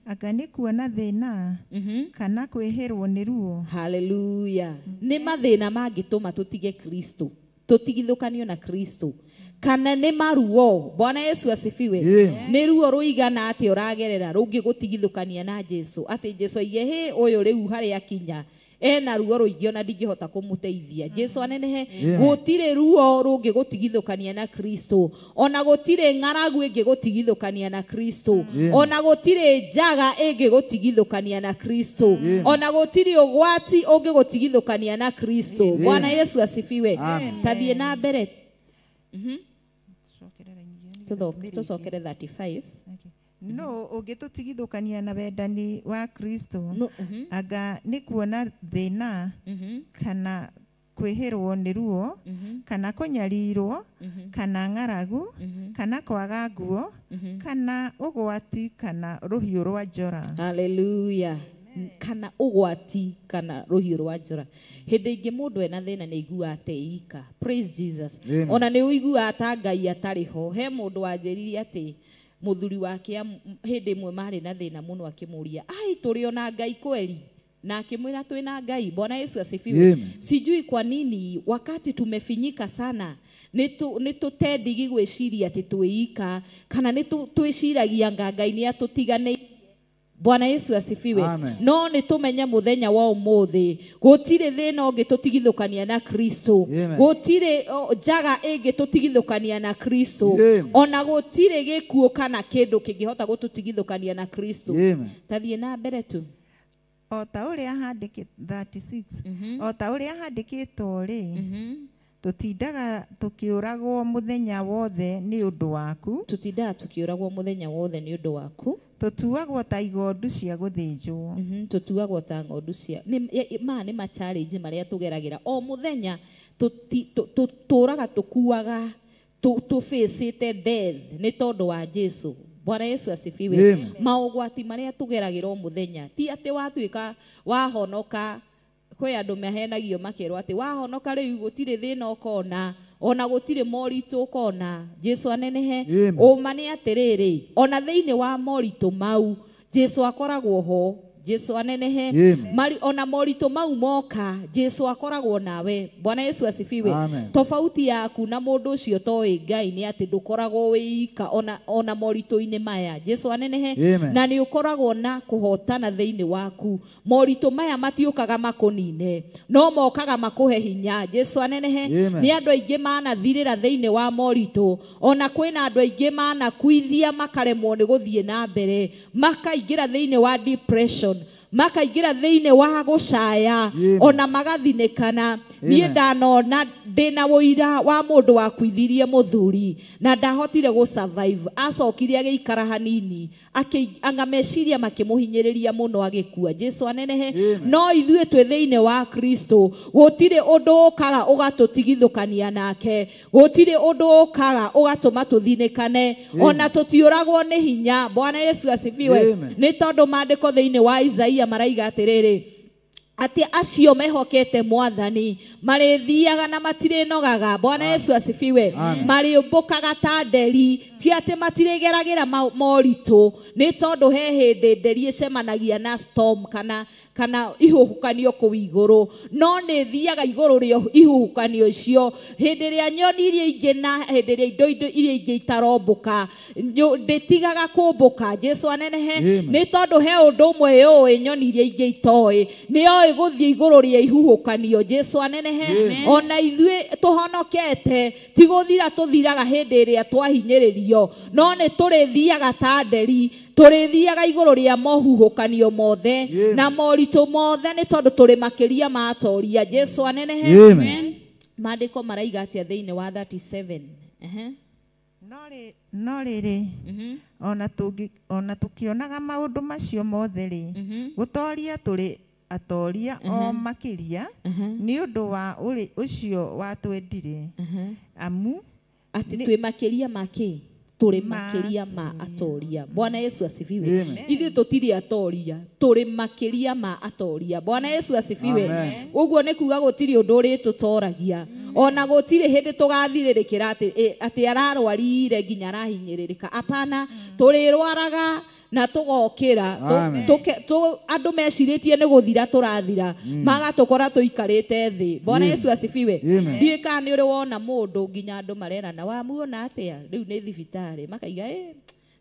Anga nĩ kuona thĩna kana kwĩhĩrwo nĩ ruo? Hallelujah. Nĩ mathĩna mangĩtũma tũtige Kristo. Tũtigithũkanio na Kristo. Kana nĩ maruo. Bwana Yesu asifiwe. Nĩ ruo rũigana atĩ ũragerera rũngĩgũtigithũkania na Jesu. Atĩ Jesu aige hĩ ũyũ rĩu harĩa akinya ena ruo rũingĩ ona ndingĩhota kũmũteithia. Jesu anenehe. Gũtirĩ ruo rũngĩgũtigithũkania na Kristo. Ona gũtirĩ ng'aragu ĩngĩgũtigithũkania na Kristo. Ona gũtirĩ njaga ĩngĩgũtigithũkania na Kristo. Ona gũtirĩ ũgwati ũngĩgũtigithũkania na Kristo. Bwana Yesu asifiwe. Tathiĩ na mbere. Tũcokere 35. No ũngĩtũtigithũkania na wendani wa Kristo, anga nĩ kuona thĩna, kana kwĩhĩrwo nĩ ruo, kana kũnyarirwo, kana ng'aragu, kana kwaga nguo, kana ũgwati, kana rũhiũ rwa njora. Hallelujah. Kana ũgwati kana rũhiũ rwa njora. Hĩndĩ ĩngĩ mũndũ ena thĩna nĩ aiguaga atĩ ika. Praise Jesus. Ona nĩ ũiguaga ta Ngai atarĩ ho. He mũndũ wanjĩrire atĩ mũthuri wake hĩndĩ ĩmwe marĩ na thĩna mũno akĩmũria, ai tũrĩ ona Ngai kweli? Na akĩmwĩra twĩ na Ngai. Bwana Yesu asifiwe. Sijui kwa nini wakati tumefinyika sana nĩ tũtendigi gwĩciria atĩ twĩika, kana nĩ twĩciragia nga Ngai nĩ atũtiganĩirie. Bwana Yesu asifiwe. No nĩ tũmenye mũthenya wa ũmũthĩ gũtirĩ thĩna ũngĩtũtigithũkania na Kristo. Gũtirĩ njaga ĩngĩtũtigithũkania na Kristo. Ona gũtirĩ gĩkuũ kana kĩndũ kĩngĩhota gũtũtigithũkania na Kristo. Tathiĩ na mbere tu. O ta ũrĩa handĩkĩtwo 36. O ta ũrĩa handĩkĩtwo rĩ, tũtindaga tũkĩũragwo mũthenya wothe nĩ ũndũ waku. Tũtindaga tũkĩũragwo mũthenya wothe nĩ ũndũ waku. Tũtuagwo ta igondu cia gũthĩnjwo. Tũtuagwo ta ng'ondu cia ma nĩ ma challenge marĩa tũgeragĩra o mũthenya. Tũtũraga tũkuaga tũfacĩte death nĩ tondũ wa Jesu. Bwana Yesu asifiwe. Maũgwati marĩa tũgeragĩra o mũthenya ti atĩ watuĩka wahonoka. Kwĩ andũ mahenagio makerwo atĩ wahonoka rĩu gũtirĩ thĩna ũkona, ona gũtirĩ moritũ ũkona. Jesu anenehe. Ũma nĩ atĩrĩrĩ, ona thĩinĩ wa moritũ mau Jesu akoragwo ho. Jesu anenehe. Ona moritũ mau moka Jesu akoragwo nawe. Bwana Yesu asifiwe. Tofauti yaku na mũndũ ũcio toĩ Ngai nĩ atĩ ndũkoragwo wĩika ona moritũ-inĩ maya. Jesu anenehe. Na nĩ ũkoragwo na kũhotana thĩinĩ waku. Moritũ maya matiũkaga makũnine, no mokaga makũhe hinya. Jesu anenehe. Nĩ andũ aingĩ manathirĩra thĩinĩ wa moritũ. Ona kwĩna andũ aingĩ manakuithia makaremwo nĩ gũthiĩ na mbere, makaingĩra thĩinĩ wa depression, makaingĩra thĩinĩ wa gũcaya, ona magathinĩkana. Niĩ ndanona ndĩna ũira wa mũndũ wakuithirie mũthuri na ndahotire gũ survive. Acokire agĩikara hanini, anga meciria makĩmũhinyĩrĩria mũno agĩkua. Jesu anenehe. No ithuĩ twĩ thĩinĩ wa Kristo, gũtirĩ ũndũ ũkaga ũgatũtigithũkania nake, gũtirĩ ũndũ ũkaga ũgatũma tũthinĩkane, ona tũtiũragwo nĩ hinya. Bwana Yesu asifiwe. Nĩ tondũ maandĩko thĩinĩ wa Isaia maraiga atĩrĩrĩ, atĩ acio mehokete mwathani marĩthiaga na matirĩnogaga. Bwana Yesu asifiwe. Marĩũmbũkaga ta nderi, ti atĩ matirĩgeragĩra moritũ, nĩ tondũ he hĩndĩ nderi ĩcemanagia na storm kana ihuhũkanio kũu igũrũ, no nĩ thiaga igũrũ rĩa ihuhũkanio icio. Hĩndĩ ĩrĩa nyoni iria ingĩ na hĩndĩ ĩrĩa indo iria ingĩ itarombũka, ndĩtigaga kũmbũka. Jesu anenehe. Nĩ tondũ he ũndũ ũmwe yũĩ nyoni iria ingĩ itoĩ, nĩ yoĩ gũthiĩ igũrũ rĩa ihuhũkanio. Jesu anenehe. Ona ithuĩ tũhonokete ti gũthira tũthiraga hĩndĩ ĩrĩa twahinyĩrĩrio, no nĩ tũrĩthiaga ta nderi, tũrĩthiaga igũrũ rĩa mohuhũkanio mothe na moritũ mothe, nĩ tondũ tũrĩ makĩria ma atoria. Jesu anenehe. Maandĩko maraiga atĩa thĩinĩ wa 37? No rĩrĩ, ona tũkĩonaga maũndũ macio mothe rĩ, gũtoria tũrĩ atoria o makĩria nĩ ũndũ wa ũcio watwendire. Amu atĩ twĩ makĩria ma kĩ? Tũrĩ makĩria ma atoria. Bwana Yesu asifiwe. Ithuĩ tũtirĩ atoria, tũrĩ makĩria ma atoria. Bwana Yesu asifiwe. Ũguo nĩ kuga gũtirĩ ũndũ ũrĩtũtoragia, ona gũtirĩ hĩndĩ tũgathirĩrĩkĩra atĩ ararwarire nginya arahinyĩrĩrĩka. Apana, tũrĩrwaraga na tũgokĩra andũ mecirĩtie nĩ gũthira tũrathira magatũkora tũikarĩte thĩ. Bwana Yesu asifiwe. Ndiũĩ kana nĩ ũrĩ wona mũndũ nginya andũ marerana wamuona atĩa rĩu nĩ thibitarĩ makaiga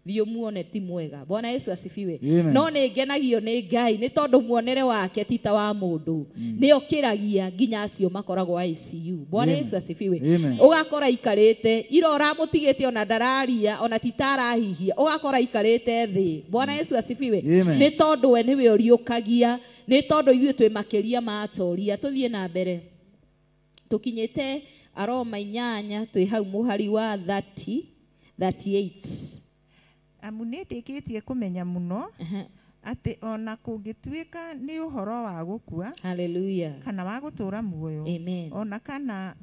thiĩ muone ti mwega. Bwana Yesu asifiwe. No nĩ ngenagio nĩ Ngai nĩ tondũ muonere wake ti ta wa mũndũ, nĩ okĩragia nginya acio makoragwo ICU. Bwana Yesu asifiwe. Ũgakora ikarĩte ira ũramũtigĩte ona ndararia ona ti ta arahihia, ũgakora ikarĩte thĩ. Bwana Yesu asifiwe. Nĩ tondũ we nĩwe ũriũkagia, nĩ tondũ ithuĩ twĩ makĩria ma atoria. Tũthiĩ na mbere, tũkinyĩte Aroma 8 twĩ hau mũhari wa 38. Amu nĩ ndĩkĩtie kũmenya mũno atĩ ona kũngĩtuĩka nĩ ũhoro wa gũkua, haleluya, kana wa gũtũũra muoyo, amen, ona kana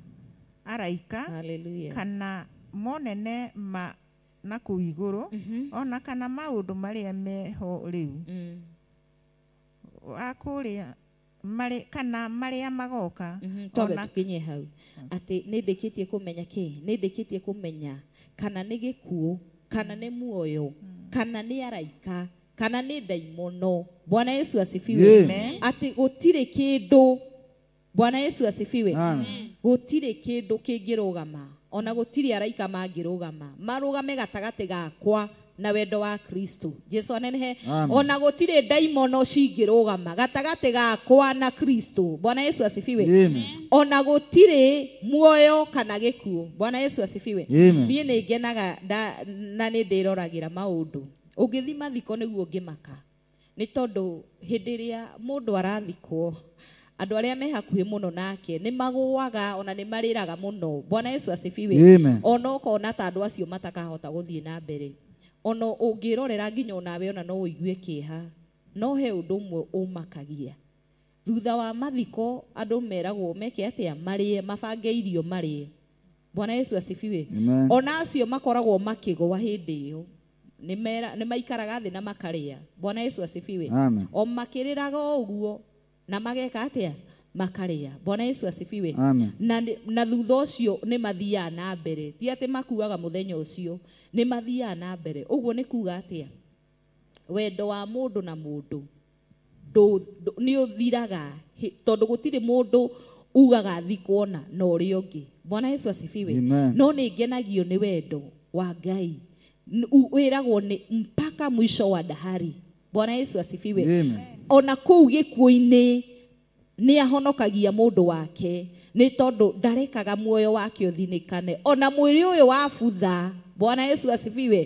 araika, haleluya, kana monene ma na kũu igũrũ, ona kana maũndũ marĩa meho rĩu wa kũrĩa marĩ kana marĩa magoka. Twambe tũkinye hau atĩ nĩ ndĩkĩtie kũmenya kĩ, nĩ ndĩkĩtie kũmenya kana nĩ gĩkuũ, kana nĩ muoyo, kana nĩ araika, kana nĩ ndaimono. Bwana Yesu asifiwe. Atĩ gũtirĩ kĩndũ, Bwana Yesu asifiwe, gũtirĩ kĩndũ kĩngĩrũgama, ona gũtirĩ araika mangĩrũgama marũgame gatagatĩ gakwa na wendo wa Kristo. Jesu anenehe. Ona gũtirĩ ndaimono cingĩrũgama gatagatĩ gakwa na Kristo. Bwana Yesu asifiwe. Ona gũtirĩ muoyo kana gĩkuũ. Bwana Yesu asifiwe. Niĩ nĩ ngenaga na nĩ ndĩroragĩra maũndũ. Ũngĩthi mathiko nĩguo ũngĩmaka, nĩ tondũ hĩndĩ ĩrĩa mũndũ arathikwo andũ arĩa me hakuhĩ mũno nake nĩ magũaga ona nĩ marĩraga mũno. Bwana Yesu asifiwe. Ona ũkona ta andũ acio matakahota gũthiĩ na mbere, ona ũngĩrorera nginya onawe ona no ũigue kĩeha. No he ũndũ ũmwe ũmakagia, thutha wa mathiko andũ meragwo meke atĩa, marĩe, mabange irio marĩe. Bwana Yesu asifiwe. Ona acio makoragwo makĩgũa hĩndĩ ĩyo nĩ maikaraga thĩ na makarĩa. Bwana Yesu asifiwe. O makĩrĩraga o ũguo na mageka atĩa, makarĩa. Bwana Yesu asifiwe. Na thutha ũcio nĩ mathiaga na mbere, ti atĩ makuaga mũthenya ũcio, nĩ mathiaga na mbere. Ũguo nĩ kuga atĩa, wendo wa mũndũ na mũndũ nĩ ũthiraga, tondũ gũtirĩ mũndũ ugaga thikwo na ũrĩa ũngĩ. Bwana Yesu asifiwe. No nĩ ngenagio nĩ wendo wa Ngai, wĩragwo nĩ mpaka mwisho wa dahari. Bwana Yesu asifiwe. Ona kũu gĩkuũ-inĩ nĩ ahonokagia mũndũ wake, nĩ tondũ ndarekaga muoyo wake ũthinĩkane. Ona mwĩrĩ ũyũ wabutha, Bwana Yesu asifiwe,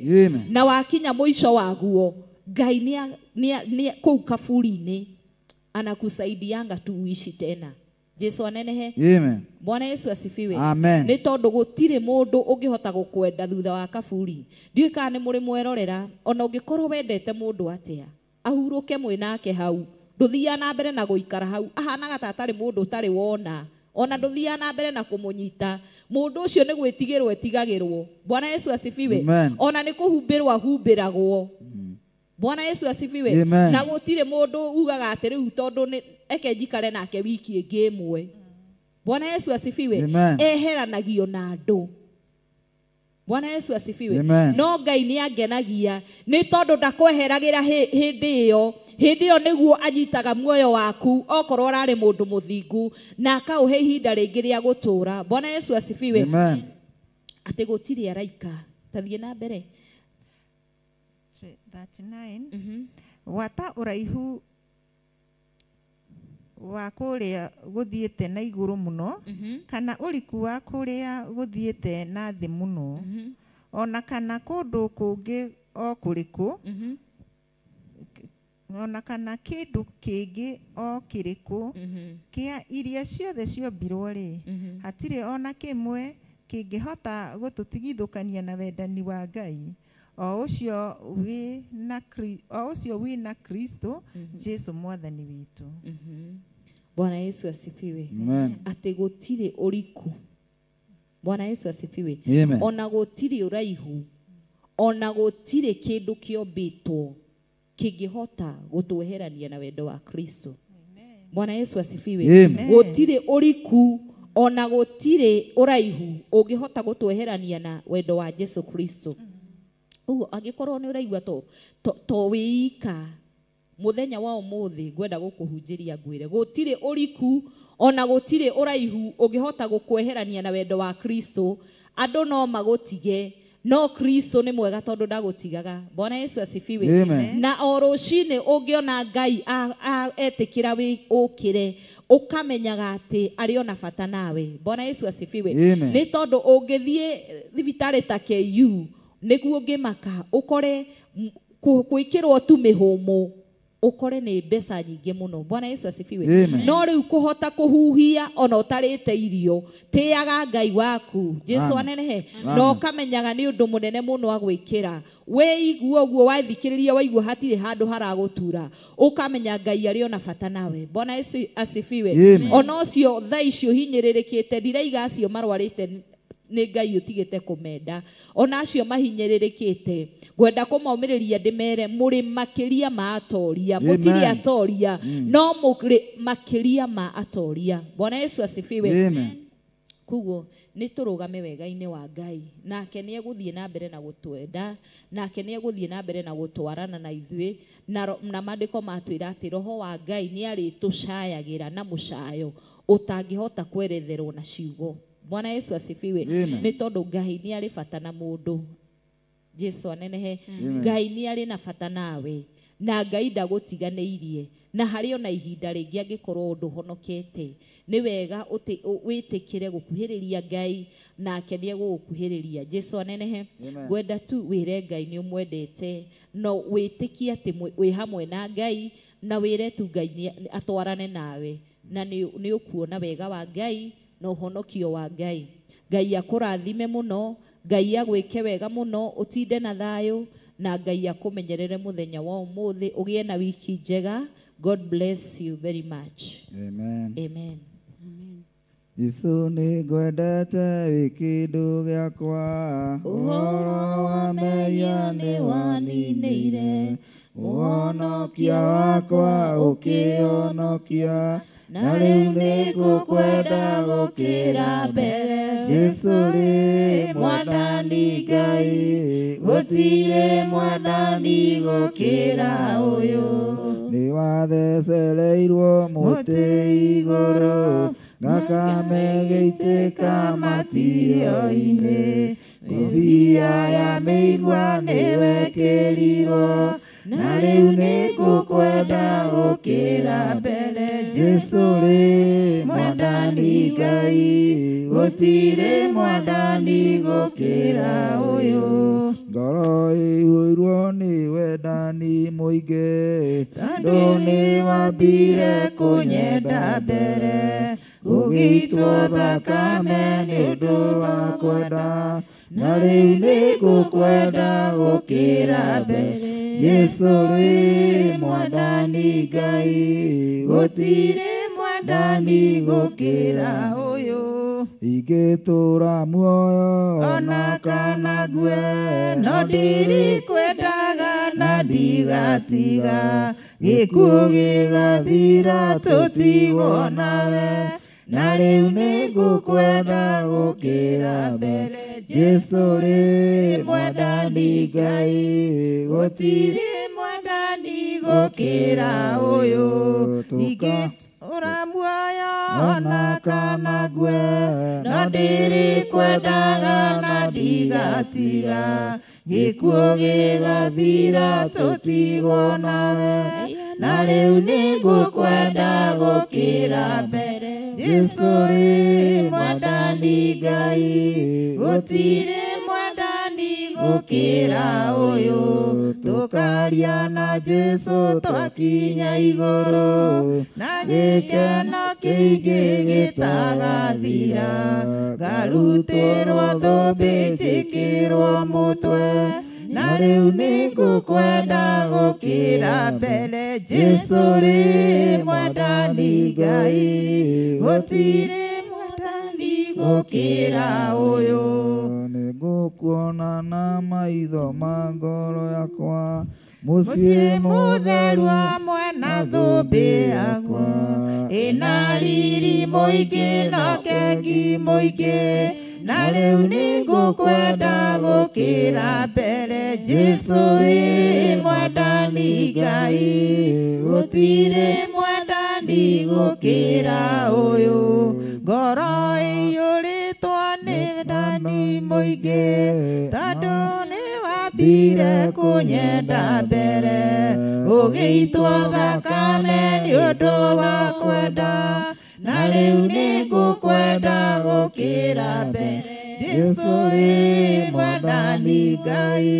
na wakinya mũico waguo, Ngai nĩ kũu kaburi-inĩ anakusaidianga tu uishi tena. Jesu anenehe. Bwana Yesu asifiwe. Nĩ tondũ gũtirĩ mũndũ ũngĩhota gũkwenda thutha wa kaburi. Ndiũĩ kana nĩ mũrĩ mwerorera, ona ũngĩkorwo wendete mũndũ atĩa, ahurũke mwĩ nake hau, ndũthiaga na mbere na gũikara hau, ahanaga ta atarĩ mũndũ ũtarĩ wona, ona ndũthiaga na mbere na kũmũnyita. Mũndũ ũcio nĩ gwĩtigĩrwo etigagĩrwo. Bwana Yesu asifiwe. Ona nĩ kũhumbĩrwo ahumbĩragwo. Bwana Yesu asifiwe. Na gũtirĩ mũndũ ugaga atĩ rĩu tondũ nĩ eke njikare nake wiki ĩngĩ ĩmwe. Bwana Yesu asifiwe. Eheranagio na andũ. Bwana Yesu asifiwe. No Ngai nĩ angenagia nĩ tondũ ndakweheragĩra hĩndĩ ĩyo. Hĩndĩ ĩyo nĩguo anyitaga muoyo waku okorwo ũrarĩ mũndũ mũthingu, na akaũhe ihinda rĩngĩ rĩa gũtũũra. Bwana Yesu asifiwe. Atĩ gũtirĩ araika. Tathiĩ na mbere. 39. Gwata ũraihu wa kũrĩa gũthiĩte na igũrũ mũno, kana ũriku wa kũrĩa gũthiĩte na thĩ mũno, ona kana kũndũ kũngĩ o kũrĩkũ, ona kana kĩndũ kĩngĩ o kĩrĩkũ kĩa iria ciothe ciombirwo rĩ, hatirĩ ona kĩmwe kĩngĩhota gũtũtigithũkania na wendani wa Ngai o ũcio wĩ na Kristo Jesu mwathani witũ. Bwana Yesu asifiwe. Atĩ gũtirĩ ũriku. Bwana Yesu asifiwe. Ona gũtirĩ ũraihu, ona gũtirĩ kĩndũ kĩombĩtwo kĩngĩhota gũtweherania na wendo wa Kristo. Bwana Yesu asifiwe. Gũtirĩ ũriku, ona gũtirĩ ũraihu ũngĩhota gũtweherania na wendo wa Jesu Kristo. Ũguo angĩkorwo nĩ ũraigua to wĩika mũthenya wa ũmũthĩ ngwenda gũkũhunjĩria ngwĩre gũtirĩ ũriku ona gũtirĩ ũraihu ũngĩhota gũkweherania na wendo wa Kristo. Andũ no magũtige no Kristo nĩ mwega tondũ ndagũtigaga. Bwana Yesu asifiwe. Amen. Na o rũcinĩ ũngĩona Ngai etĩkĩra ũkĩre ũkamenyaga atĩ arĩ ona bata nawe. Bwana Yesu asifiwe. Amen. Nĩ tondũ ũngĩthiĩ thibitarĩ ta KU nĩguo ũngĩmaka ũkore gwĩkĩrwo tu mĩhũmũ ũkore nĩ mbeca nyingĩ mũno. Bwana Yesu asifiwe. Amen. No rĩu kũhota kũhuhia ona ũtarĩte irio tĩaga Ngai waku. Jesu anenehe. Na ũkamenyaga nĩ ũndũ mũnene mũno agwĩkĩra. Wĩigua ũguo wathikĩrĩria waigua hatirĩ handũ haragũtura ũkamenya Ngai arĩ ona bata nawe. Bwana Yesu asifiwe. Ona ũcio thaa icio hinyĩrĩrĩkĩte ndiraiga acio marwarĩte nĩ Ngai ũtigĩte kũmenda ona acio mahinyĩrĩrĩkĩte ngwenda kũmomĩrĩria ndĩmere mũrĩ makĩria ma atoria. Mũtirĩ atoria no mũrĩ makĩria ma atoria. Bwana Yesu asifiwe. Amen. Kuguo nĩ tũrũgame wega-inĩ wa Ngai nake nĩ egũthiĩ na mbere na gũtwenda nake nĩ egũthiĩ na mbere na gũtwarana na ithuĩ na maandĩko matwĩra atĩ roho wa Ngai nĩ arĩtũcayagĩra na mũcayo ũtangĩhota kweretherwo na ciugo. Bwana Yesu asifiwe. Nĩ tondũ Ngai nĩ arĩ bata na mũndũ. Jesu anenehe. Ngai nĩ arĩ na bata nawe na Ngai ndagũtiganĩirie na harĩ ona ihinda rĩngĩ angĩkorwo ndũhonokete nĩ wega wĩtĩkĩre gũkuhĩrĩria Ngai nake nĩ egũgũkuhĩrĩria. Jesu anenehe. Ngwenda tu wĩre Ngai nĩ ũmwendete no wĩtĩkie atĩ wĩ hamwe na Ngai na wĩre tu Ngai atwarane nawe na nĩ ũkuona wega wa Ngai na ũhonokio wa Ngai. Ngai akũrathime mũno, Ngai agwĩke wega mũno, ũtinde na thayũ na Ngai akũmenyerere mũthenya wa ũmũthĩ, ũgĩe na wiki njega. God bless you very much. Amen. Amen. Jesu nĩngwendete wĩ kĩndũ gĩakwa, ũhoro wa mehia nĩwaninĩire, ũhonokia wakwa ũkĩhonokia, na rĩu nĩngũkwenda gũkĩra mbere. Jesu rĩ mwathani Ngai, gũtirĩ mwathani gũkĩra ũyũ. Nĩwathecereirwo mũtĩ igũrũ, thakame ĩgĩitĩka matio-inĩ, ngũbia ya mĩigua nĩwekĩrirwo, na rĩu nĩngũkwenda gũkĩra mbere. Jesu rĩ mwathani Ngai, gũtirĩ mwathani gũkĩra ũyũ. Ngoro ĩiyũirwo nĩ wendani mũingĩ, tondũ nĩwambire kũnyenda mbere, gũgĩitwo thakame nĩ ũndũ wa kwenda, na rĩu nĩngũkwenda gũkĩra mbere. Jesu rĩ mwathani Ngai, gũtirĩ mwathani gũkĩra ũyũ. Ingĩtũũra muoyo ona kana ngue, no ndirĩkwendaga na ndigatiga, gĩkuũ gĩgathira tũtigwo nawe, na rĩu nĩngũkwenda gũkĩra mbere. Jesu rĩ mwathani Ngai, gũtirĩ mwathani gũkĩra ũyũ. Ingĩtũũra muoyo ona kana ngue, no ndirĩkwendaga na ndigatiga, gĩkuũ gĩgathira tũtigwo nawe, na rĩu nĩngũkwenda gũkĩra mbere. Jesu rĩ mwathani Ngai, gũtirĩ mwathani gũkĩra ũyũ. Tũkaria na Jesu twakinya igũrũ, na gĩkeno kĩingĩ gĩtagathira, ngarutĩrwo thũmbĩ njĩkĩrwo mũtwe, na rĩu nĩngũkwenda gũkĩra mbere. Jesu rĩ mwathani Ngai, gũtirĩ mwathani gũkĩra ũyũ. Nĩngũkuona na maitho ma ngoro yakwa, mũciĩ mũtheru hamwe na thũmbĩ yakwa, ĩna riri mũingĩ na kengi mũingĩ, na rĩu nĩngũkwenda gũkĩra gũkĩra mbere Jesu wĩ mwendani Ngai gũtirĩ mwendani gũkĩra ũyũ ngoro ĩiyũrĩtwo nĩ wendani mũingĩ tondũ nĩ wambire kũnyenda mbere ũgĩitwo thakame nĩ ũndũ wa kwenda na rĩu nĩngũkwenda gũkĩra mbere Jesu wĩ mwendani Ngai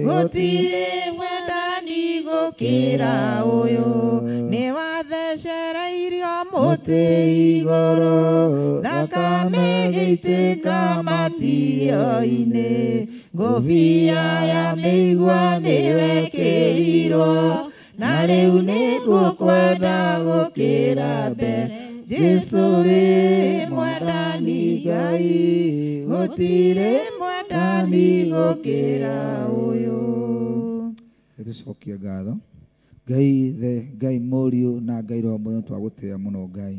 gũtirĩ mwendani gũkĩra ũyũ nĩ wathecereirio mũtĩ igũrũ thakame ĩgĩitĩka matio-inĩ ngũbia ya mĩigua nĩwekĩrirwo na rĩu nĩngũkwenda gũkĩra mbere Jesu wĩ mwendani Ngai gũtirĩ mwendani gũkĩra ũyũ. Nĩtũcokie ngatho Ngai the Ngai Mũriũ na Ngai Roho Mũtheru twagũtĩĩa mũno Ngai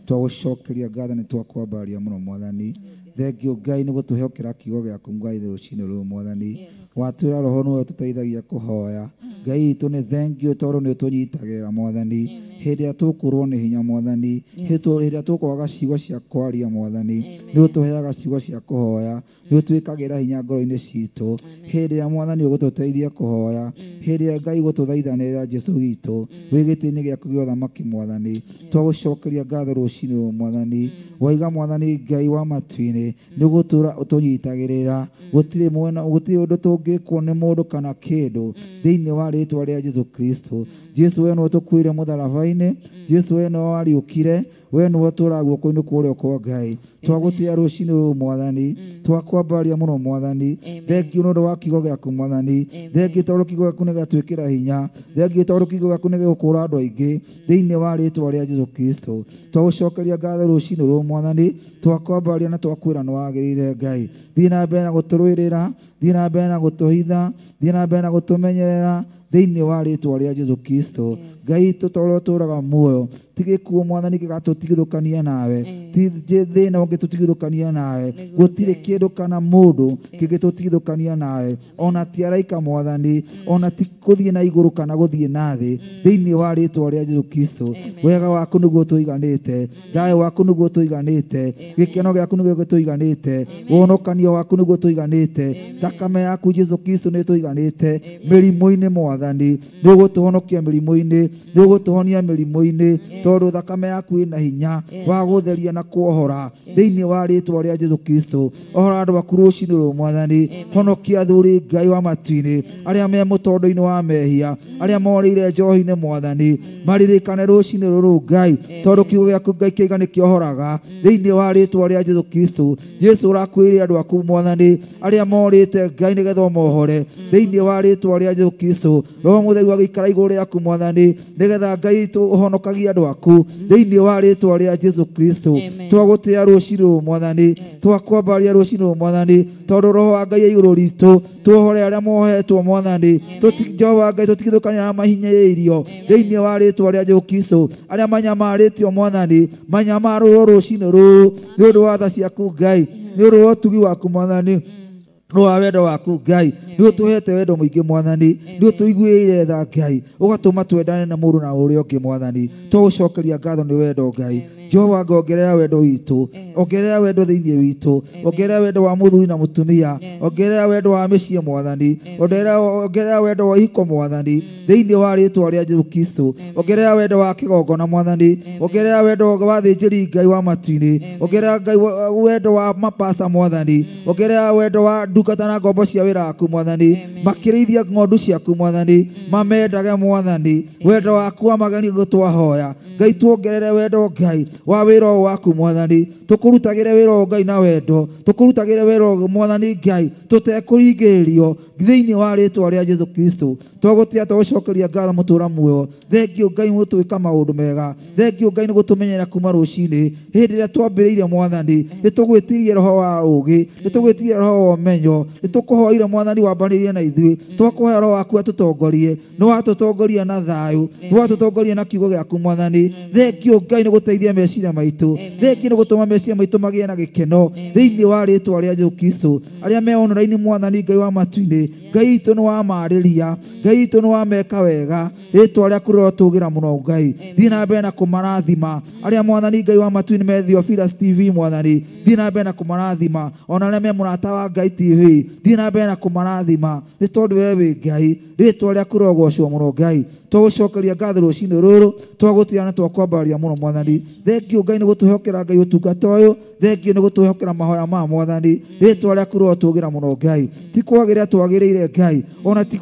twagũcokeria ngatho nĩ twakwambaria mũno Mwathani thengio Ngai nĩ gũtũhokera kiugo gĩaku Ngai rũcinĩ rũrũ Mwathani watwĩra Roho nĩwe ũtũteithagia kũhoya Ngai itũ nĩ thengio tondũ nĩ ũtũnyitagĩrĩra Mwathani hĩndĩ ĩrĩa tũkũrwo nĩ hinya Mwathani hĩndĩ ĩrĩa tũkwaga ciugo cia kwaria Mwathani nĩ ũtũheaga ciugo cia kũhoya nĩ ũtwĩkagĩra hinya ngoro-inĩ citũ hĩndĩ ĩrĩa Mwathani ũgũtũteithia kũhoya hĩndĩ ĩrĩa Ngai gũtũthaithanĩrĩra Jesu witũ wĩ gĩtĩ-inĩ gĩaku gĩa ũthamaki Mwathani twagũcokeria ngatho rũcinĩ rũrũ Mwathani waiga Mwathani Ngai wa matu-inĩ nĩ ũgũtũũra ũtũnyitagĩrĩra gũtirĩ mwena gũtirĩ ũndũ tũngĩkwo nĩ mũndũ kana kĩndũ thĩinĩ wa rĩtwa rĩa Jesu Kristo Jesu we nĩwe ũtũkuire mũtharaba-inĩ Jesu we nĩwe wariũkire we nĩwe ũtũũraga guoko-inĩ kwa ũrĩo kwa Ngai twagũtĩĩa rũcinĩ rũrũ Mwathani twakwambaria mũno Mwathani thengio nĩ ũndũ wa kiugo gĩaku Mwathani thengio tondũ kiugo gĩaku nĩ gĩatwĩkĩra hinya thengio tondũ kiugo gĩaku nĩ gĩgũkũũra andũ aingĩ thĩinĩ wa rĩtwa rĩa Jesu Kristo twagũcokeria ngatho rũcinĩ rũrũ Mwathani twakwambaria na twakwĩra nĩ wagĩrĩire Ngai thiĩ na mbere na gũtũrũĩrĩra thiĩ na mbere na gũtũhitha thiĩ na mbere na gũtũmenyerera thĩinĩ wa rĩtwa rĩa Jesu Kristo Ngai tũtũũra ũtũũraga muoyo ti gĩkuũ Mwathani gĩgatũtigithũkania nawe ti thĩna ũngĩtũtigithũkania nawe gũtirĩ kĩndũ kana mũndũ kĩngĩtũtigithũkania nawe ona ti araika Mwathani ona ti gũthiĩ na igũrũ kana gũthiĩ na thĩ thĩinĩ wa rĩtwa rĩa Jesu Kristo wega waku nĩguo tũiganĩte thayũ waku nĩguo tũiganĩte gĩkeno gĩaku nĩguo gĩtũiganĩte ũhonokanio waku nĩguo tũiganĩte thakame yaku Jesu Kristo nĩ tũiganĩte mĩrimũ-inĩ Mwathani nĩ ũgũtũhonokia mĩrimũ-inĩ nĩ ũgũtũhonia mĩrimũ-inĩ tondũ thakame yaku ĩna hinya wa gũtheria na kuohora thĩinĩ wa rĩtwa rĩa Jesu Kristo ohora andũ aku rũcinĩ rũrũ Mwathani honokia athuri Ngai wa matu-inĩ arĩa me mũtondo-inĩ wa mehia arĩa morĩire njohi-inĩ Mwathani maririkane rũcinĩ rũrũ Ngai tondũ kiugo gĩaku Ngai kĩiga nĩ kĩohoraga thĩinĩ wa rĩtwa rĩa Jesu Kristo Jesu ũrakuĩrĩra andũ aku Mwathani arĩa morĩte Ngai nĩgetha ũmohore thĩinĩ wa rĩtwa rĩa Jesu Kristo Roho Mũtheru agĩikara igũrũ rĩaku Mwathani nĩgetha Ngai witũ ũhonokagie andũ aku thĩinĩ wa rĩtwa rĩa Jesu Kristo twagũtĩĩa rũcinĩ rũrũ Mwathani twakwambaria rũcinĩ rũrũ Mwathani tondũ Roho wa Ngai igũrũ ritũ tuohore arĩa mohetwo Mwathani Jehova Ngai tũtigithũkania na mahinyĩrĩirio thĩinĩ wa rĩtwa rĩa Jesu Kristo arĩa manyamarĩtio Mwathani manyamarũrwo rũcinĩ rũrũ nĩ ũndũ wa tha ciaku Ngai nĩ ũndũ wa ũtugi waku Mwathani nĩ wa wendo waku Ngai nĩ ũtũhete wendo mũingĩ Mwathani nĩ ũtũiguĩrĩire tha Ngai ũgatũma twendane na mũndũ na ũrĩa ũngĩ Mwathani tũgũcokeria ngatho nĩ wendo Ngai Jehova ongerera wendo witũ ongerera wendo thĩinĩ witũ ongerera wendo wa mũthuri na mũtumia ongerera wendo wa mĩciĩ Mwathani ongerera wendo wa ihiko Mwathani thĩinĩ wa rĩtwa rĩa Jesu Kristo ongerera wendo wa kĩgongona Mwathani ongerera wendo wa thĩnjĩri Ngai wa matu-inĩ ongerera Ngai wendo wa mapasta Mwathani ongerera wendo wa ndungata na ngombo cia wĩra waku Mwathani makĩrĩithia ng'ondu ciaku Mwathani mamendage Mwathani wendo waku wa mageni twahoya Ngai tuongerere wendo Ngai wa wĩra ũyũ waku Mwathani tũkũrutagĩre wĩra ũyũ Ngai na wendo tũkũrutagĩre wĩra ũyũ Mwathani Ngai tũtekũringĩrĩrio thĩinĩ wa rĩtwa rĩa Jesu Kristo twagũtĩĩa twagũcokeria ngatho mũtũũra muoyo thengio Ngai mũtwĩka maũndũ mega thengio Ngai nĩ gũtũmenyera kuma rũcinĩ hĩndĩ ĩrĩa twambĩrĩirie Mwathani nĩ tũgwĩtirie roho wa ũũgĩ nĩ tũgwĩtirie roho wa ũmenyo nĩ tũkũhoire Mwathani wambanĩrie na ithuĩ twakũhoya roho waku atũtongorie nĩ watũtongoria na thayũ nĩ watũtongoria na kiugo gĩaku Mwathani thengio Ngai nĩ gũteithia meciria meciria maitũ. Thengio nĩ gũtũma meciria maitũ magĩe na gĩkeno thĩinĩ wa rĩtwa rĩa Jesũ Kristo. Arĩa me online mwathani Ngai wa matu-inĩ, Ngai witũ nĩ wamarĩria, Ngai witũ nĩ wameka wega, rĩtwa rĩaku rĩrotũgĩra mũno Ngai. Thiĩ na mbere na kũmarathima arĩa mwathani Ngai wa matu-inĩ me Theophilus TV mwathani, thiĩ na mbere na kũmarathima ona arĩa me Mũrata wa Ngai TV, thiĩ na mbere na kũmarathima nĩ tondũ we wĩ Ngai. Rĩtwa rĩaku rĩrogocwo mũno Ngai. Twagũcokeria ngatho rũcinĩ rũrũ, twagũtĩa na twakwambararia mũno mwathani. Thengio Ngai nĩ gũtũhokera Ngai ũtungata ũyũ, thengio nĩ gũtũhokera mahoya ma mwathani. Rĩtwa rĩaku rĩrotũgĩra mũno Ngai. Ti kwagĩrĩra twagĩrĩire Ngai, ona ti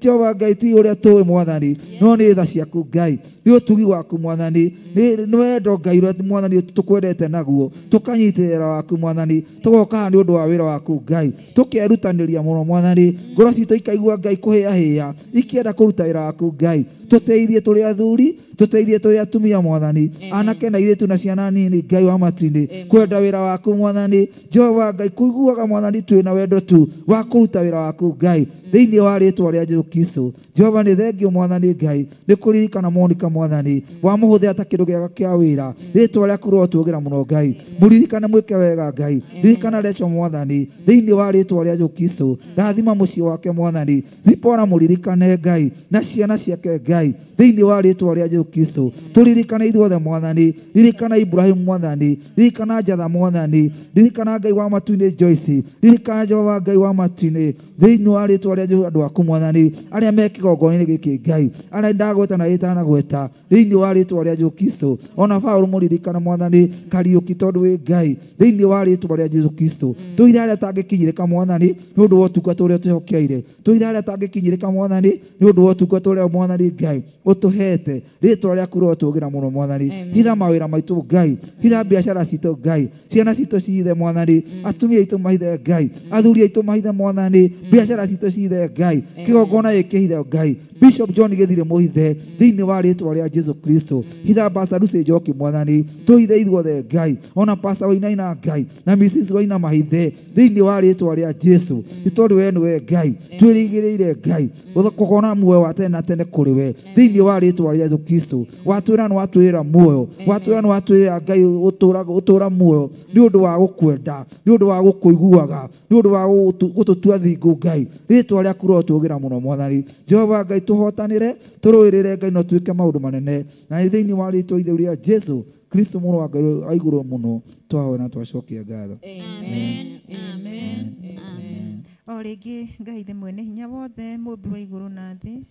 Jehova Ngai ti ũrĩa tũĩ mwathani, no nĩ tha ciaku Ngai, nĩ ũtugi waku mwathani, nĩ wendo Ngai ũrĩa mwathani tũkwendete naguo, tũkanyitĩrĩra waku mwathani, tũgoka nĩ ũndũ wa wĩra waku Ngai, tũkerutanĩria mũno mwathani, ngoro citũ ikaigua Ngai kũhĩahĩa ikĩenda kũruta wĩra waku Ngai. Tũteithie tũrĩ athuri, tũteithie tũrĩ atumia mwathani, anake na airĩtu na ciana nini Ngai wa matu-inĩ, kwenda wĩra waku mwathani. Jehova Ngai kũiguaga mwathani twĩ na wendo tu wa kũruta wĩra waku Ngai thĩinĩ wa rĩtwa rĩa Jesũ Kristo. Jehova nĩ thengio mwathani Ngai nĩ kũririkana Monica mwathani, wamũhũthĩra ta kĩndũ gĩaga kĩa wĩra, rĩtwa rĩaku rĩrotũgĩra mũno Ngai. Mũririkane mwĩke wega Ngai, ririkana Rachel mwathani thĩinĩ wa rĩtwa rĩa Jesũ Kristo. Rathima mũciĩ wake mwathani, Zipora mũririkane Ngai na ciana ciake Ngai thĩinĩ wa rĩtwa rĩa Jesũ Kristo. Tũririkane ithuothe mwathani, ririkana Ibrahim mwathani, ririkana Jatha mwathani, ririkana Ngai wa matu-inĩ Joyce, ririkana Jehova Ngai wa matu-inĩ thĩinĩ wa rĩtwa rĩa Jesũ andũ aku mwathani, arĩa me kĩgongona-inĩ gĩkĩ Ngai, arĩa ndagweta na ĩtanagweta thĩinĩ wa rĩtwa rĩa Jesũ Kristo. Ona Paũlũ mũririkane mwathani Kariũki tondũ wĩ Ngai thĩinĩ wa rĩtwa rĩa Jesũ Kristo. Tũithe arĩa tangĩkinyĩrĩka mwathani nĩ ũndũ wa ũtungata ũrĩa ũtũhokeire, tũithe arĩa tangĩkinyĩrĩka mwathani nĩ ũndũ wa ũtungata ũrĩa mwathani Ngai ũtũhete. Rĩtwa rĩaku rĩrotũgĩra mũno mwathani. Hitha mawĩra maitũ Ngai, hitha biacara citũ Ngai, ciana citũ cihithe mwathani, atumia aitũ mahithe Ngai, athuri aitũ mahithe mwathani, biacara citũ cihithe Ngai, kĩgongona gĩkĩhithe Ngai, Bishop John Gĩthire mũhithe thĩinĩ wa rĩtwa rĩa Jesũ Kristo. Hitha Pastor Lucy Njoki mwathani, tũhithe ithuothe Ngai, ona Pastor Wainaina Ngai na Mrs Waina mahithe thĩinĩ wa rĩtwa rĩa Jesũ, nĩ tondũ we nĩwe Ngai twĩrĩgĩrĩire Ngai kũgona muoyo wa tene na tene kũrĩ we thĩinĩ wa rĩtwa rĩa Jesũ Kristo. Watwĩra nĩ watwĩra muoyo, watwĩra nĩ watwĩra Ngai ũtũra muoyo nĩ ũndũ wa gũkwenda, nĩ ũndũ wa gũkũiguaga, nĩ ũndũ wa gũtũtua thingu Ngai. Rĩtwa rĩaku rĩrotũgĩra mũno mwathani. Jehova Ngai tũhotanĩre, tũrũĩrĩre Ngai na tuĩke maũndũ manene, na nĩ thĩinĩ wa rĩtwa itheru rĩa Jesũ Kristo mũrũ wa Ngai wa igũrũ mũno twahoya na twacokia ngatho. Amen. Amen. Amen. O rĩngĩ Ngai the mwene hinya wothe, mũmbi wa igũrũ na thĩ,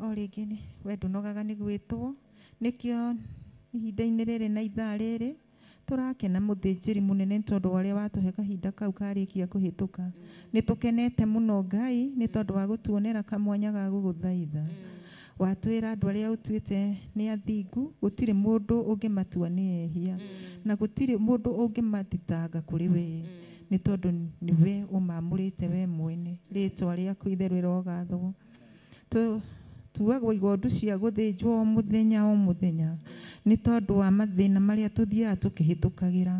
o rĩngĩ we ndũnogaga nĩ gwĩtwo, nĩkĩo ihinda-inĩ rĩrĩ na ithaa rĩrĩ tũrakena mũthĩnjĩri mũnene tondũ wa ũrĩa watũhe kahinda kau karĩkia kũhĩtũka. Nĩ tũkenete mũno Ngai nĩ tondũ wa gũtuonera kamwanya ga gũgũthaitha. Watwĩra andũ arĩa ũtuĩte nĩ athingu, gũtirĩ mũndũ ũngĩmatua nĩ ehia, na gũtirĩ mũndũ ũngĩmathitanga kũrĩ we, nĩ tondũ nĩwe ũmamũrĩte we mwene. Rĩtwa rĩaku itheru rĩrogathwo. Tuagwo igondu cia gũthĩnjwo o mũthenya o mũthenya nĩ tondũ wa mathĩna marĩa tũthiaga tũkĩhĩtũkagĩra.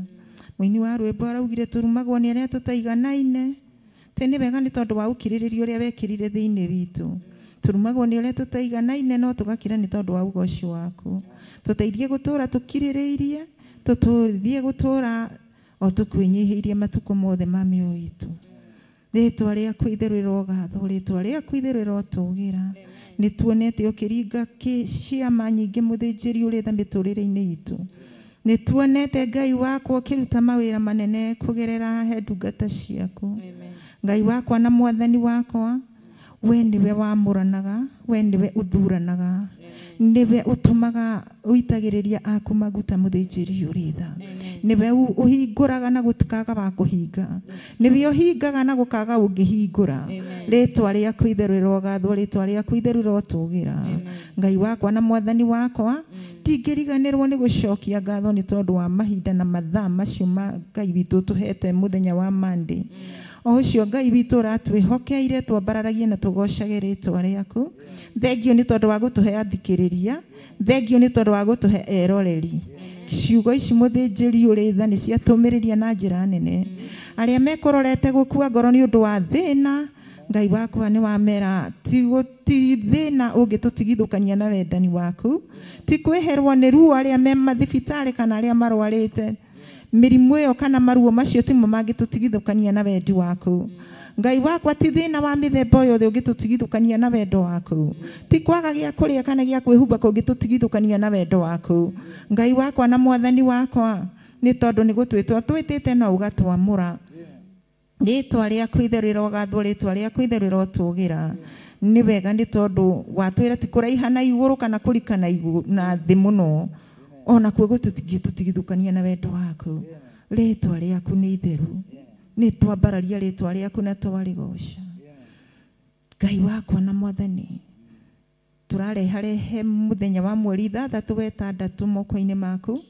Mũini wa rwĩmbo araugire tũrumagwo nĩ arĩa tũtaiganaine. Tĩ nĩ wega nĩ tondũ wa ũkirĩrĩria ũrĩa wekĩrire thĩinĩ witũ. Tũrumagwo nĩ ũrĩa tũtaiganaine no tũgakira nĩ tondũ wa ũgoci waku. Tũteithie gũtũra tũkirĩrĩirie, tũtũthie gũtũra o tũkwĩnyihĩirie matukũ mothe ma mĩoyo itũ. Rĩtwa rĩaku itheru rĩrogathwo, rĩtwa rĩaku itheru rĩrotũgĩra. Nĩ tuonete ũkĩringa ciama nyingĩ mũthĩnjĩri ũrĩ tha mĩtũrĩre-inĩ itũ. Nĩ tuonete Ngai wakwa ũkĩruta mawĩra manene kũgerera he ndungata ciaku. Ngai wakwa na mwathani wakwa, we nĩwe wamũranaga, we nĩwe ũthuranaga, nĩwe ũtũmaga ũitagĩrĩria aku maguta mũthĩnjĩri ũrĩ tha, nĩwe ũhingũraga na gũtikaga wa kũhinga, nĩwe ũhingaga na gũkaga ũngĩhingũra. Rĩtwa rĩaku itheru rĩrogathwo, rĩtwa rĩaku itheru rĩrotũgĩra. Ngai wakwa na mwathani wakwa, ndingĩriganĩrwo nĩ gũcokia ngatho nĩ tondũ wa mahinda na mathaa macio ma Ngai witũ tũhete mũthenya wa Monday. O ũcio Ngai witũ ũratwĩhokeire twambararagie na tũgocage rĩtwa rĩaku. Thengio nĩ tondũ wa gũtũhe athikĩrĩria, thengio nĩ tondũ wa gũtũhe eroreri. Ciugo ici mũthĩnjĩri ũrĩ tha nĩ ciatũmĩrĩria na njĩra nene. Arĩa mekũrorete gũkua ngoro nĩ ũndũ wa thĩna, Ngai wakwa nĩ wamera ti thĩna ũngĩtũtigithũkania na wendani waku, ti kwĩherwo nĩ ruo arĩa me mathibitarĩ kana arĩa marwarĩte mĩrimũ ĩyo kana maruo macio timo mangĩtũtigithũkania na wendi waku. Ngai wakwa ti thĩna wa mĩthemba yothe ũngĩtũtigithũkania na wendo waku, ti kwaga gĩa kũrĩa kana gĩa kwĩhumba kũngĩtũtigithũkania na wendo waku. Ngai wakwa na mwathani wakwa, nĩ tondũ nĩ gũtwĩtwo twĩtĩte na ũgatwamũra. Rĩtwa rĩaku itheru rĩrogathwo, rĩtwa rĩaku itheru rĩrotũgĩra. Nĩ wega nĩ tondũ watwĩra ti kũraiha na igũrũ kana kũrika na igũrũ na thĩ mũno, ona kuo gũtũtigithũkania na wendo waku. Rĩtwa rĩaku nĩ itheru, nĩ twambararia rĩtwa rĩaku na twarĩgoca. Ngai wakwa na mwathani, tũrareharehe mũthenya wa mweri 6 wa 6 moko-inĩ maku.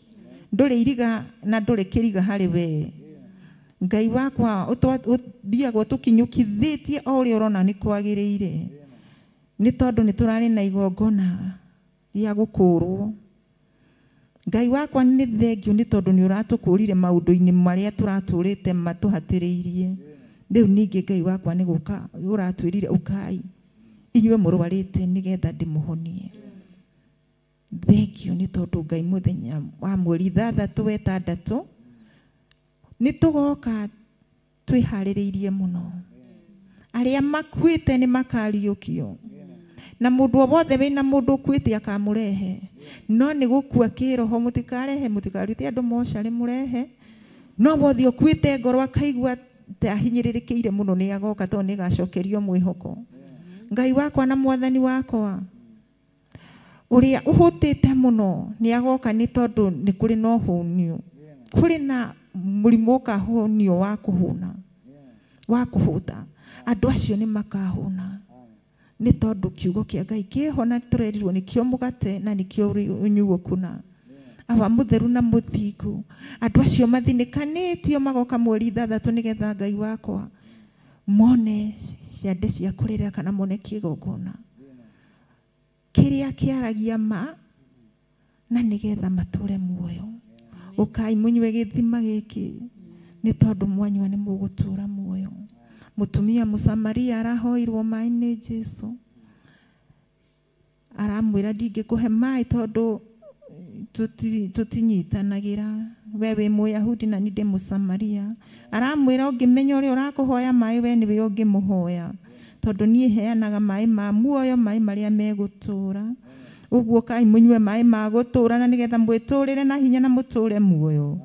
Ndũrĩ iriga na ndũrĩ kĩriga harĩ we. Ngai wakwa ũthiagwo tũkinyũkithĩtie o ũrĩa ũrona nĩ kwagĩrĩire, nĩ tondũ nĩ tũrarĩ na igongona rĩa gũkũũrwo. Ngai wakwa nĩ thengio nĩ tondũ nĩ ũratũkũũrire maũndũ-inĩ marĩa tũratũrĩte matũhatĩrĩirie. Rĩu ningĩ Ngai wakwa nĩ gũka ũratwĩrire ũkai inyuĩ mũrwarĩte nĩgetha ndĩmũhonie. Thengio nĩ tondũ Ngai mũthenya wa mweri 6 wa 6 nĩ tũgoka twĩharĩrĩirie mũno. Arĩa makuĩte nĩ makariũkio, na mũndũ o wothe wĩna mũndũ ũkuĩte akamũrehe, no nĩ gũkua kĩroho mũtikarehe, mũtikarute andũ mocarĩ mũrehe, no wothe ũkuĩte ngoro akaigua ta ahinyĩrĩrĩkĩire mũno nĩ agoka, tondũ nĩ gacokerio mwĩhoko. Ngai wakwa na mwathani wakwa, ũrĩa ũhũtĩte mũno nĩ agoka, nĩ tondũ nĩ kũrĩ na ũhũnio, kũrĩ na mũrimũ ũkahũnio wa kũhũna, wa kũhũta. Andũ acio nĩ makahũna, nĩ tondũ kiugo kĩa Ngai kĩho na tũrerirwo nĩkĩo mũgate na nĩkĩo ũnyuo kuna. Awa mũtheru na mũthingu, andũ acio mathinĩkanĩtio magoka mweri 6 nĩgetha Ngai wakwa mone ciande cia kũrĩra kana mone kĩgongona kĩrĩa kĩaragia ma, na nĩgetha matũre muoyo. Ũkai mũnyue gĩthima gĩkĩ, nĩ tondũ mwanyua nĩ mũgũtũra muoyo. Mũtumia Mũsamaria arahoirwo maĩ nĩ Jesũ, aramwĩra ndingĩkũhe maĩ tondũ tũtinyitanagĩra, we wĩ Mũyahudi na niĩ ndĩ Mũsamaria. Aramwĩra ũngĩmenya ũrĩa ũrakũhoya maĩ we nĩwe ũngĩmũhoya, tondũ niĩ heanaga maĩ ma muoyo, maĩ marĩa megũtũra. Ũguo kai mũnyue maĩ ma gũtũra na nĩgetha mwĩtũrĩre na hinya na mũtũre muoyo.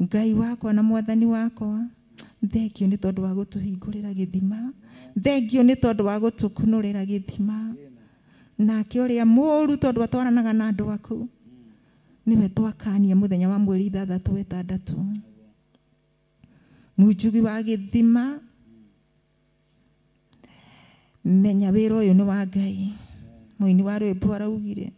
Ngai wakwa na mwathani wakwa, thengio nĩ tondũ wa gũtũhingũrĩra gĩthima, thengio nĩ tondũ wa gũtũkunũrĩra gĩthima. Nake ũrĩa mũũru tondũ atwaranaga na andũ aku, nĩwe twakania mũthenya wa mweri 6 wa 6. Mũnjugi wa gĩthima, menya wĩra ũyũ nĩ wa Ngai. Mũini wa rwĩmbo araugire,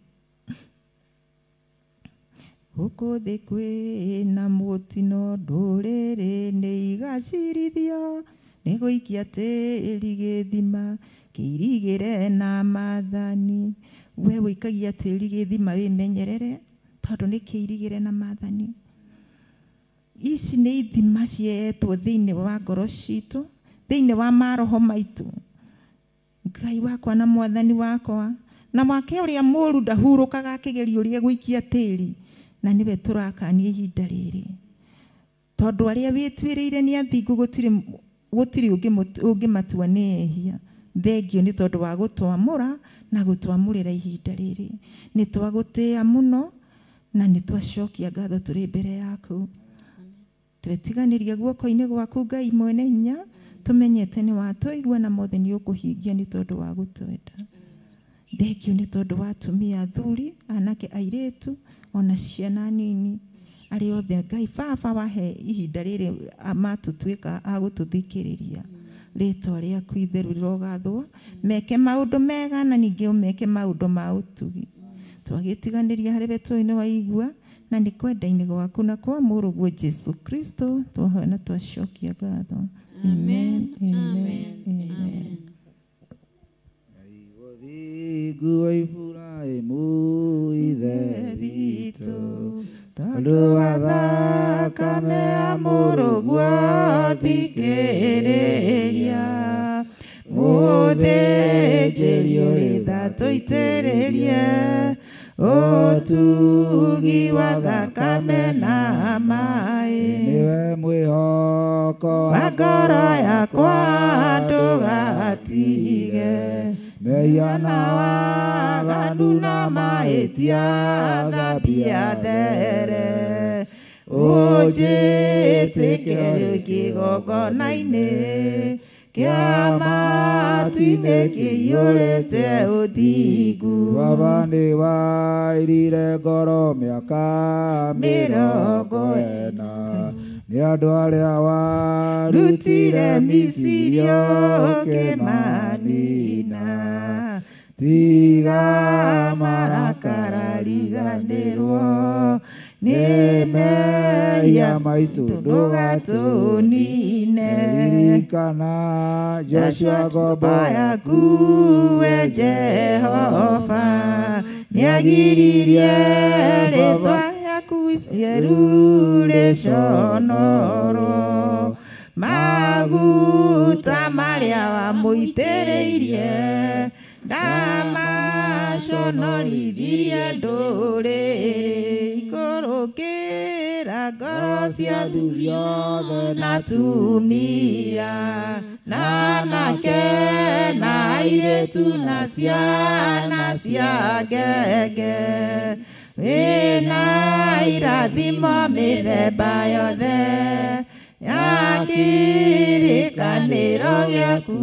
gũkũ thĩ kwĩna mũtino, ndũrĩrĩ nĩ igacirithio, nĩ gũikia tĩri gĩthima kĩirigĩre na maathani. We wũikagia tĩri gĩthima wĩmenyerere, tondũ nĩ kĩirigĩre na maathani. Ici nĩ ithima cietwo thĩinĩ wa ngoro citũ, thĩinĩ wa maroho maitũ. Ngai wakwa na mwathani wakwa, na wake ũrĩa mũũru ndahurũkaga akĩgeria ũrĩa gũikia tĩri, na nĩwe tũrakania ihinda rĩrĩ, tondũ arĩa wĩtuĩrĩire nĩ athingu, gũtirĩ ũngĩmatua nĩ ehia. Thengio nĩ tondũ wa gũtwamũra na gũtwamũrĩra ihinda rĩrĩ. Nĩ twagũtĩĩa mũno na nĩ twacokia ngatho tũrĩ mbere yaku. Twetiganĩria guoko-inĩ gwaku Ngai mwene hinya, tũmenyete nĩ watũigua na mothe nĩ ũkũhingia nĩ tondũ wa gũtwenda. Thengio nĩ tondũ wa atumia, athuri, anake, airĩtu, ona ciana nini, arĩa othe Ngai Baba wahe ihinda rĩrĩ matũtuĩka a gũtũthikĩrĩria. Rĩtwa rĩaku itheru rĩrogathwo, meke maũndũ mega na ningĩ ũmeke maũndũ ma ũtugi. Twagĩtiganĩria harĩ we tũĩ nĩ waigua, na nĩ kwenda-inĩ gwaku na kwa mũrũguo Jesũ Kristo twahoya na twacokia ngatho. Amen. Amen. Amen. Thingu wa Iburahĩmu ithe witũ, tondũ wa thakame ya mũrũguo thikĩrĩria. Mũthĩnjĩri ũrĩ tha tũitĩrĩrie ũtugi wa thakame na maĩ. Nĩwe mwĩhoko wa ngoro yakwa ndũgatige mehia na waganu na mahĩtia thambia there. Ũnjĩtĩke kĩgongona-inĩ kĩa matu-inĩ kĩiyũrĩte ũthingu. Baba nĩ wairire ngoro mĩaka 40 nĩ andũ arĩa warutire Misiri ũkĩmanina. Tiga marakara riganĩrwo nĩ mehia maitũ ndũgatũnine. Ririkana Joshua ngombo yaku we Jehova nĩagiririe rĩtwa rĩaku itheru rĩconorwo. Maguta marĩa wamũitĩrĩirie ndamaconorithirie ndũrĩrĩ. Ikũrũkĩra ngoro cia athuri othe na atumia na anake na airĩtu na ciana cia ngenge. Wĩna irathimo mĩthemba yothe ya kĩrĩkanĩro gĩaku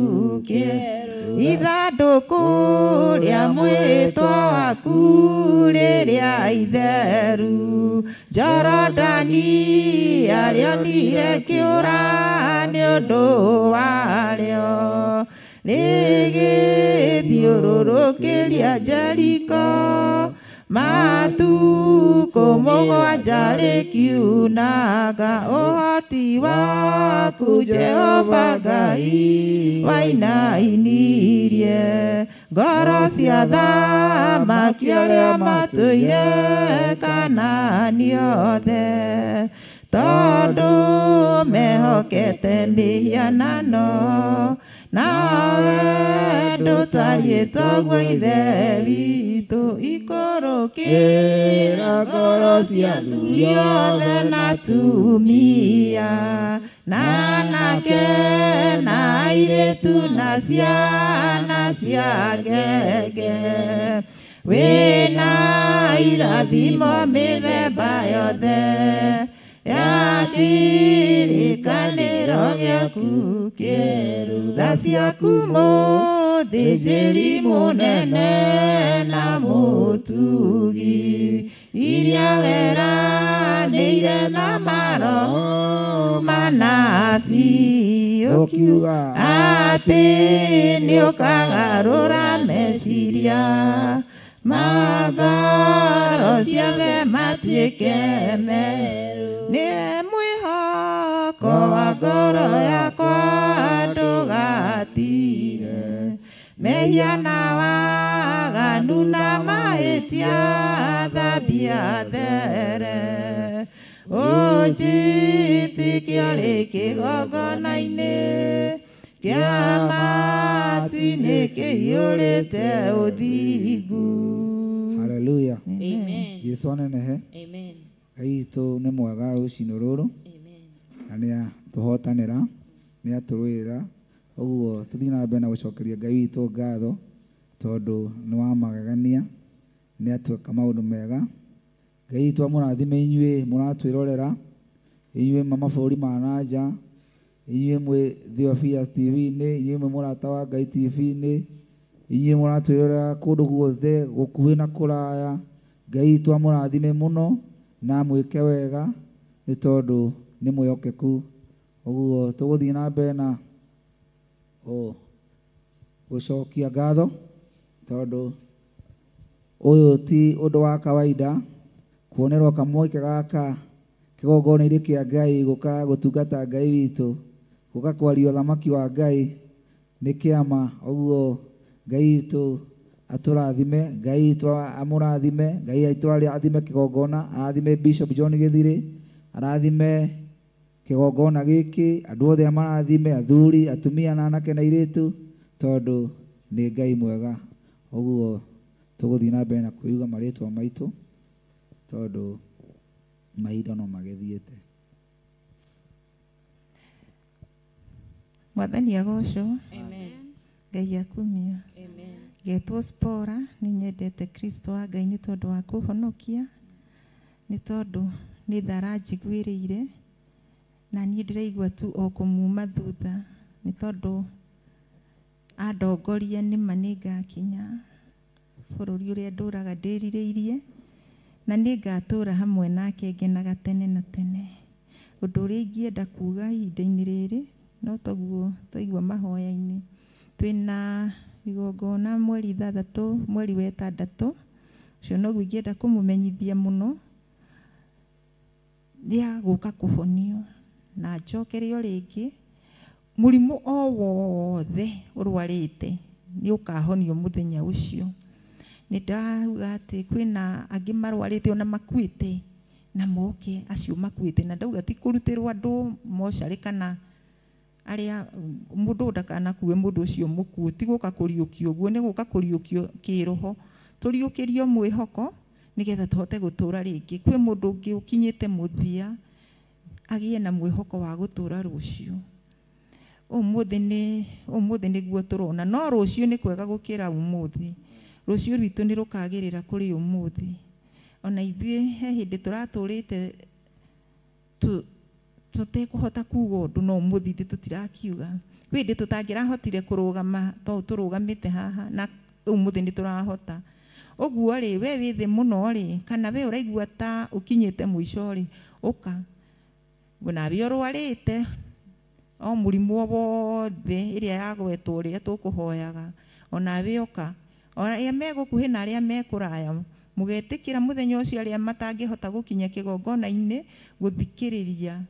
kĩerũ. Ithandũkũ rĩa mwĩtwa waku rĩrĩa itheru Jorodani arĩonire kĩũra nĩ ũndũ warĩo. Rĩgĩthiũrũrũkĩria Jeriko matukũ mũgwanja rĩkiunaga. Ũhoti waku Jehova Ngai wainainirie ngoro cia athamaki arĩa matũire Kanaani othe. Tondũ mehokete mĩhianano nawe ndũtariĩ toguo Ithe witũ. Ikũrũkĩra ngoro cia athuri othe na atumia na anake na airĩtu na ciana cia ngenge. Wĩna irathimo mĩthemba yothe ya kĩrĩkanĩro gĩaku kĩerũ. Tha ciaku mũthĩnjĩri mũnene na mũtugi iria weranĩire na maroho manabii ũkiuga atĩ nĩũkagarũra meciria ma ngoro ciothe matuĩke merũ. Nĩwe mwĩhoko wa ngoro yakwa ndũgatire mehia na waganu na mahĩtia thambia there. Ũnjĩtĩkie ũrĩ kĩgongona-inĩ kĩa matu-inĩ kĩiyũrĩte ũthingu. Haleluya. Amen. Jesu anenehe. Amen. Ngai witũ nĩ mwega rũcinĩ rũrũ. Amen. Na nĩatũhotanĩra, nĩatũrũĩrĩra. Ũguo tũthiĩ na mbere na gũcokeria Ngai witũ ngatho tondũ nĩ wa magegania, nĩatwĩka maũndũ mega. Ngai witũ amũrathime inyuĩ mũratwĩrorera, inyuĩ mabũrũri ma na nja, inyuĩ mwĩ Theophilus TV-inĩ, inyuĩ mwĩ Mũrata wa Ngai TV-inĩ, inyuĩ mũratwĩrorera kũndũ guothe gũkuhĩ na kũraya. Ngai witũ amũrathime mũno na amwĩke wega nĩ tondũ nĩ mwĩhokeku. Ũguo tũgũthiĩ na mbere na gũcokia ngatho tondũ ũyũ ti ũndũ wa kawaida kuonerwo kamweke gaka kĩgongona-inĩ kĩa Ngai gũka gũtungata Ngai witũ gũka kwaria ũthamaki wa Ngai nĩ kĩama. Ũguo Ngai witũ atũrathime, Ngai witũ amũrathime, Ngai witũ arathime kĩgongona, arathime Bishop John Gĩthirĩ, arathime kĩgongona gĩkĩ, andũ othe amarathime, athuri, atumia na anake na airĩtu. Tondũ nĩ Ngai mwega. Ũguo tũgũthiĩ na mbere na kwĩuga marĩtwa maitũ tondũ mahinda no magĩthiĩte. Mwathani agocwo. Amen. Ngai akumio. Amen. Ngetwo Spora, nĩ nyendete Kristo wa Ngai nĩ tondũ wa kũhonokia, nĩ tondũ nĩ tha aranjiguĩrĩire, na niĩ ndĩraigua tu o kũmuma thutha, nĩ tondũ andongoria nĩma nĩngakinya bũrũri ũrĩa ndũraga ndĩrirĩirie, na nĩngatũra hamwe nake ngenaga tene na tene. Ũndũ ũrĩa ingĩenda kuga ihinda-inĩ rĩrĩ no toguo twaigua mahoya-inĩ, twĩna igongona mweri 6 mweri wa 6 ũcio noguo ingĩenda kũmũmenyithia mũno rĩa gũka kũhonio na njokerio rĩngĩ mũrimũ o wothe ũrwarĩte nĩ ũkahonio mũthenya ũcio. Nĩ ndauga atĩ kwĩna angĩ marwarĩte ona makuĩte na moke acio makuĩte, na ndauga ti kũrutĩrwo andũ mocarĩ kana arĩa mũndũ ndakanakue mũndũ ũcio mũkuũ, ti gũka kũriũkio ũguo, nĩ gũka kũriũkio kĩroho, tũriũkĩrio mwĩhoko nĩgetha tũhote gũtũra rĩngĩ. Kwĩ mũndũ ũngĩ ũkinyĩte mũthia agĩe na mwĩhoko wa gũtũra rũciũ. Ũmũthĩ nĩguo tũrona, no rũciũ nĩ kwega gũkĩra ũmũthĩ. Rũciũ rwitũ nĩ rũkagĩrĩra kũrĩ ũmũthĩ. Ona ithuĩ he hĩndĩ tũratũrĩte tũtekũhota kuga ũndũ, no ũmũthĩ ithuĩ tũtirakiuga. Kwĩ hĩndĩ tũtangĩrahotire kũrũgama to tũrũgamĩte haha, na ũmũthĩ nĩ tũrahota. Ũguo rĩ, we wĩ thĩ mũno rĩ, kana we ũraigua ta ũkinyĩte mũico rĩ, ũka. Nawe ũrwarĩte o mũrimũ o wothe ĩrĩa yagwetwo rĩrĩa tũkũhoyaga, onawe ũka. Arĩa me gũkuhĩ na arĩa me kũraya, mũgetĩkĩra mũthenya ũcio arĩa matangĩhota gũkinya kĩgongona-inĩ gũthikĩrĩria,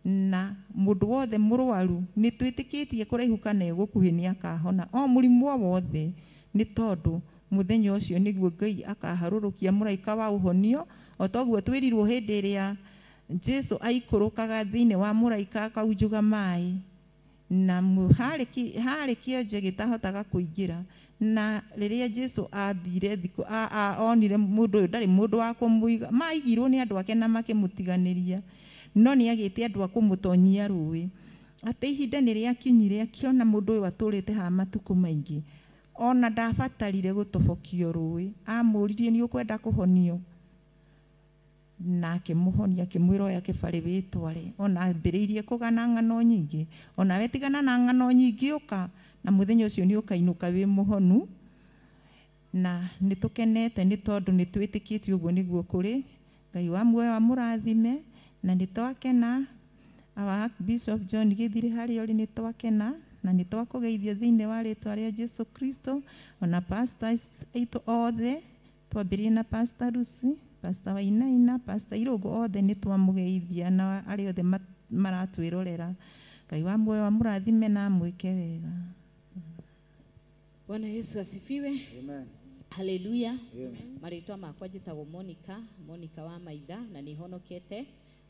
na mũndũ wothe mũrwaru nĩ twĩtĩkĩtie kũraihu kana gũkuhĩ nĩ akahona o mũrimũ o wothe, nĩ tondũ mũthenya ũcio nĩguo Ngai akaharũrũkia mũraika wa ũhonio, o toguo twĩrirwo hĩndĩ ĩrĩa Jesu aikũrũkaga thĩinĩ wa mũraika akaunjuga maĩ, na harĩ kĩonje gĩtahotaga kũingĩra. Na rĩrĩa Jesu athire thikũ onire mũndũ ũyũ ndarĩ mũndũ wa kũmũiga, maigirwo nĩ andũ ake na makĩmũtiganĩria, no nĩ agĩte andũ a kũmũtonyia rũĩ. Atĩ ihinda nĩ rĩakinyire akĩona mũndũ ũyũ atũrĩte haha matukũ maingĩ, ona ndabatarire gũtobokio rũĩ, amũririe nĩ ũkwenda kũhonio, na akĩmũhonia akĩmwĩra oya kĩbarĩ wĩtware. Ona ambĩrĩirie kũgana ng'ano nyingĩ, onawe tigana na ng'ano nyingĩ, ũka na mũthenya ũcio nĩ ũkainũka wĩ mũhonu. Na nĩ tũkenete nĩ tondũ nĩ twĩtĩkĩtie ũguo nĩguo kũrĩ. Ngai wa muoyo amũrathime, na nĩ twakena. Our Archbishop John Githiri harĩa ũrĩ nĩ twakena, na nĩ twakũgeithia thĩinĩ wa rĩtwa rĩa Jesu Kristo, ona pastors aitũ othe, twambĩrĩrie na Pastor Lucy, Pastor Wainaina, Pastor Irũngũ, othe nĩ twamũgeithia na arĩa othe maratwĩrorera. Ngai wa muoyo amũrathime na amwĩke wega. Bwana Yesu asifiwe. Amen. Haleluya. Marĩtwa makwa njĩtagwo Monica wa Maitha, na nĩ honokete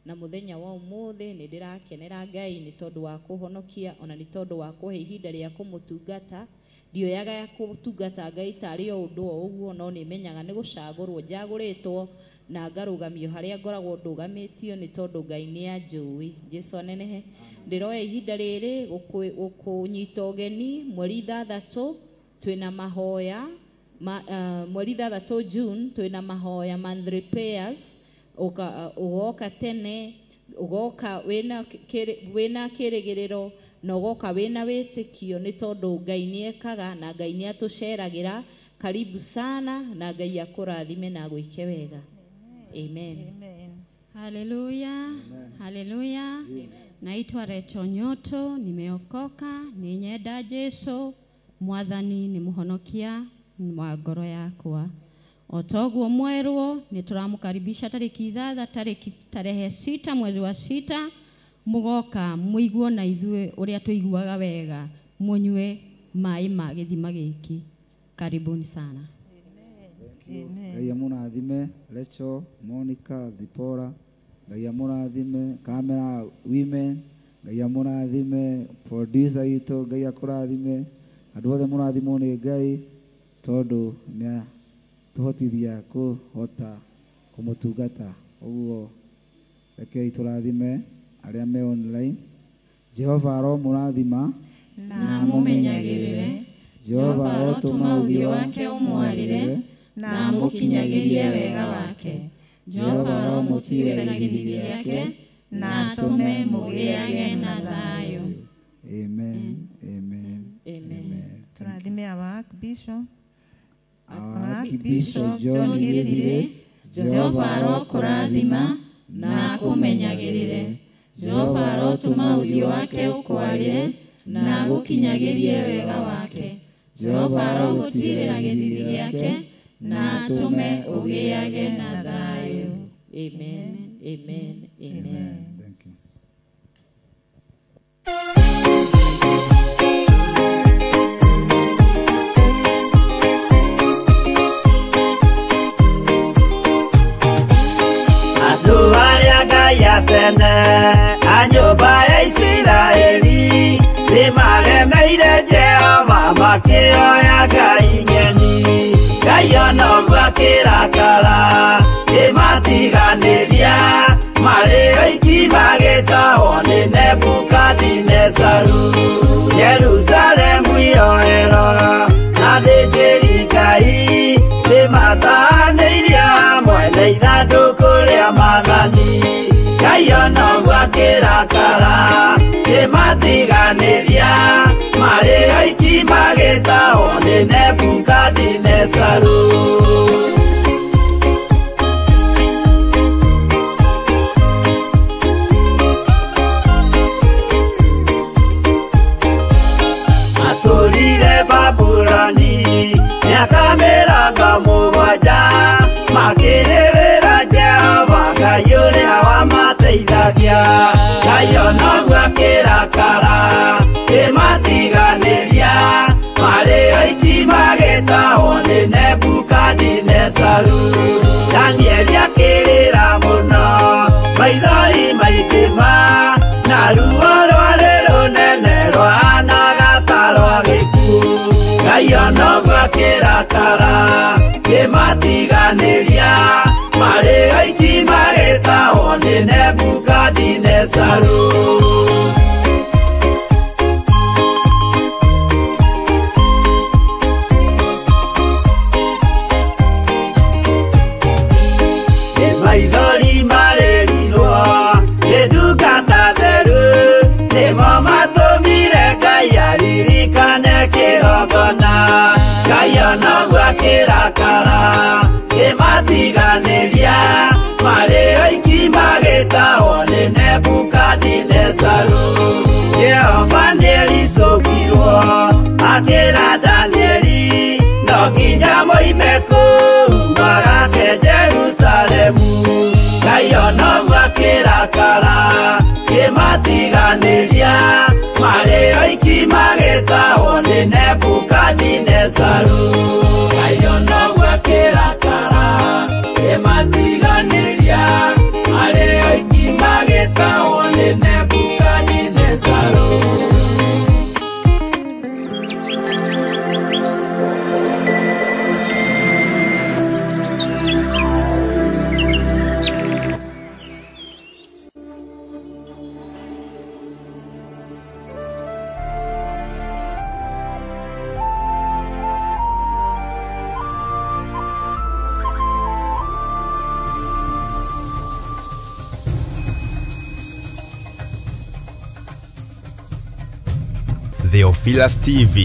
na mũthenya wa ũmũthĩ nĩ ndĩrakenera Ngai nĩ tondũ wa kũhonokia, ona nĩ tondũ wa kũhe ihinda rĩa kũmũtungata. Ndioyaga ya kũtungata Ngai tarĩ o ũndũ o ũguo, no nĩ menyaga nĩ gũcagũrwo njagũrĩtwo na ngarũgamio harĩa ngoragwo ndũgamĩtio nĩ tondũ Ngai nĩ anjũĩ. Jesu anenehe. Ndĩroya ihinda rĩrĩ gũkũnyita ũgeni mweri 6 twĩna mahoya mweri 6 June twĩna mahoya monthly prayers. Ũgoka tene, ũgoka wĩna kĩrĩgĩrĩro, na ũgoka wĩna wĩtĩkio nĩ tondũ Ngai nĩ ekaga na Ngai nĩ atũceragĩra. Karibu sana, na Ngai akũrathime na agwĩke wega. Amen. Amen. Haleluya. Haleluya. Naitwa Recho Nyoto, nimeokoka, ninyenda Jesu, mwathani ni muhonokia wa ngoro yakwa. Otoguo mwerwo ni turamukaribisha tariki 6 tarehe 6 mwezi wa 6, mugoka muiguo na ithuĩ ũrĩa tũiguaga wega, munyue maĩ ma gĩthima gĩkĩ. Karibuni sana. Amen. Ngai amũrathime Recho, Monica, Zipora. Ngai amũrathime camera women. Ngai amũrathime producer itũ. Ngai akũrathime. Andũ othe mũrathimwo nĩ Ngai tondũ nĩ atũhotithia kũhota kũmũtungata. Ũguo rekei tũrathime arĩa me online. Jehova aromũrathima na amũmenyagĩrĩre. Jehova arotũma ũthiũ wake ũmwarĩre na amũkinyagĩrie wega wake. Jehova aromũtiirĩra gĩthiithi gĩake na atũme mũgĩage na thayũ. Amen. Amen. Amen. Tũrathime our Archbishop. Archbishop John Githire. Jehova arokũrathima na akũmenyagĩrĩre. Jehova arotũma ũthiũ wake ũkwarĩre na agũkinyagĩrie wega wake. Jehova arogũtiirĩra gĩthiithi gĩake na atũme ũgĩage na thayũ. Amen. Amen. Amen. Thank you. Andũ arĩa Ngai atene a nyũmba ya Isiraeli nĩmaremeire Jehova makĩoya ngai ng'eni. Ngai ona ũguo akĩrakara kĩmatiganĩria marĩ oiki magĩtahwo nĩ Nebukadinezaru. Jerusalemu yoerwo na athĩnjĩri Ngai nĩmatahanĩirie hamwe na ithandũkũ rĩa maathani. Ngai ona ũguo akĩrakara kĩmatiganĩria marĩ oiki magĩtahwo nĩ Nebukadinezaru. Matũrire Babuloni mĩaka 70 makĩrĩrĩra Jehova Ngai ũrĩa wamateithagia. Ngai ona ũguo akĩrakara kĩmatiganĩria marĩ oiki magĩtahwo nĩ Nebukadinezaru. Danieli akĩrĩra mũno maithori maingĩ ma na ruo rwarĩ rũnene rwahanaga ta rwa gĩkuũ. Ngai ona ũguo akĩrakara kĩmatiganĩria marĩ oiki magĩtahwo nĩ Nebukadinezaru. Maithori marĩrirwo nĩ ndungata theru nĩmo matũmire Ngai aririkane kĩgongona. Ngai ona ũguo akĩrakara kĩmatiganĩria marĩ oiki magĩtahwo nĩ Nebukadinezaru. Jehova nĩericũkirwo akĩra Danieli no nginya moime kũu magake Jerusalemu. Ngai ona ũguo akĩrakara kĩmatiganĩria marĩ oiki magĩtahwo nĩ Nebukadinezaru. Ngai ona ũguo akĩrakara kĩmatiganĩria marĩ oiki magĩtahwo nĩ Nebukadinezaru. Theophilus TV,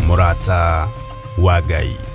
Murata wa Ngai.